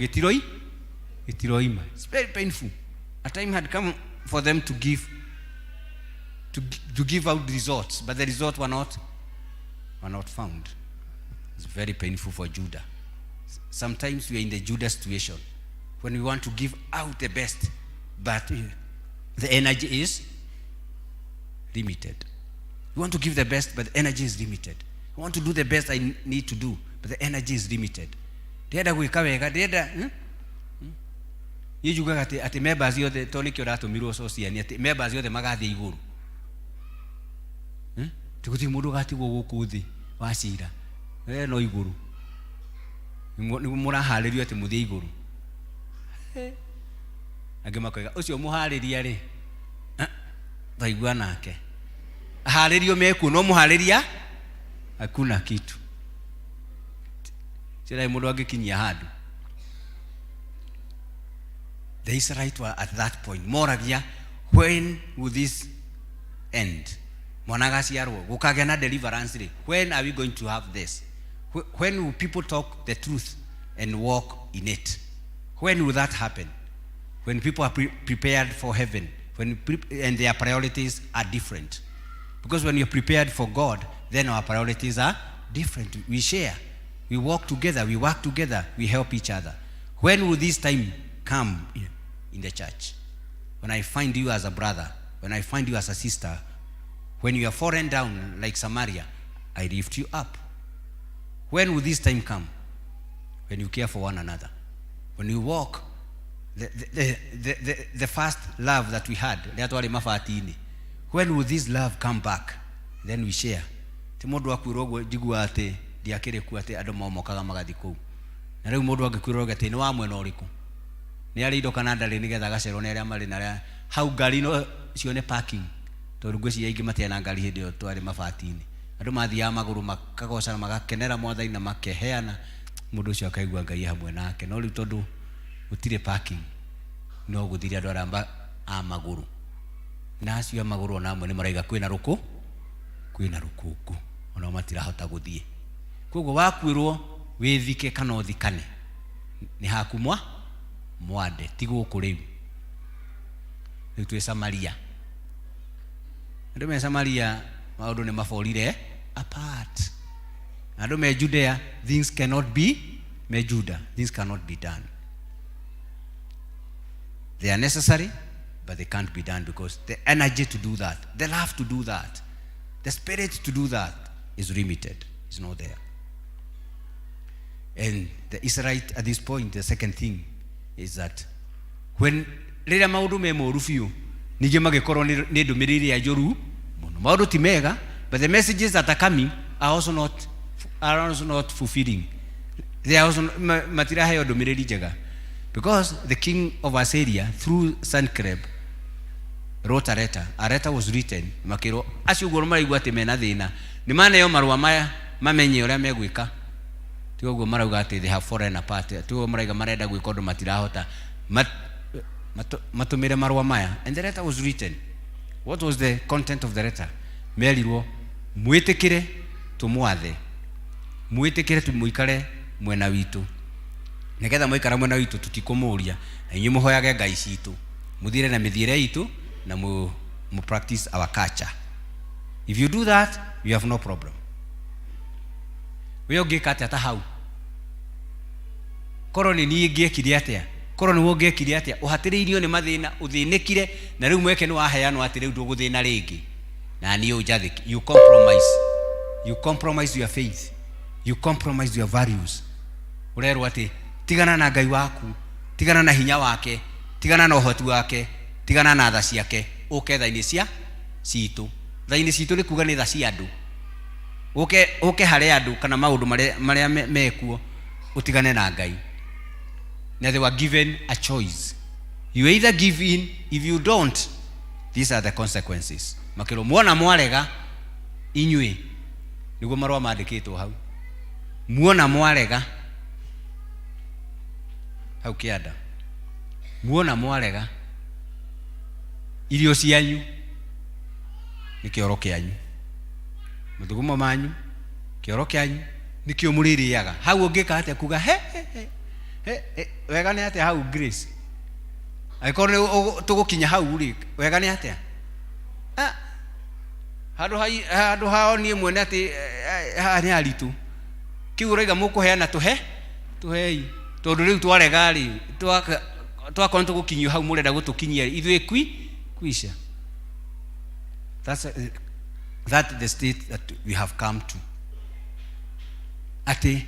gĩtiroima. It's very painful. A time had come for them to give out results, but the results were not found. It's very painful for Judah. Sometimes we are in the Judah situation when we want to give out the best, but the energy is limited. We want to give the best, but the energy is limited. I want to do the best I need to do, but the energy is limited. Ndĩrenda gwĩka wega, ndĩrenda, Niĩ njugaga atĩ members othe, tondũ nĩkĩo ũratũmirwo sociani, atĩ members othe magathiĩ igũrũ. Ti gũtirĩ mũndũ ũgatigwo gũkũ thĩ wa cira. We no igũrũ. Nĩguo mũraharĩrio atĩ mũthiĩ igũrũ. Angĩ makoiga, ũcio mũharĩria rĩ, twaigua nake. Aharĩrio mekuo, no mũharĩria hakuna kitu. Cirai mũndũ angĩkinyia handũ. The Israelites were at that point. Moragia, when will this end? Mwana agaciarwo, gũkagĩa na deliverance rĩ. When are we going to have this? When will people talk the truth and walk in it? When will that happen? When people are prepared for heaven, and their priorities are different. Because when you're prepared for God, then our priorities are different. We share, we walk together, we work together, we help each other. When will this time come in the church? When I find you as a brother, when I find you as a sister, when you are fallen down like Samaria, I lift you up. When will this time come? When you care for one another. When you walk The first love that we had rĩrĩa twarĩ mabati-inĩ, when will this love come back? Then we share. Ti mũndũ akuĩrwo ũguo njiguaga atĩ ndiakĩrĩ kuo, atĩ andũ momokaga magathiĩ kũu. Na rĩu mũndũ angĩkuĩrwo ũrauga atĩ nĩ wa mwena ũrĩkũ, nĩ arĩ indo kana ndarĩ, nĩgetha agacerwo nĩ arĩa marĩ na arĩa hau ngari no cione parking, tondũ ngwĩciria aingĩ matiarĩ na ngari hĩndĩ ĩyo twarĩ mabati-inĩ. Andũ mathiaga magũrũ makagocana, magakenera Mwathani na makeheana, mũndũ ũcio akaigua Ngai e hamwe nake. No rĩu tondũ gũtirĩ parking, no gũthire andũ arĩa a magũrũ, na acio a magũrũ ona amwe nĩ maraiga kwĩna rũkũ, kwĩna rũkũngũ, onao matirahota gũthiĩ. Koguo wakuĩrwo wĩthike kana ũthikane nĩ haku mwa mwande, ti gũkũ rĩu. Rĩu twĩ Samaria, andũ me Samaria maũndũ nĩ maborire apart. Andũ me Judea, things cannot be, me Juda, things cannot be done. They are necessary, but they can't be done because the energy to do that, the love to do that, the spirit to do that is limited. It's not there. And the Israelite at this point, the second thing is that when rĩrĩa maũndũ me moru biũ, ningĩ magĩkorwo nĩ ndũmĩrĩri ĩrĩa njũru mũno. Maũndũ ti mega, but the messages that are coming are also not fulfilling. They are also matiraheo ndũmĩrĩri njega, because the king of Assyria through Sennacherib wrote a letter. A letter was written, makĩrwo acio ũguo maraigua atĩ mena thĩna, nĩ maneo marũa maya mamenye ũrĩa megwĩka. Ti ũguo marauga atĩ they have fallen apart, ti ũguo marauga marenda gwĩka ũndũ matirahota. Matũmĩre marũa maya. And the letter was written. What was the content of the letter? Merirwo mwĩtĩkĩre tũmwathe, mwĩtĩkĩre tũmũikare mwena witũ, nĩgetha mwaikara mwena witũ tũtikũmũria, na inyuĩ mũhoyage ngai citũ, mũthiĩre na mĩthiĩre itũ, na mu practice our culture. If you do that, you have no problem. We ũngĩka atĩa ta hau? Korwo nĩ niĩ ngĩekire atĩa? Korwo nĩwe ũngĩekire atĩa? Ũhatĩrĩirio nĩ mathĩna, ũthĩnĩkire, na rĩu mweke nĩ waheanwo atĩ rĩu ndũgũthĩna rĩngĩ, na niĩ ũnjathĩki. You compromise. You compromise your faith, you compromise your values. Ũrerwo atĩ tigana na Ngai waku, tigana na hinya wake, tigana na ũhoti wake, tigana na tha ciake, ũke tha-inĩ cia citũ. Tha-inĩ citũ nĩ kuga nĩ tha cia andũ. Ũke, ũke harĩ andũ kana maũndũ marĩa mekuo, ũtigane na Ngai. Na they were given a choice: you either give in, if you don't, these are the consequences. Makĩrwo muona mwarega inyuĩ, nĩguo marũa mandĩkĩtwo hau, muona mwarega hau kĩanda, muona mwarega, irio cianyu nĩ kĩoro kĩanyu, mathugumo manyu kĩoro kĩanyu nĩkĩo mũrĩrĩaga. Hau ũngĩka atĩa kuga he he he he he, wega nĩ atĩa hau, Grace? Angĩkorwo nĩ tũgũkinya hau rĩ, wega nĩ atĩa? Ah, handũ hao niĩ mwene atĩ haha nĩ haritũ. Kĩu ũraiga mũkũheana, tũhe tũhei, tondũ rĩu twarega rĩ, twakorwo nĩ tũgũkinyio hau mũrenda gũtũkinyia ithuĩ kwi kwisha. That's that the state that we have come to, atĩ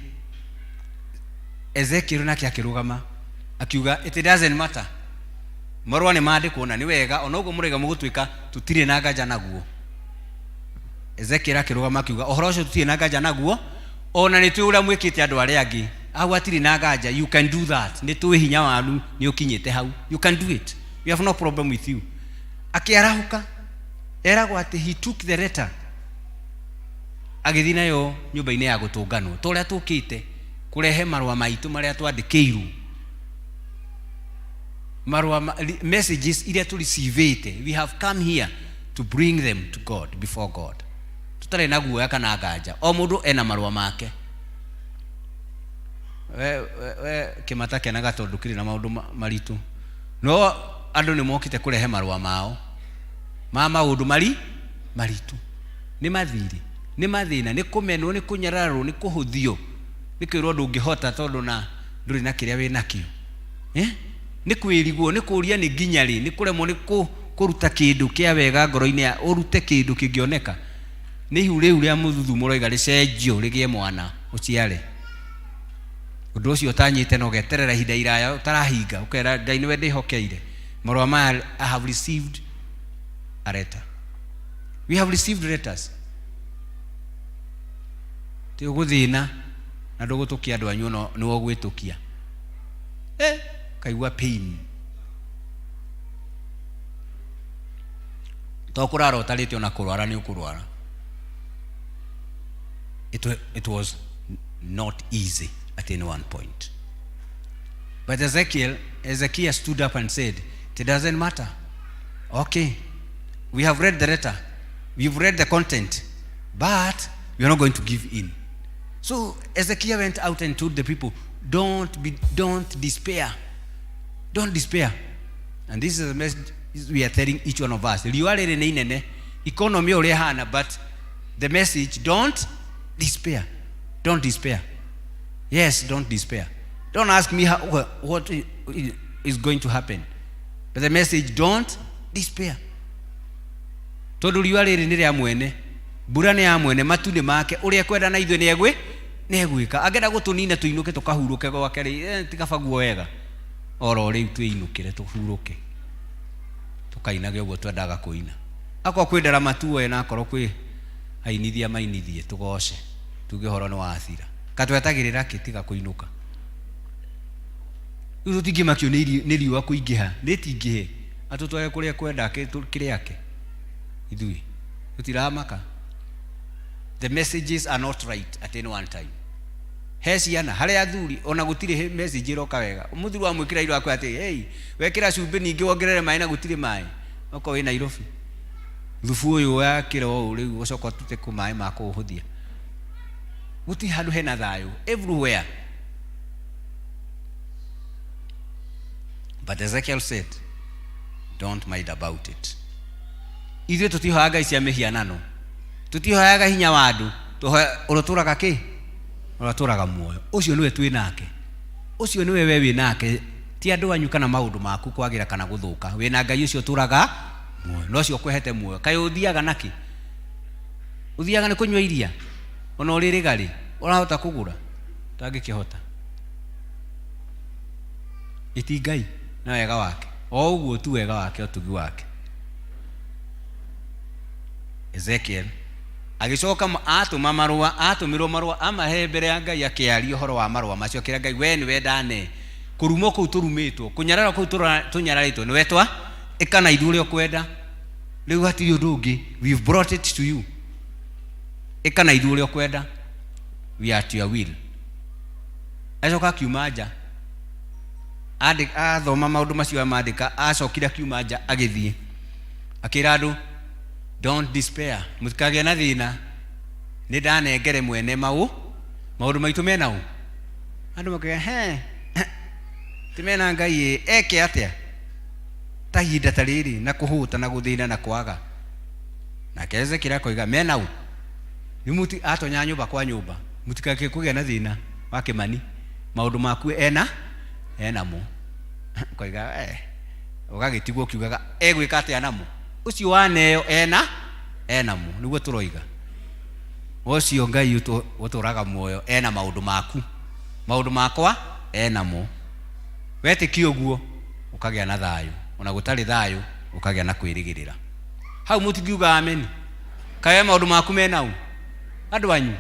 Ezekiel nake akĩrũgama akiuga, it doesn't matter, marũa nĩ mandĩkwo na nĩ wega, ona ũguo mũraiga mũgũtuĩka, tũtirĩ na nganja naguo. Ezekiel akĩrũgama akiuga, ũhoro ũcio tũtirĩ na nganja naguo, ona nĩ tũĩ ũrĩa mwĩkĩte andũ arĩa angĩ. Hau hatirĩ na nganja. You can do that. Nĩ tũĩ hinya wanyu nĩ ũkinyĩte hau. You can do it, we have no problem with you. Akĩarahũka, eragwo atĩ he took the letter, agĩthiĩ nayo nyũmba-inĩ ya gũtũnganwo, ta ũrĩa tũkĩte kũrehe marũa maitũ marĩa twandĩkĩirwo, marũa messages iria tũreceivĩte. We have come here to bring them to God, before God, tũtarĩ na guoya kana nganja. O mũndũ ena marũa make. We kĩmata kenaga tondũ kĩrĩ na maũndũ maritũ, no andũ nĩ mokĩte kũrehe marũa mao ma maũndũ mari maritũ, nĩ mathirĩ, nĩ mathĩna, nĩ kũmenwo, nĩ kũnyararwo, nĩ kũhũthio, nĩ kwĩrwo ndũngĩhota tondũ na ndũrĩ na kĩrĩa wĩ nakĩo, eh? Nĩ kwĩrigwo, nĩ kũũria nĩ nginya rĩ, nĩ kũremwo nĩ kũruta kĩndũ kĩa wega ngoro-inĩ ya ũrute kĩndũ kĩngĩoneka nĩ ihu rĩu rĩa mũthuthumo ũroiga rĩcenjio rĩgĩe mwana ũciare. Ũndũ ũcio ũtanyĩte na ũgeterera ihinda iraya ũtarahinga, ũkera Ngai nĩwe ndĩhokeire. Marũa maya, I have received a letter. We have received letters. Ti ũgũthĩna na ndũgũtũkia andũ anyu no nĩwe ũgwĩtũkia. Kaigua pain. To kũrara ũtarĩte ona kũrwara nĩ ũkũrwara. It was not easy at any one point. But Ezekiel stood up and said, it doesn't matter. Okay, we have read the letter. We've read the content. But we are not going to give in. So Ezekiel went out and told the people, don't despair. Don't despair. And this is the message we are telling each one of us. Riũa rĩrĩ nĩ inene, economy ũrĩa ĩhana, but the message, don't despair. Don't despair. Yes, don't despair. Don't ask me what is going to happen. But the message, don't despair. Tondũ riũa rĩrĩ nĩ rĩa mwene, mbura nĩ ya mwene, matu nĩ make, ũrĩa ekwenda na ithuĩ nĩ egwĩka. Angĩenda gũtũnina tũinũke tũkahurũke gwake rĩ, ti kaba guo wega. Oro rĩu twĩinũkĩre tũhurũke. Tũkainage ũguo twendaga kũina. Akorwo kwĩ ndarama tuoe na akorwo kwĩ ainithia mainithie tũgoce. Tuge ũhoro nĩ wathira. Katwetagĩrĩra kĩ tiga kũinũka. Rĩu tũtingĩmakio nĩ riũa kũingĩha, rĩtingĩhe. Atũtware kũrĩa kwenda kĩrĩa ake. Ithuĩ tũtiramaka. The messages are not right at any one time. He ciana harĩ athuri ona gũtirĩ message ĩroka wega. Mũthuri wa mwĩkĩra irio akwĩra atĩ, hey, wekĩra cumbĩ ningĩ wongerere maĩ na gũtirĩ maĩ. Okorwo wĩ Nairobi. Thubu ũyũ wakĩra ũũ rĩu ũcoka ũtute kũ maĩ ma kũũhũthia. Gũtirĩ handũ hena thayũ everywhere. But Ezekiel said, don't mind about it. Ithuĩ tũtihoyaga ngai cia mĩhianano, tũtihoyaga hinya wa andũ, ũrĩa ũtũraga kĩ? Ũrĩa ũtũraga muoyo. Ũcio nĩwe twĩ nake. Ũcio nĩwe we wĩ nake, ti andũ anyu kana maũndũ maku kwagĩra kana gũthũka. Wĩ na Ngai ũcio ũtũraga muoyo, na ũcio ũkũhete muoyo. Kaĩ ũthiaga nakĩ? Ũthiaga nĩ kũnyua iria? Ona ũrĩ rĩgarĩ, ũrahota kũgũra? Ũtangĩkĩhota. Ĩti Ngai na wega wake. O ũguo tu wega wake, ũtugi wake. Ezekiel agĩcoka atũma marũa, atũmĩrwo marũa amahe mbere ya Ngai, akĩaria ũhoro wa marũa macio, akĩra Ngai, we nĩwe ndane kũrumwo kũu tũrumĩtwo, kũnyararwo kũu tũnyararĩtwo, nĩwe twa ĩka na ithuĩ ũrĩa ũkwenda. Rĩu hatirĩ ũndũ ũngĩ, we've brought it to you, ĩka na ithuĩ ũrĩa ũkwenda, we are at your will. Acoka akiuma nja, athoma maũndũ macio amandĩka, acokire akiuma nja agĩthiĩ akĩra andũ, don't despair, mũtikagĩe na thĩna, nĩ ndanengere mwene maũndũ maitũ mena ũ. Andũ makiuga, he, ti mena Ngai ĩ, eke atĩa ta ihinda ta rĩrĩ na kũhũta na gũthĩna na kwaga. Nake Ezekiel akoiga mena ũ. Rĩu atonya nyũmba kwa nyũmba, mũtikake kũgĩa na thĩna wa kĩmani, maũndũ maku enamo. Koiga, ũgagĩtigwo ũkiugaga egwĩka atĩa namo, ũcio waneo enamo, nĩguo tũroiga. Ũcio Ngai ũtũraga muoyo ena maũndũ maku, maũndũ makwa enamo. Wetĩkia ũguo ũkagĩa na thayũ, ona gũtarĩ thayũ ũkagĩa na kwĩrĩgĩrĩra. Hau mũtingiuga ameni. Kaĩ maũndũ maku mena ũ? Andũ anyu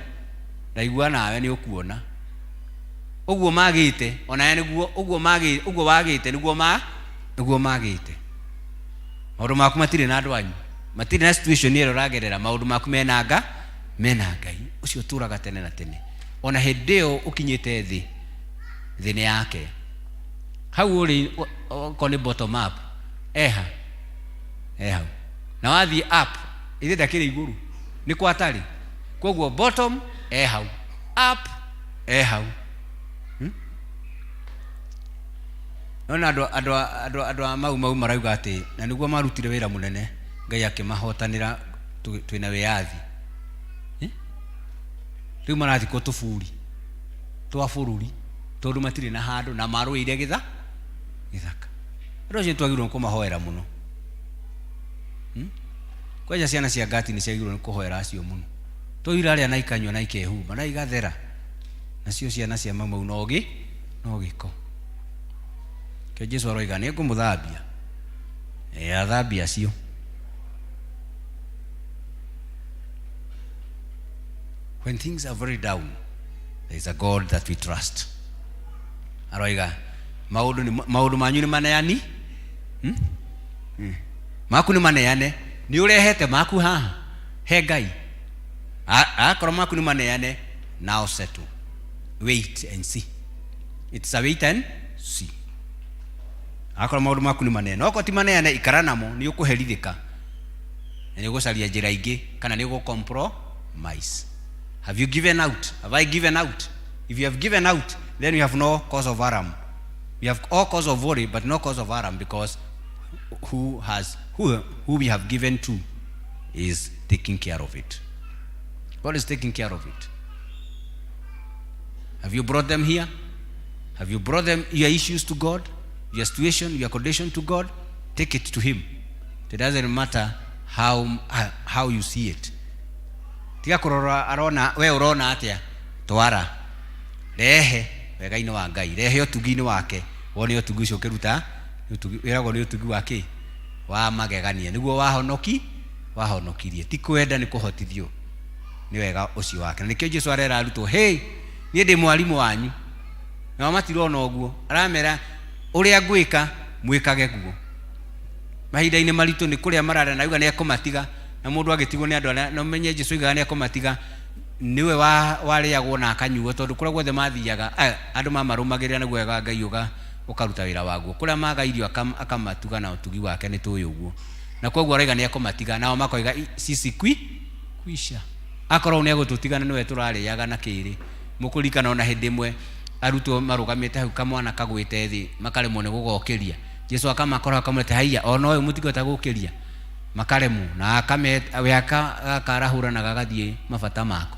ndaigua nawe nĩ ũkuona ũguo magĩte, onawe nĩguo ũguo magĩ, ũguo wagĩte nĩguo ma, nĩguo magĩte. Maũndũ maku matirĩ na andũ anyu, matirĩ na situation ĩrĩa ũragerera, maũndũ maku mena nga, mena Ngai ũcio ũtũraga tene na tene. Ona hĩndĩ ĩyo ũkinyĩte thĩ, thĩ nĩ yake. Hau ũrĩ, okorwo nĩ bottom up, eha, eha hau. Na wathiĩ up, ithe ndakĩrĩ igũrũ, nĩ kwa atarĩ. Koguo bottom, e hau, up, e hau. Nona andũ a Mau Mau marauga atĩ, na nĩguo marutire wĩra mũnene, Ngai akĩmahotanĩra twĩna wĩyathi. Rĩu marathikwo tũburi twa bũrũri tondũ matirĩ na handũ na marũĩire gĩthaka. Andũ acio nĩtwagĩrĩirwo nĩ kũmahoera mũno. Kwanja ciana cia ngati nĩ ciagĩrĩirwo nĩ kũhoera acio mũno. Tondũ irarĩa na ikanyua na ikehumba na igathera. Nacio ciana cia Mau Mau no No gĩko. Kĩo Jesu aroiga nĩ ngũmũthambia. Eh, athambia acio. When things are very down, there is a God that we trust. Aroiga maũndũ nĩ maũndũ manyu nĩ maneani hmm? Maku nĩ maneane nĩ ũrehete maku haha he Ngai. Akorwo maku nĩ maneane, now settle, wait and see. It's a wait and see. Akorwo maũndũ maku nĩ maneane, okorwo ti maneane, ikara namo, nĩ ũkũherithĩka na nĩ ũgũcaria njĩra ingĩ kana nĩ ũgũ compromise. Have you given out? Have I given out? If you have given out, then you have no cause of alarm. We have all cause of worry but no cause of alarm, because who has who we have given to is taking care of it. God is taking care of it. Have you brought them here? Have you brought them, your issues, to God, your situation, your condition, to God? Take it to him. It doesn't matter how you see it. Tiga kũrora arona we ũrona atĩa. Twara, rehe wega-inĩ wa Ngai, rehe ũtugi-inĩ wake, wone ũtugi ũcio ũkĩruta ũtugi. Wĩragwo nĩ ũtugi wa kĩ wa magegania, nĩguo wahonoki wahonokirie. Ti kwenda, nĩ kũhotithio nĩ wega ũcio wake. Na nĩkĩo Jesu arera arutwo, "Hey, niĩ ndĩ mwarimũ wanyu." Nao matirona ũguo. Aramera, "Ũrĩa ngwĩka, mwĩkage guo." Mahinda-inĩ maritũ nĩ kũrĩa mararĩa na auga nĩ ekũmatiga, na mũndũ agĩtigwo nĩ andũ arĩa na ũmenye Jesu oigaga nĩ ekũmatiga, nĩwe warĩagwo na akanyuo, tondũ kũrĩa guothe mathiaga andũ mamarũmagĩrĩra, naguo wega wa Ngai ũkaruta wĩra waguo. Kũrĩa maga irio akamatuga na ũtugi wake, nĩ tũĩ ũguo. Na koguo araiga nĩ ekũmatiga, nao makoiga, "Sisi kwisha, akorwo nĩ egũtũtiga na nĩwe tũrarĩaga na kĩrĩ." Mũkũririkana ona hĩndĩ ĩmwe arutwo marũgamĩte hau, kamwana kagwĩte thĩ, makaremwo nĩ gũgokĩria. Jesu akamakora, akamwĩra, "Haiya, ona ũyũ mũtingĩhota gũkĩria?" Makaremwo na akame we akarahũra na gagathiĩ mabata mako.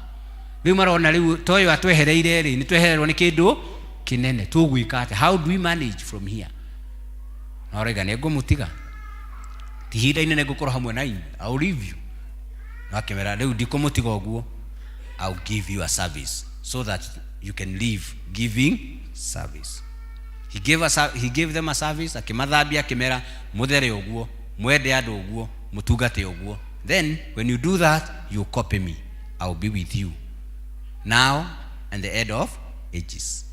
Rĩu marona rĩu ta ũyũ atwehereire rĩ, nĩ twehererwo nĩ kĩndũ kĩnene, tũgwĩka atĩa? How do we manage from here? Na arauga, "Nĩ ngũmũtiga, ti ihinda inene ngũkorwo hamwe na inyuĩ. I will leave you." Na akĩmera, "Rĩu ndikũmũtiga ũguo. I'll give you a service so that you can live giving service." He gave them a service. Akĩmathambia, akĩmera, "Mũthere ũguo, mwende andũ ũguo, mũtungate ũguo. Then when you do that, you copy me. I will be with you now and the end of ages.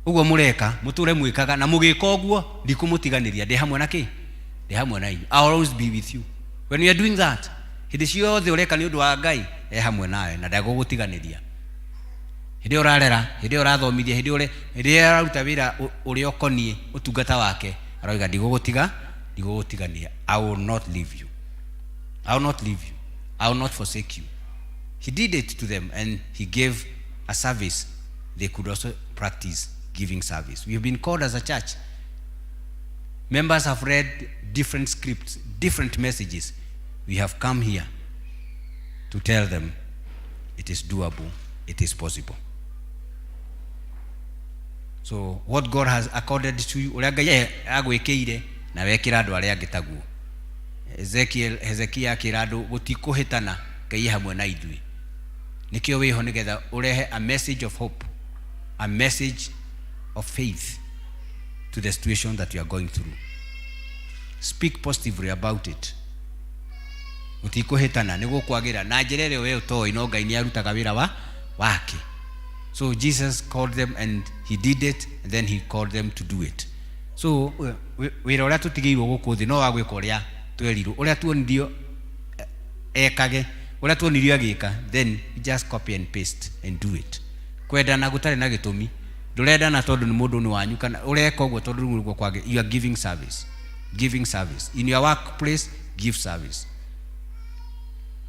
Ũguo mũreka, mũtũre mwĩkaga, na mũgĩka ũguo ndikũmũtiganĩria. Ndĩ hamwe na kĩ? Ndĩ hamwe na inyuĩ. I will always be with you." When you are doing that, hĩndĩ ciothe ũreka nĩ ũndũ wa Ngai, e hamwe nawe na ndegũgũtiganĩria. Hĩndĩ ĩyo ũrarera, hĩndĩ ĩyo ũrathomithia, hĩndĩ ĩrĩa ũraruta wĩra ũrĩa ũkoniĩ ũtungata wake, aroiga, "Ndigũgũtiga, ndigũgũtigania. I will not leave you. I will not leave you. I will not forsake you." He did it to them and he gave a service they could also practice, giving service. We have been called as a church. Members have read different scripts, different messages. We have come here to tell them it is doable, it is possible. So what God has accorded to you, ũrĩa Ngai agwĩkĩire, na wekĩra andũ arĩa angĩ taguo. Ezekiel, Hezekia akĩra andũ, "Gũtikũhĩtana, Ngai e hamwe na ithuĩ." Nĩkĩo wĩho, nĩgetha ũrehe a message of hope, a message of faith to the situation that you are going through. Speak positively about it. Gũtikũhĩtana, nĩ gũkwagĩra na njĩra ĩrĩa we ũtoĩ, no Ngai nĩ arutaga wĩra wa wake. So Jesus called them and he did it, and then he called them to do it. So wĩra ũrĩa tũtigĩirwo gũkũ thĩ no wa gwĩka ũrĩa twerirwo, ũrĩa tuonirio ekage, ũrĩa tuonirio agĩka. Then just copy and paste and do it. Kwendana gũtarĩ na gĩtũmi, ndũrendana tondũ nĩ mũndũ nĩ wanyu, kana ũreka ũguo tondũ rĩu nĩguo kwagĩ. You are giving service, giving service. In your workplace, give service.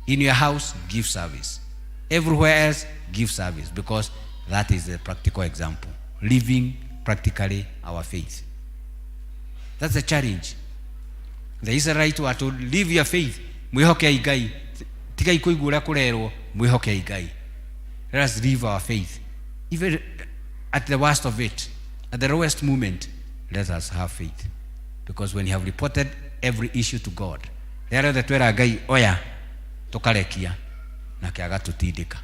In your house, give service. Everywhere else, give service, because that is a practical example, living practically our faith. That's the challenge. The Israelites were told, "Live your faith. Mwĩhokei Ngai. Tigai kũigua ũrĩa kũrerwo, mwĩhokei Ngai." Let us live our faith. Even at the worst of it, at the lowest moment, let us have faith, because when you have reported every issue to God, rĩrĩa rĩothe twera Ngai oya, tũkarekia, nake agatũtindĩka.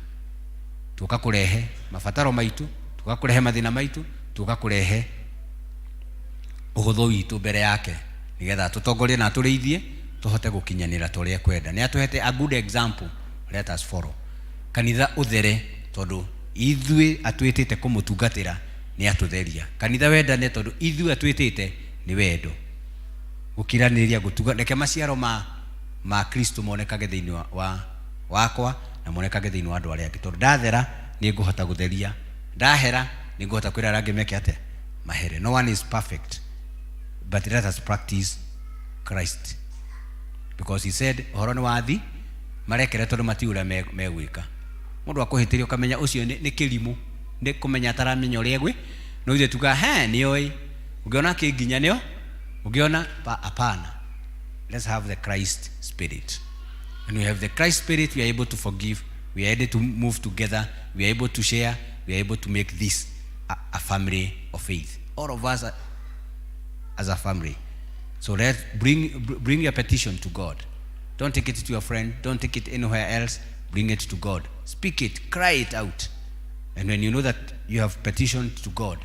Tuoka kũrehe mabataro maitũ, tuoka kũrehe mathĩna maitũ, Tuoka kũrehe ũhũthũ witũ mbere yake nĩgetha tũtongorie na atũrĩithie tũhote gũkinyanĩra ta ũrĩa ekwenda. Nĩ atũhete a good example, let us follow. Kanitha ũthere tondũ ithuĩ atwĩtĩte kũmũtungatĩra nĩ atũtheria. Kanitha wendane tondũ ithuĩ atwĩtĩte nĩ wendo. Gũkiranĩria gũtuga, reke maciaro ma ma Kristo monekage thĩinĩ wa, wa wakwa na monekage thĩinĩ wa andũ arĩa angĩ, tondũ ndathera nĩ ngũhota gũtheria, ndahera nĩ ngũhota kwĩra arĩa angĩ meke atĩa, mahere. No one is perfect, but let us practice Christ, because he said ũhoro nĩ wathi marekere tondũ matiũĩ ũrĩa megwĩka. Mũndũ akũhĩtĩria ũkamenya ũcio nĩ kĩrimũ, nĩ kũmenya ataramenya ũrĩa egwĩ, no ithuĩ tugaga he nĩoĩ, ũngĩona akĩnginya nĩo, ũngĩona hapana. Let's have the Christ spirit. When we have the Christ spirit, we are able to forgive, we are able to move together, we are able to share, we are able to make this a family of faith. All of us are, as a family. So let's bring your petition to God. Don't take it to your friend, don't take it anywhere else, bring it to God. Speak it, cry it out. And when you know that you have petitioned to God,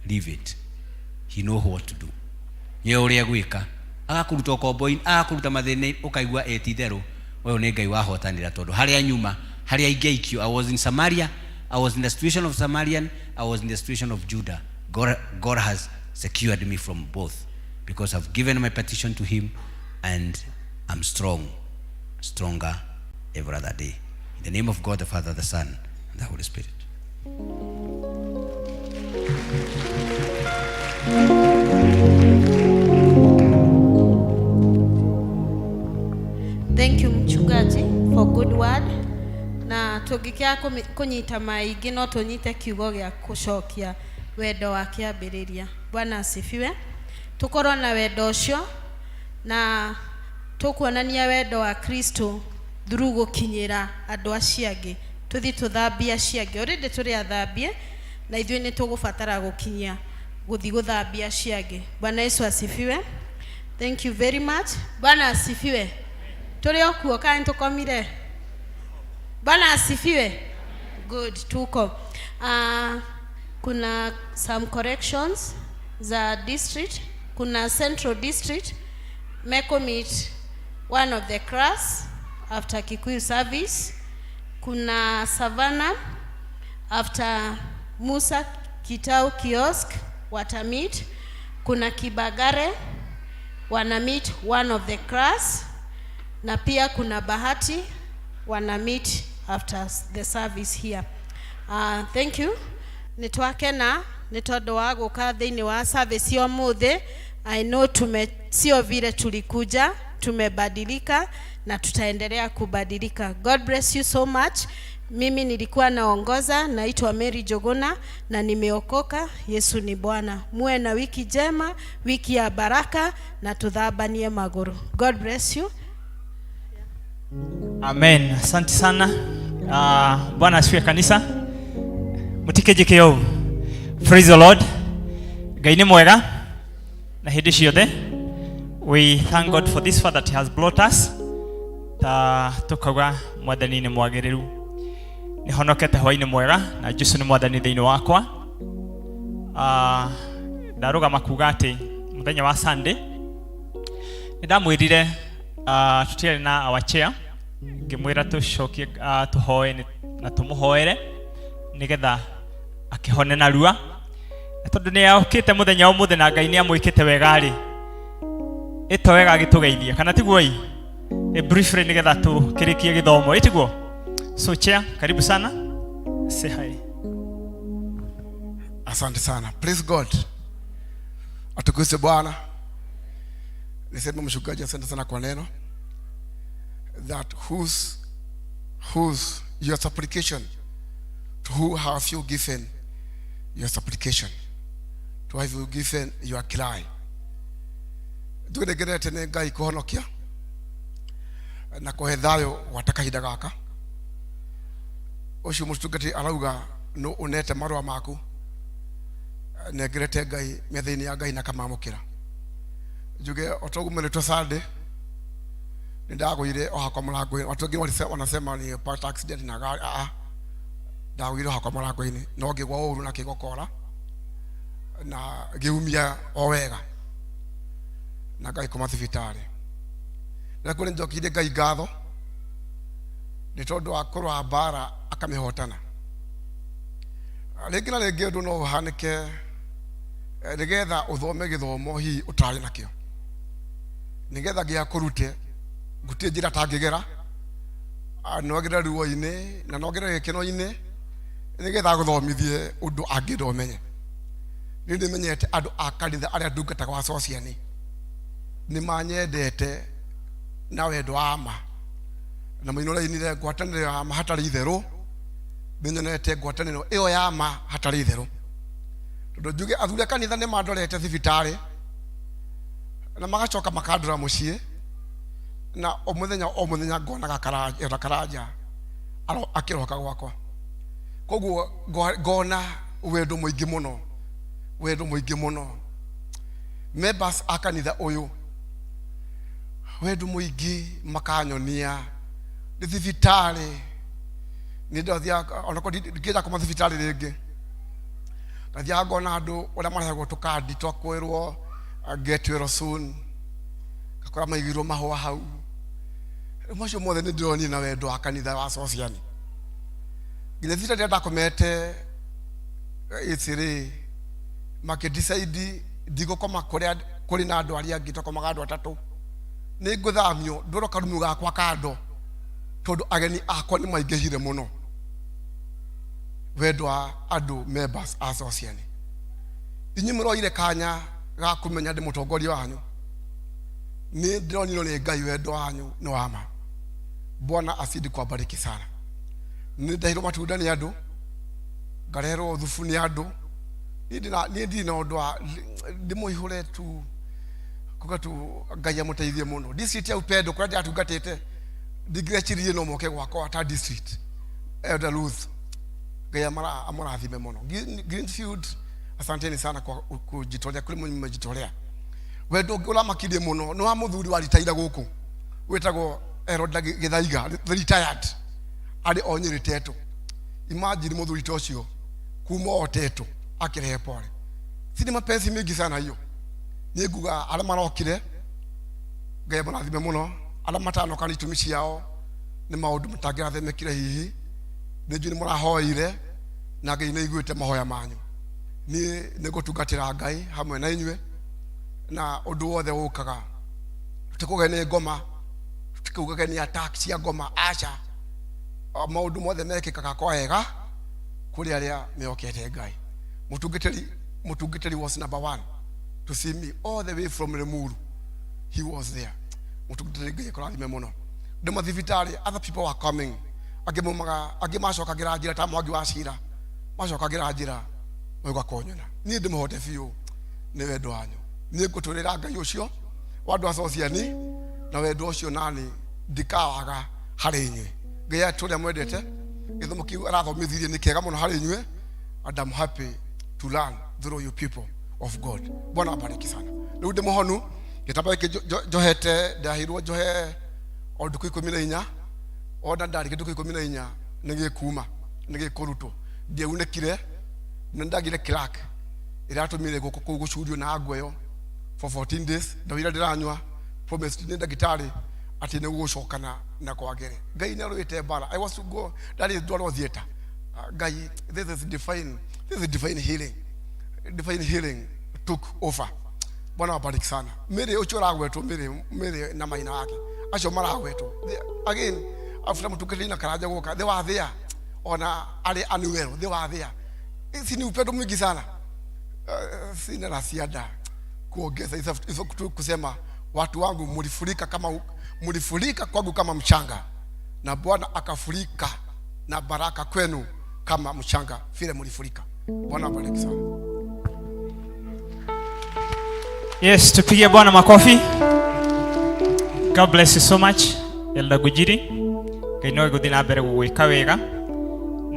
leave it. He knows what to do. Nĩ ũrĩa gwĩka, agakũruta ũkombo-inĩ, agakũruta mathĩna, ũkaigua ĩ ti itherũ ũyũ nĩ Ngai wahotanĩra, tondũ harĩa nyuma, harĩa ingĩaikio, I was in Samaria, I was in the situation of Samarian, I was in the situation of Judah. God has secured me from both because I've given my petition to him and I'm strong, stronger every other day. In the name of God, the Father, the Son, and the Holy Spirit. Thank you mchungaji for good word. Na tũngĩkĩaga kũnyita maingĩ no tũnyite kiugo gĩa kũcokia wendo wa kĩambĩrĩria. Bwana asifiwe. Tũkorwo na wendo ũcio na tũkuonania wendo wa Kristo through gũkinyĩra andũ acio angĩ. Tũthiĩ tũthambie acio angĩ. Already tũrĩ athambie na ithuĩ nĩ tũgũbatara gũkinyia gũthiĩ gũthambia acio angĩ. Bwana Yesu asifiwe. Thank you very much. Bwana asifiwe. Tũrĩ o kuo kana nĩtũkomire? Bwana asifiwe. Good, tuko. Kuna some corrections za district. Kuna Central District Meko meet one of the class after Kikuyu service. Kuna Savannah after Musa Kitau kiosk wata meet. Kuna Kibagare wana meet one of the class, na pia kuna Bahati wana meet after the service here. Thank you. Nĩ twakena nĩ tondũ wa gũka thĩinĩ wa service ya ũmũthĩ. I know tume sio vile tulikuja, tumebadilika na tutaendelea kubadilika. God bless you so much. Mimi nilikuwa naongoza, naitwa Mary Jogona na nimeokoka. Yesu ni Bwana. Muwe na wiki njema, wiki ya baraka na tuthabanie maguru. God bless you. Amen. Asante sana. Bwana asifiwe kanisa. Mutikeje kĩo. Praise the Lord. Ngai nĩ mwega na hĩndĩ ciothe. We thank God for this far that he has brought us. Ta tukauga mwathani nĩ mwagĩrĩru. Nĩ honokete hwainĩ mwega na Jesu nĩ mwathani thĩinĩ wakwa. Ndarũgama kuga atĩ mũthenya wa Sunday nĩ ndamwĩrire tũtiarĩ na our chair, ngĩmwĩra tũcokie tũhoe na tũmũhoere nĩgetha akĩhone narua, na tondũ nĩ okĩte mũthenya wa ũmũthĩ na Ngai nĩ amwĩkĩte wega rĩ, ĩto wega agĩtũgeithia kana tiguo ĩ? Briefly nĩgetha tũkĩrĩkie gĩthomo, ĩ tiguo? So chair, karibu sana, say hi. Asante sana. Praise God. Atukuzwe Bwana. Niseme mchungaji, asante sana kwa neno. That whose your supplication, to who have you given your supplication? To have you given your cry? Tugeregerete nĩ Ngai kũhonokia na kũhe thayũ gwata kahinda gaka. Ũcio mũtungati arauga nũ ũnete marũa maku, nengerete Ngai mĩathĩ-inĩ ya Ngai na kamamũkĩra. Njuge o toguo mwerĩtwo Sunday, nĩ ndagũire o hakwa mũrango-inĩ. Watu wengine wanasema ni part accident na gari. Ah, ndagũire o hakwa mũrango-inĩ no ngĩgwa ũru na kĩgokora. Na ngĩumia o wega na ngagĩkoma thibitarĩ. Na kũrĩ njokirie Ngai ngatho nĩ tondũ wa kũrũa mbara akamĩhotana. Rĩngĩ na rĩngĩ ũndũ no ũhanĩke nĩgetha ũthome gĩthomo hihi ũtarĩ nakĩo, nĩgetha nginya kũrute gũtirĩ njĩra tangĩgera. No agere ruo-inĩ na no agere gĩkeno-inĩ nĩgetha agũthomithie ũndũ angĩenda ũmenye. Niĩ nĩmenyete andũ a kanitha arĩa ndungataga wa Sociani nĩ manyendete na wendo wa ma, na mũini ũrainire ngwatanĩro ya ma hatarĩ itherũ. Nĩnyonete ngwatanĩro ĩyo ya ma hatarĩ itherũ, tondũ njuge athuri a kanitha nĩ mandorete thibitarĩ na magacoka makandora mũciĩ, na o mũthenya o mũthenya ngonaga Karanja, Karanja akĩroka gwakwa. Koguo ngona wendo mũingĩ mũno, wendo mũingĩ mũno, members a kanitha ũyũ, wendo mũingĩ makanyonia nĩ thibitarĩ. Nĩ ndathiaga onakorwo ndingĩenda kũma thibitarĩ rĩngĩ, ndathiaga ngona andũ ũrĩa marehagwo tũkandi twa kwĩrwo get well soon, ngakora maigĩirwo mahũa hau. Rĩu macio mothe nĩ ndĩronire na wendo wa kanitha wa Sociani. Nginya thibitarĩ ĩrĩa ndakomete ĩcĩrĩ makĩdecide ndigũkoma kũrĩa kũrĩ na andũ arĩa angĩ, twakomaga andũ atatũ, nĩ ngũthamio ndwarwo karumu gakwa kando, tondũ ageni akwa nĩ maingĩhire mũno. Wendo wa andũ members a Sociani, inyuĩ mũroire kanya ga kũmenya ndĩ mũtongoria wanyu, nĩ ndĩronirwo nĩ Ngai wendo wanyu nĩ wa ma. Bwana azidi kuwabariki sana. Nĩ ndahirwo matunda nĩ andũ, ngareherwo thubu nĩ andũ. Niĩ ndirĩ na ũndũ wa ndĩmũihũre tu kuga tu Ngai amũteithie mũno. District ya Upendo kũrĩa ndĩratungatĩte, ndingĩrecirie no moke gwakwa ta district. Elder Ruth, Ngai amũrathime mũno. Greenfield, asanteni sana kwa kujitolea kũrĩ mmejitolea. Wendo ũngĩ ũramakirie mũno nĩ wa mũthuri waritaire gũkũ wĩtagwo Elder Gĩthaiga, the retired, arĩ o Nyĩrĩ Tetũ. Imagine mũthuri ta ũcio kuma o Tetũ akĩrehe pole. Si ni mapenzi mingi sana hiyo. Niĩ nguga arĩa marokire Ngai amũrathime mũno, arĩa matanoka nĩ itũmi ciao nĩ maũndũ matangĩrathemekire hihi. Nĩ njũĩ nĩ mũrahoire na Ngai nĩ aiguĩte mahoya manyu. Niĩ nĩ ngũtungatĩra Ngai hamwe na inyuĩ, na ũndũ wothe ũkaga tũtikũge nĩ ngoma, tũtikugage nĩ attack cia ngoma, aca. Maũndũ mothe mekĩkaga kwa wega kũrĩ arĩa mehokete Ngai. Mũtungatĩri was number one to see me all the way from Limuru. He was there. Mũtungatĩri Ngai akũrathime mũno. Ndĩ mathibitarĩ, other people were coming. Angĩ maumaga, angĩ macokagĩra njĩra ta Mwangi wa Cira, macokagĩra njĩra magĩũka kũnyona. Niĩ ndĩmũhote biũ nĩ wendo wanyu. Niĩ ngũtũrĩra Ngai ũcio wa andũ a Sociani, na wendo ũcio nani ndikawaga harĩ inyuĩ. Ngai atũrĩa mwendete, gĩthomo kĩu arathomithirie nĩ kĩega mũno harĩ inyuĩ, and I'm happy to learn through you people of God. Bwana abariki sana. Rĩu ndĩ mũhonu, gĩtambaya gĩkĩ njohete, ndaheirwo njohe o ndukũ 14, ona ndarĩkia ndukũ 14 nĩ gĩkuma, nĩ gĩkũrutwo. Ndiaunĩkire, na ndagire crack ĩratũmire guoko kũu gũcurio na ngweyo for 14 days. Ndawa iria ndĩranyua promised nĩ ndagĩtarĩ atĩ nĩ gũgũcoka na kwagĩre. Ngai nĩ arũĩte mbara. I was to go, ndarĩ ndwarwo theater. Ngai, this is divine, this is divine healing. Divine healing took over. Bwana wabariki sana. Mary ũcio ũragwetwo, Mary na maina wake acio maragwetwo. Again, after mũtungatĩri na Karanja gũka, they were there ona arĩ unwell, they were there. Ici ni upendo mwingi sana. Sina la ziada kuongeza hizo tu kusema watu wangu mlifurika kama mlifurika kwangu kama mchanga, na Bwana akafurika na baraka kwenu kama mchanga vile mlifurika. Bwana abariki sana. Yes, tupige Bwana makofi. God bless you so much, Elder Gujiri. Ngai no egũthiĩ na mbere gũgwĩka wega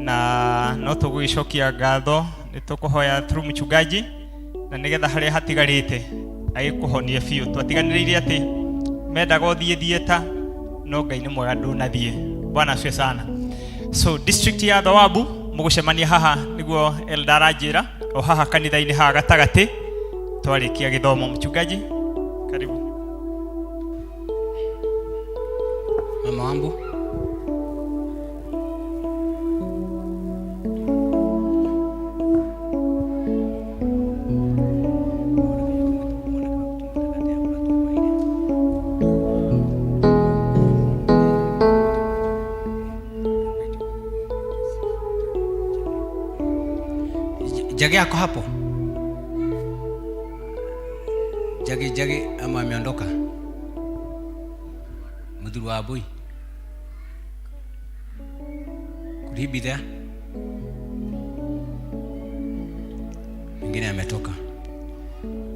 na no tũgũgĩcokia ngatho, nĩ tũkũhoya through mchungaji na nĩgetha harĩa hatigarĩte agĩkũhonie biũ. Twatiganĩrĩire atĩ mendaga ũthiĩ theatre, no Ngai nĩ mwega ndũnathiĩ. Bwana asifiwe sana. So district ya Thawabu mũgũcemania haha nĩguo Elder aranjĩra. o haha kanitha-inĩ haha gatagatĩ twarĩkia gĩthomo. Mchungaji, karibu. Mama Wambu. Jage ako hapo? Jage Jage ama ameondoka? Muthuri wa Mbui. Could he be there? Mwingine ametoka.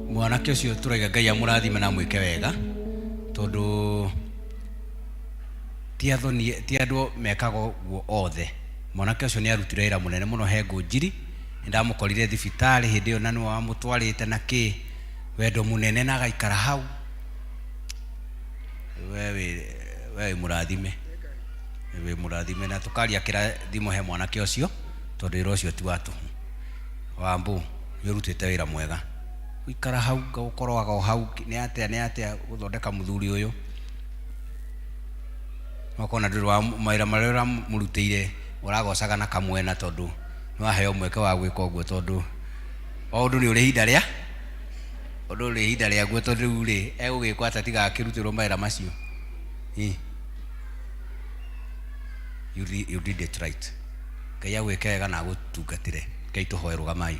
Mwanake ũcio tũraiga Ngai amũrathime na amwĩke wega tondũ ti athoni ti andũ mekaga ũguo othe. Mwanake ũcio nĩ arutire wĩra mũnene mũno he Ngũnjiri. Nĩndamũkorire thibitarĩ hĩndĩ ĩyo na nĩwe wamũtwarĩte na kĩ wendo mũnene na agaikara hau. We wĩ mũrathime, wĩ mũrathime na tũkaria kĩrathimo he mwanake ũcio tondũ wĩra ũcio ti wa tũhũ. Wambũ nĩ ũrutĩte wĩra mwega gũikara hau gũkorwaga o hau nĩ atĩa nĩ atĩa gũthondeka mũthuri ũyũ ũkona ndũrĩ wa mawĩra marĩa ũramũrutĩire ũragocaga na kamwena tondũ nĩ waheo mweke wa gwĩka ũguo tondũ o ũndũ nĩ ũrĩ ihinda rĩa ũndũ ũrĩ ihinda rĩaguo tondũ rĩu rĩ egũgĩkwo atĩa tiga akĩrutĩrwo mawĩra macio. You did it right. Ngai agwĩke wega na agũtungatĩre. Ngai tũhoe rũgamai.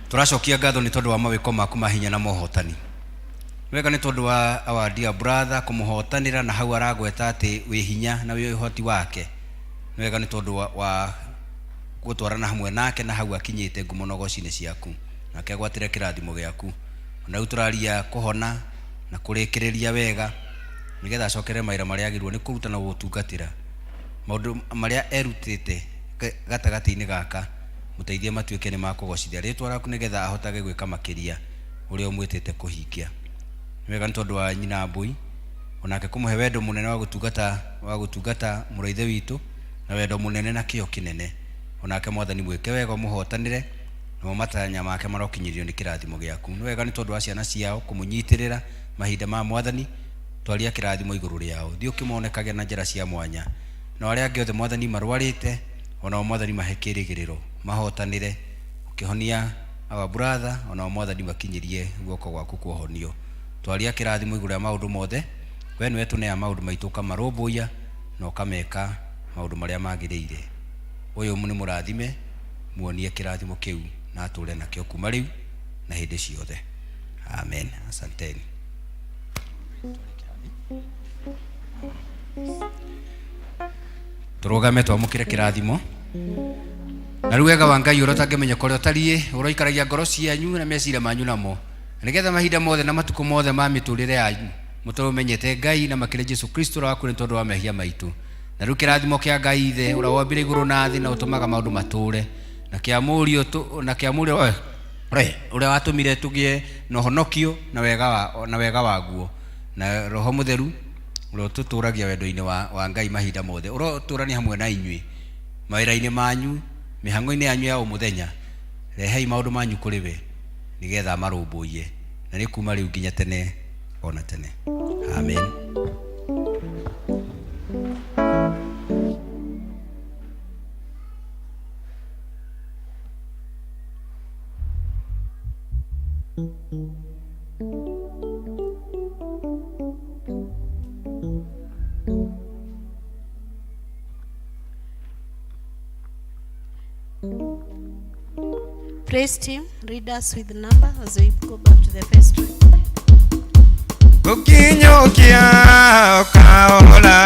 Tũracokia ngatho nĩ tondũ wa mawĩko maku ma hinya na mohotani. Wega nĩ tondũ wa our dear brother kũmũhotanĩra na hau aragweta atĩ wĩ hinya na wĩ ũhoti wake. Nĩ wega nĩ tondũ wa gũtwarana hamwe nake na hau akinyĩte ngumo na ũgoci-inĩ ciaku. Nake agwatĩre kĩrathimo gĩaku. Ona rĩu tũraria kũhona na kũrĩkĩrĩria wega nĩgetha acokere mawĩra marĩa agĩrĩirwo nĩ kũruta na gũtungatĩra. Maũndũ marĩa erutĩte gatagatĩ-inĩ gaka mũteithie matuĩke nĩ makũgocithia rĩtwa rĩaku nĩgetha ahotage gwĩka makĩria ũrĩa ũmwĩtĩte kũhingia. Nĩ wega nĩ tondũ wa nyina Mbui onake kũmũhe wendo mũnene wa gũtungata mũrũ wa ithe witũ na wendo mũnene na kĩyo kĩnene. Onake Mwathani mwĩke wega ũmũhotanĩre namo matanya make marokinyĩrio nĩ kĩrathimo gĩaku. Nĩ wega nĩ tondũ wa ciana ciao kũmũnyitĩrĩra mahinda ma Mwathani twaria kĩrathimo igũrũ rĩao. Thiĩ ũkĩmonekagia na njĩra cia mwanya. Na arĩa angĩ othe Mwathani marwarĩte onao Mwathani mahe kĩrĩgĩrĩro mahotanĩre ũkĩhonia our brother onao Mwathani makinyĩrie guoko gwaku kũhonio. Twaria kĩrathimo igũrũ rĩa maũndũ mothe. We nĩwe tũneaga maũndũ maitũ ũkamarũmbũiya na ũkameka maũndũ marĩa magĩrĩire. Ũyũ nĩ mũrathime muonie kĩrathimo kĩu na atũre nakĩo kuma rĩu na hĩndĩ ciothe. Amen. Asanteni. Tũrũgame twamũkĩre kĩrathimo. Na rĩu wega wa Ngai ũrĩa ũtangĩmenyeka ũrĩa ũtariĩ ũroikaragia ngoro cianyu na meciria manyu namo nĩgetha mahinda mothe na matukũ mothe ma mĩtũrĩre yanyu mũtũre ũmenyete Ngai na makĩria Jesũ Kristo ũrĩa wakuire nĩ tondũ wa mehia maitũ. Na rĩu kĩrathimo kĩa Ngai Ithe ũrĩa wombire igũrũ na thĩ na ũtũmaga maũndũ matũre na kĩa Mũriũ na kĩa Mũriũ ũrĩa watũmire tũgĩe na ũhonokio na wega waguo na Roho Mũtheru ũrĩa ũtũtũragia wendo-inĩ wa Ngai mahinda mothe ũrotũrania hamwe na inyuĩ mawĩra-inĩ manyu mĩhang'o-inĩ yanyu ya o mũthenya. Rehei maũndũ manyu kũrĩ we nĩgetha amarũmbũiye na nĩ kuma rĩu nginya tene ona tene. Amen. Praise team, read us with the number as we go back to the first. Ukinyokia ukaola.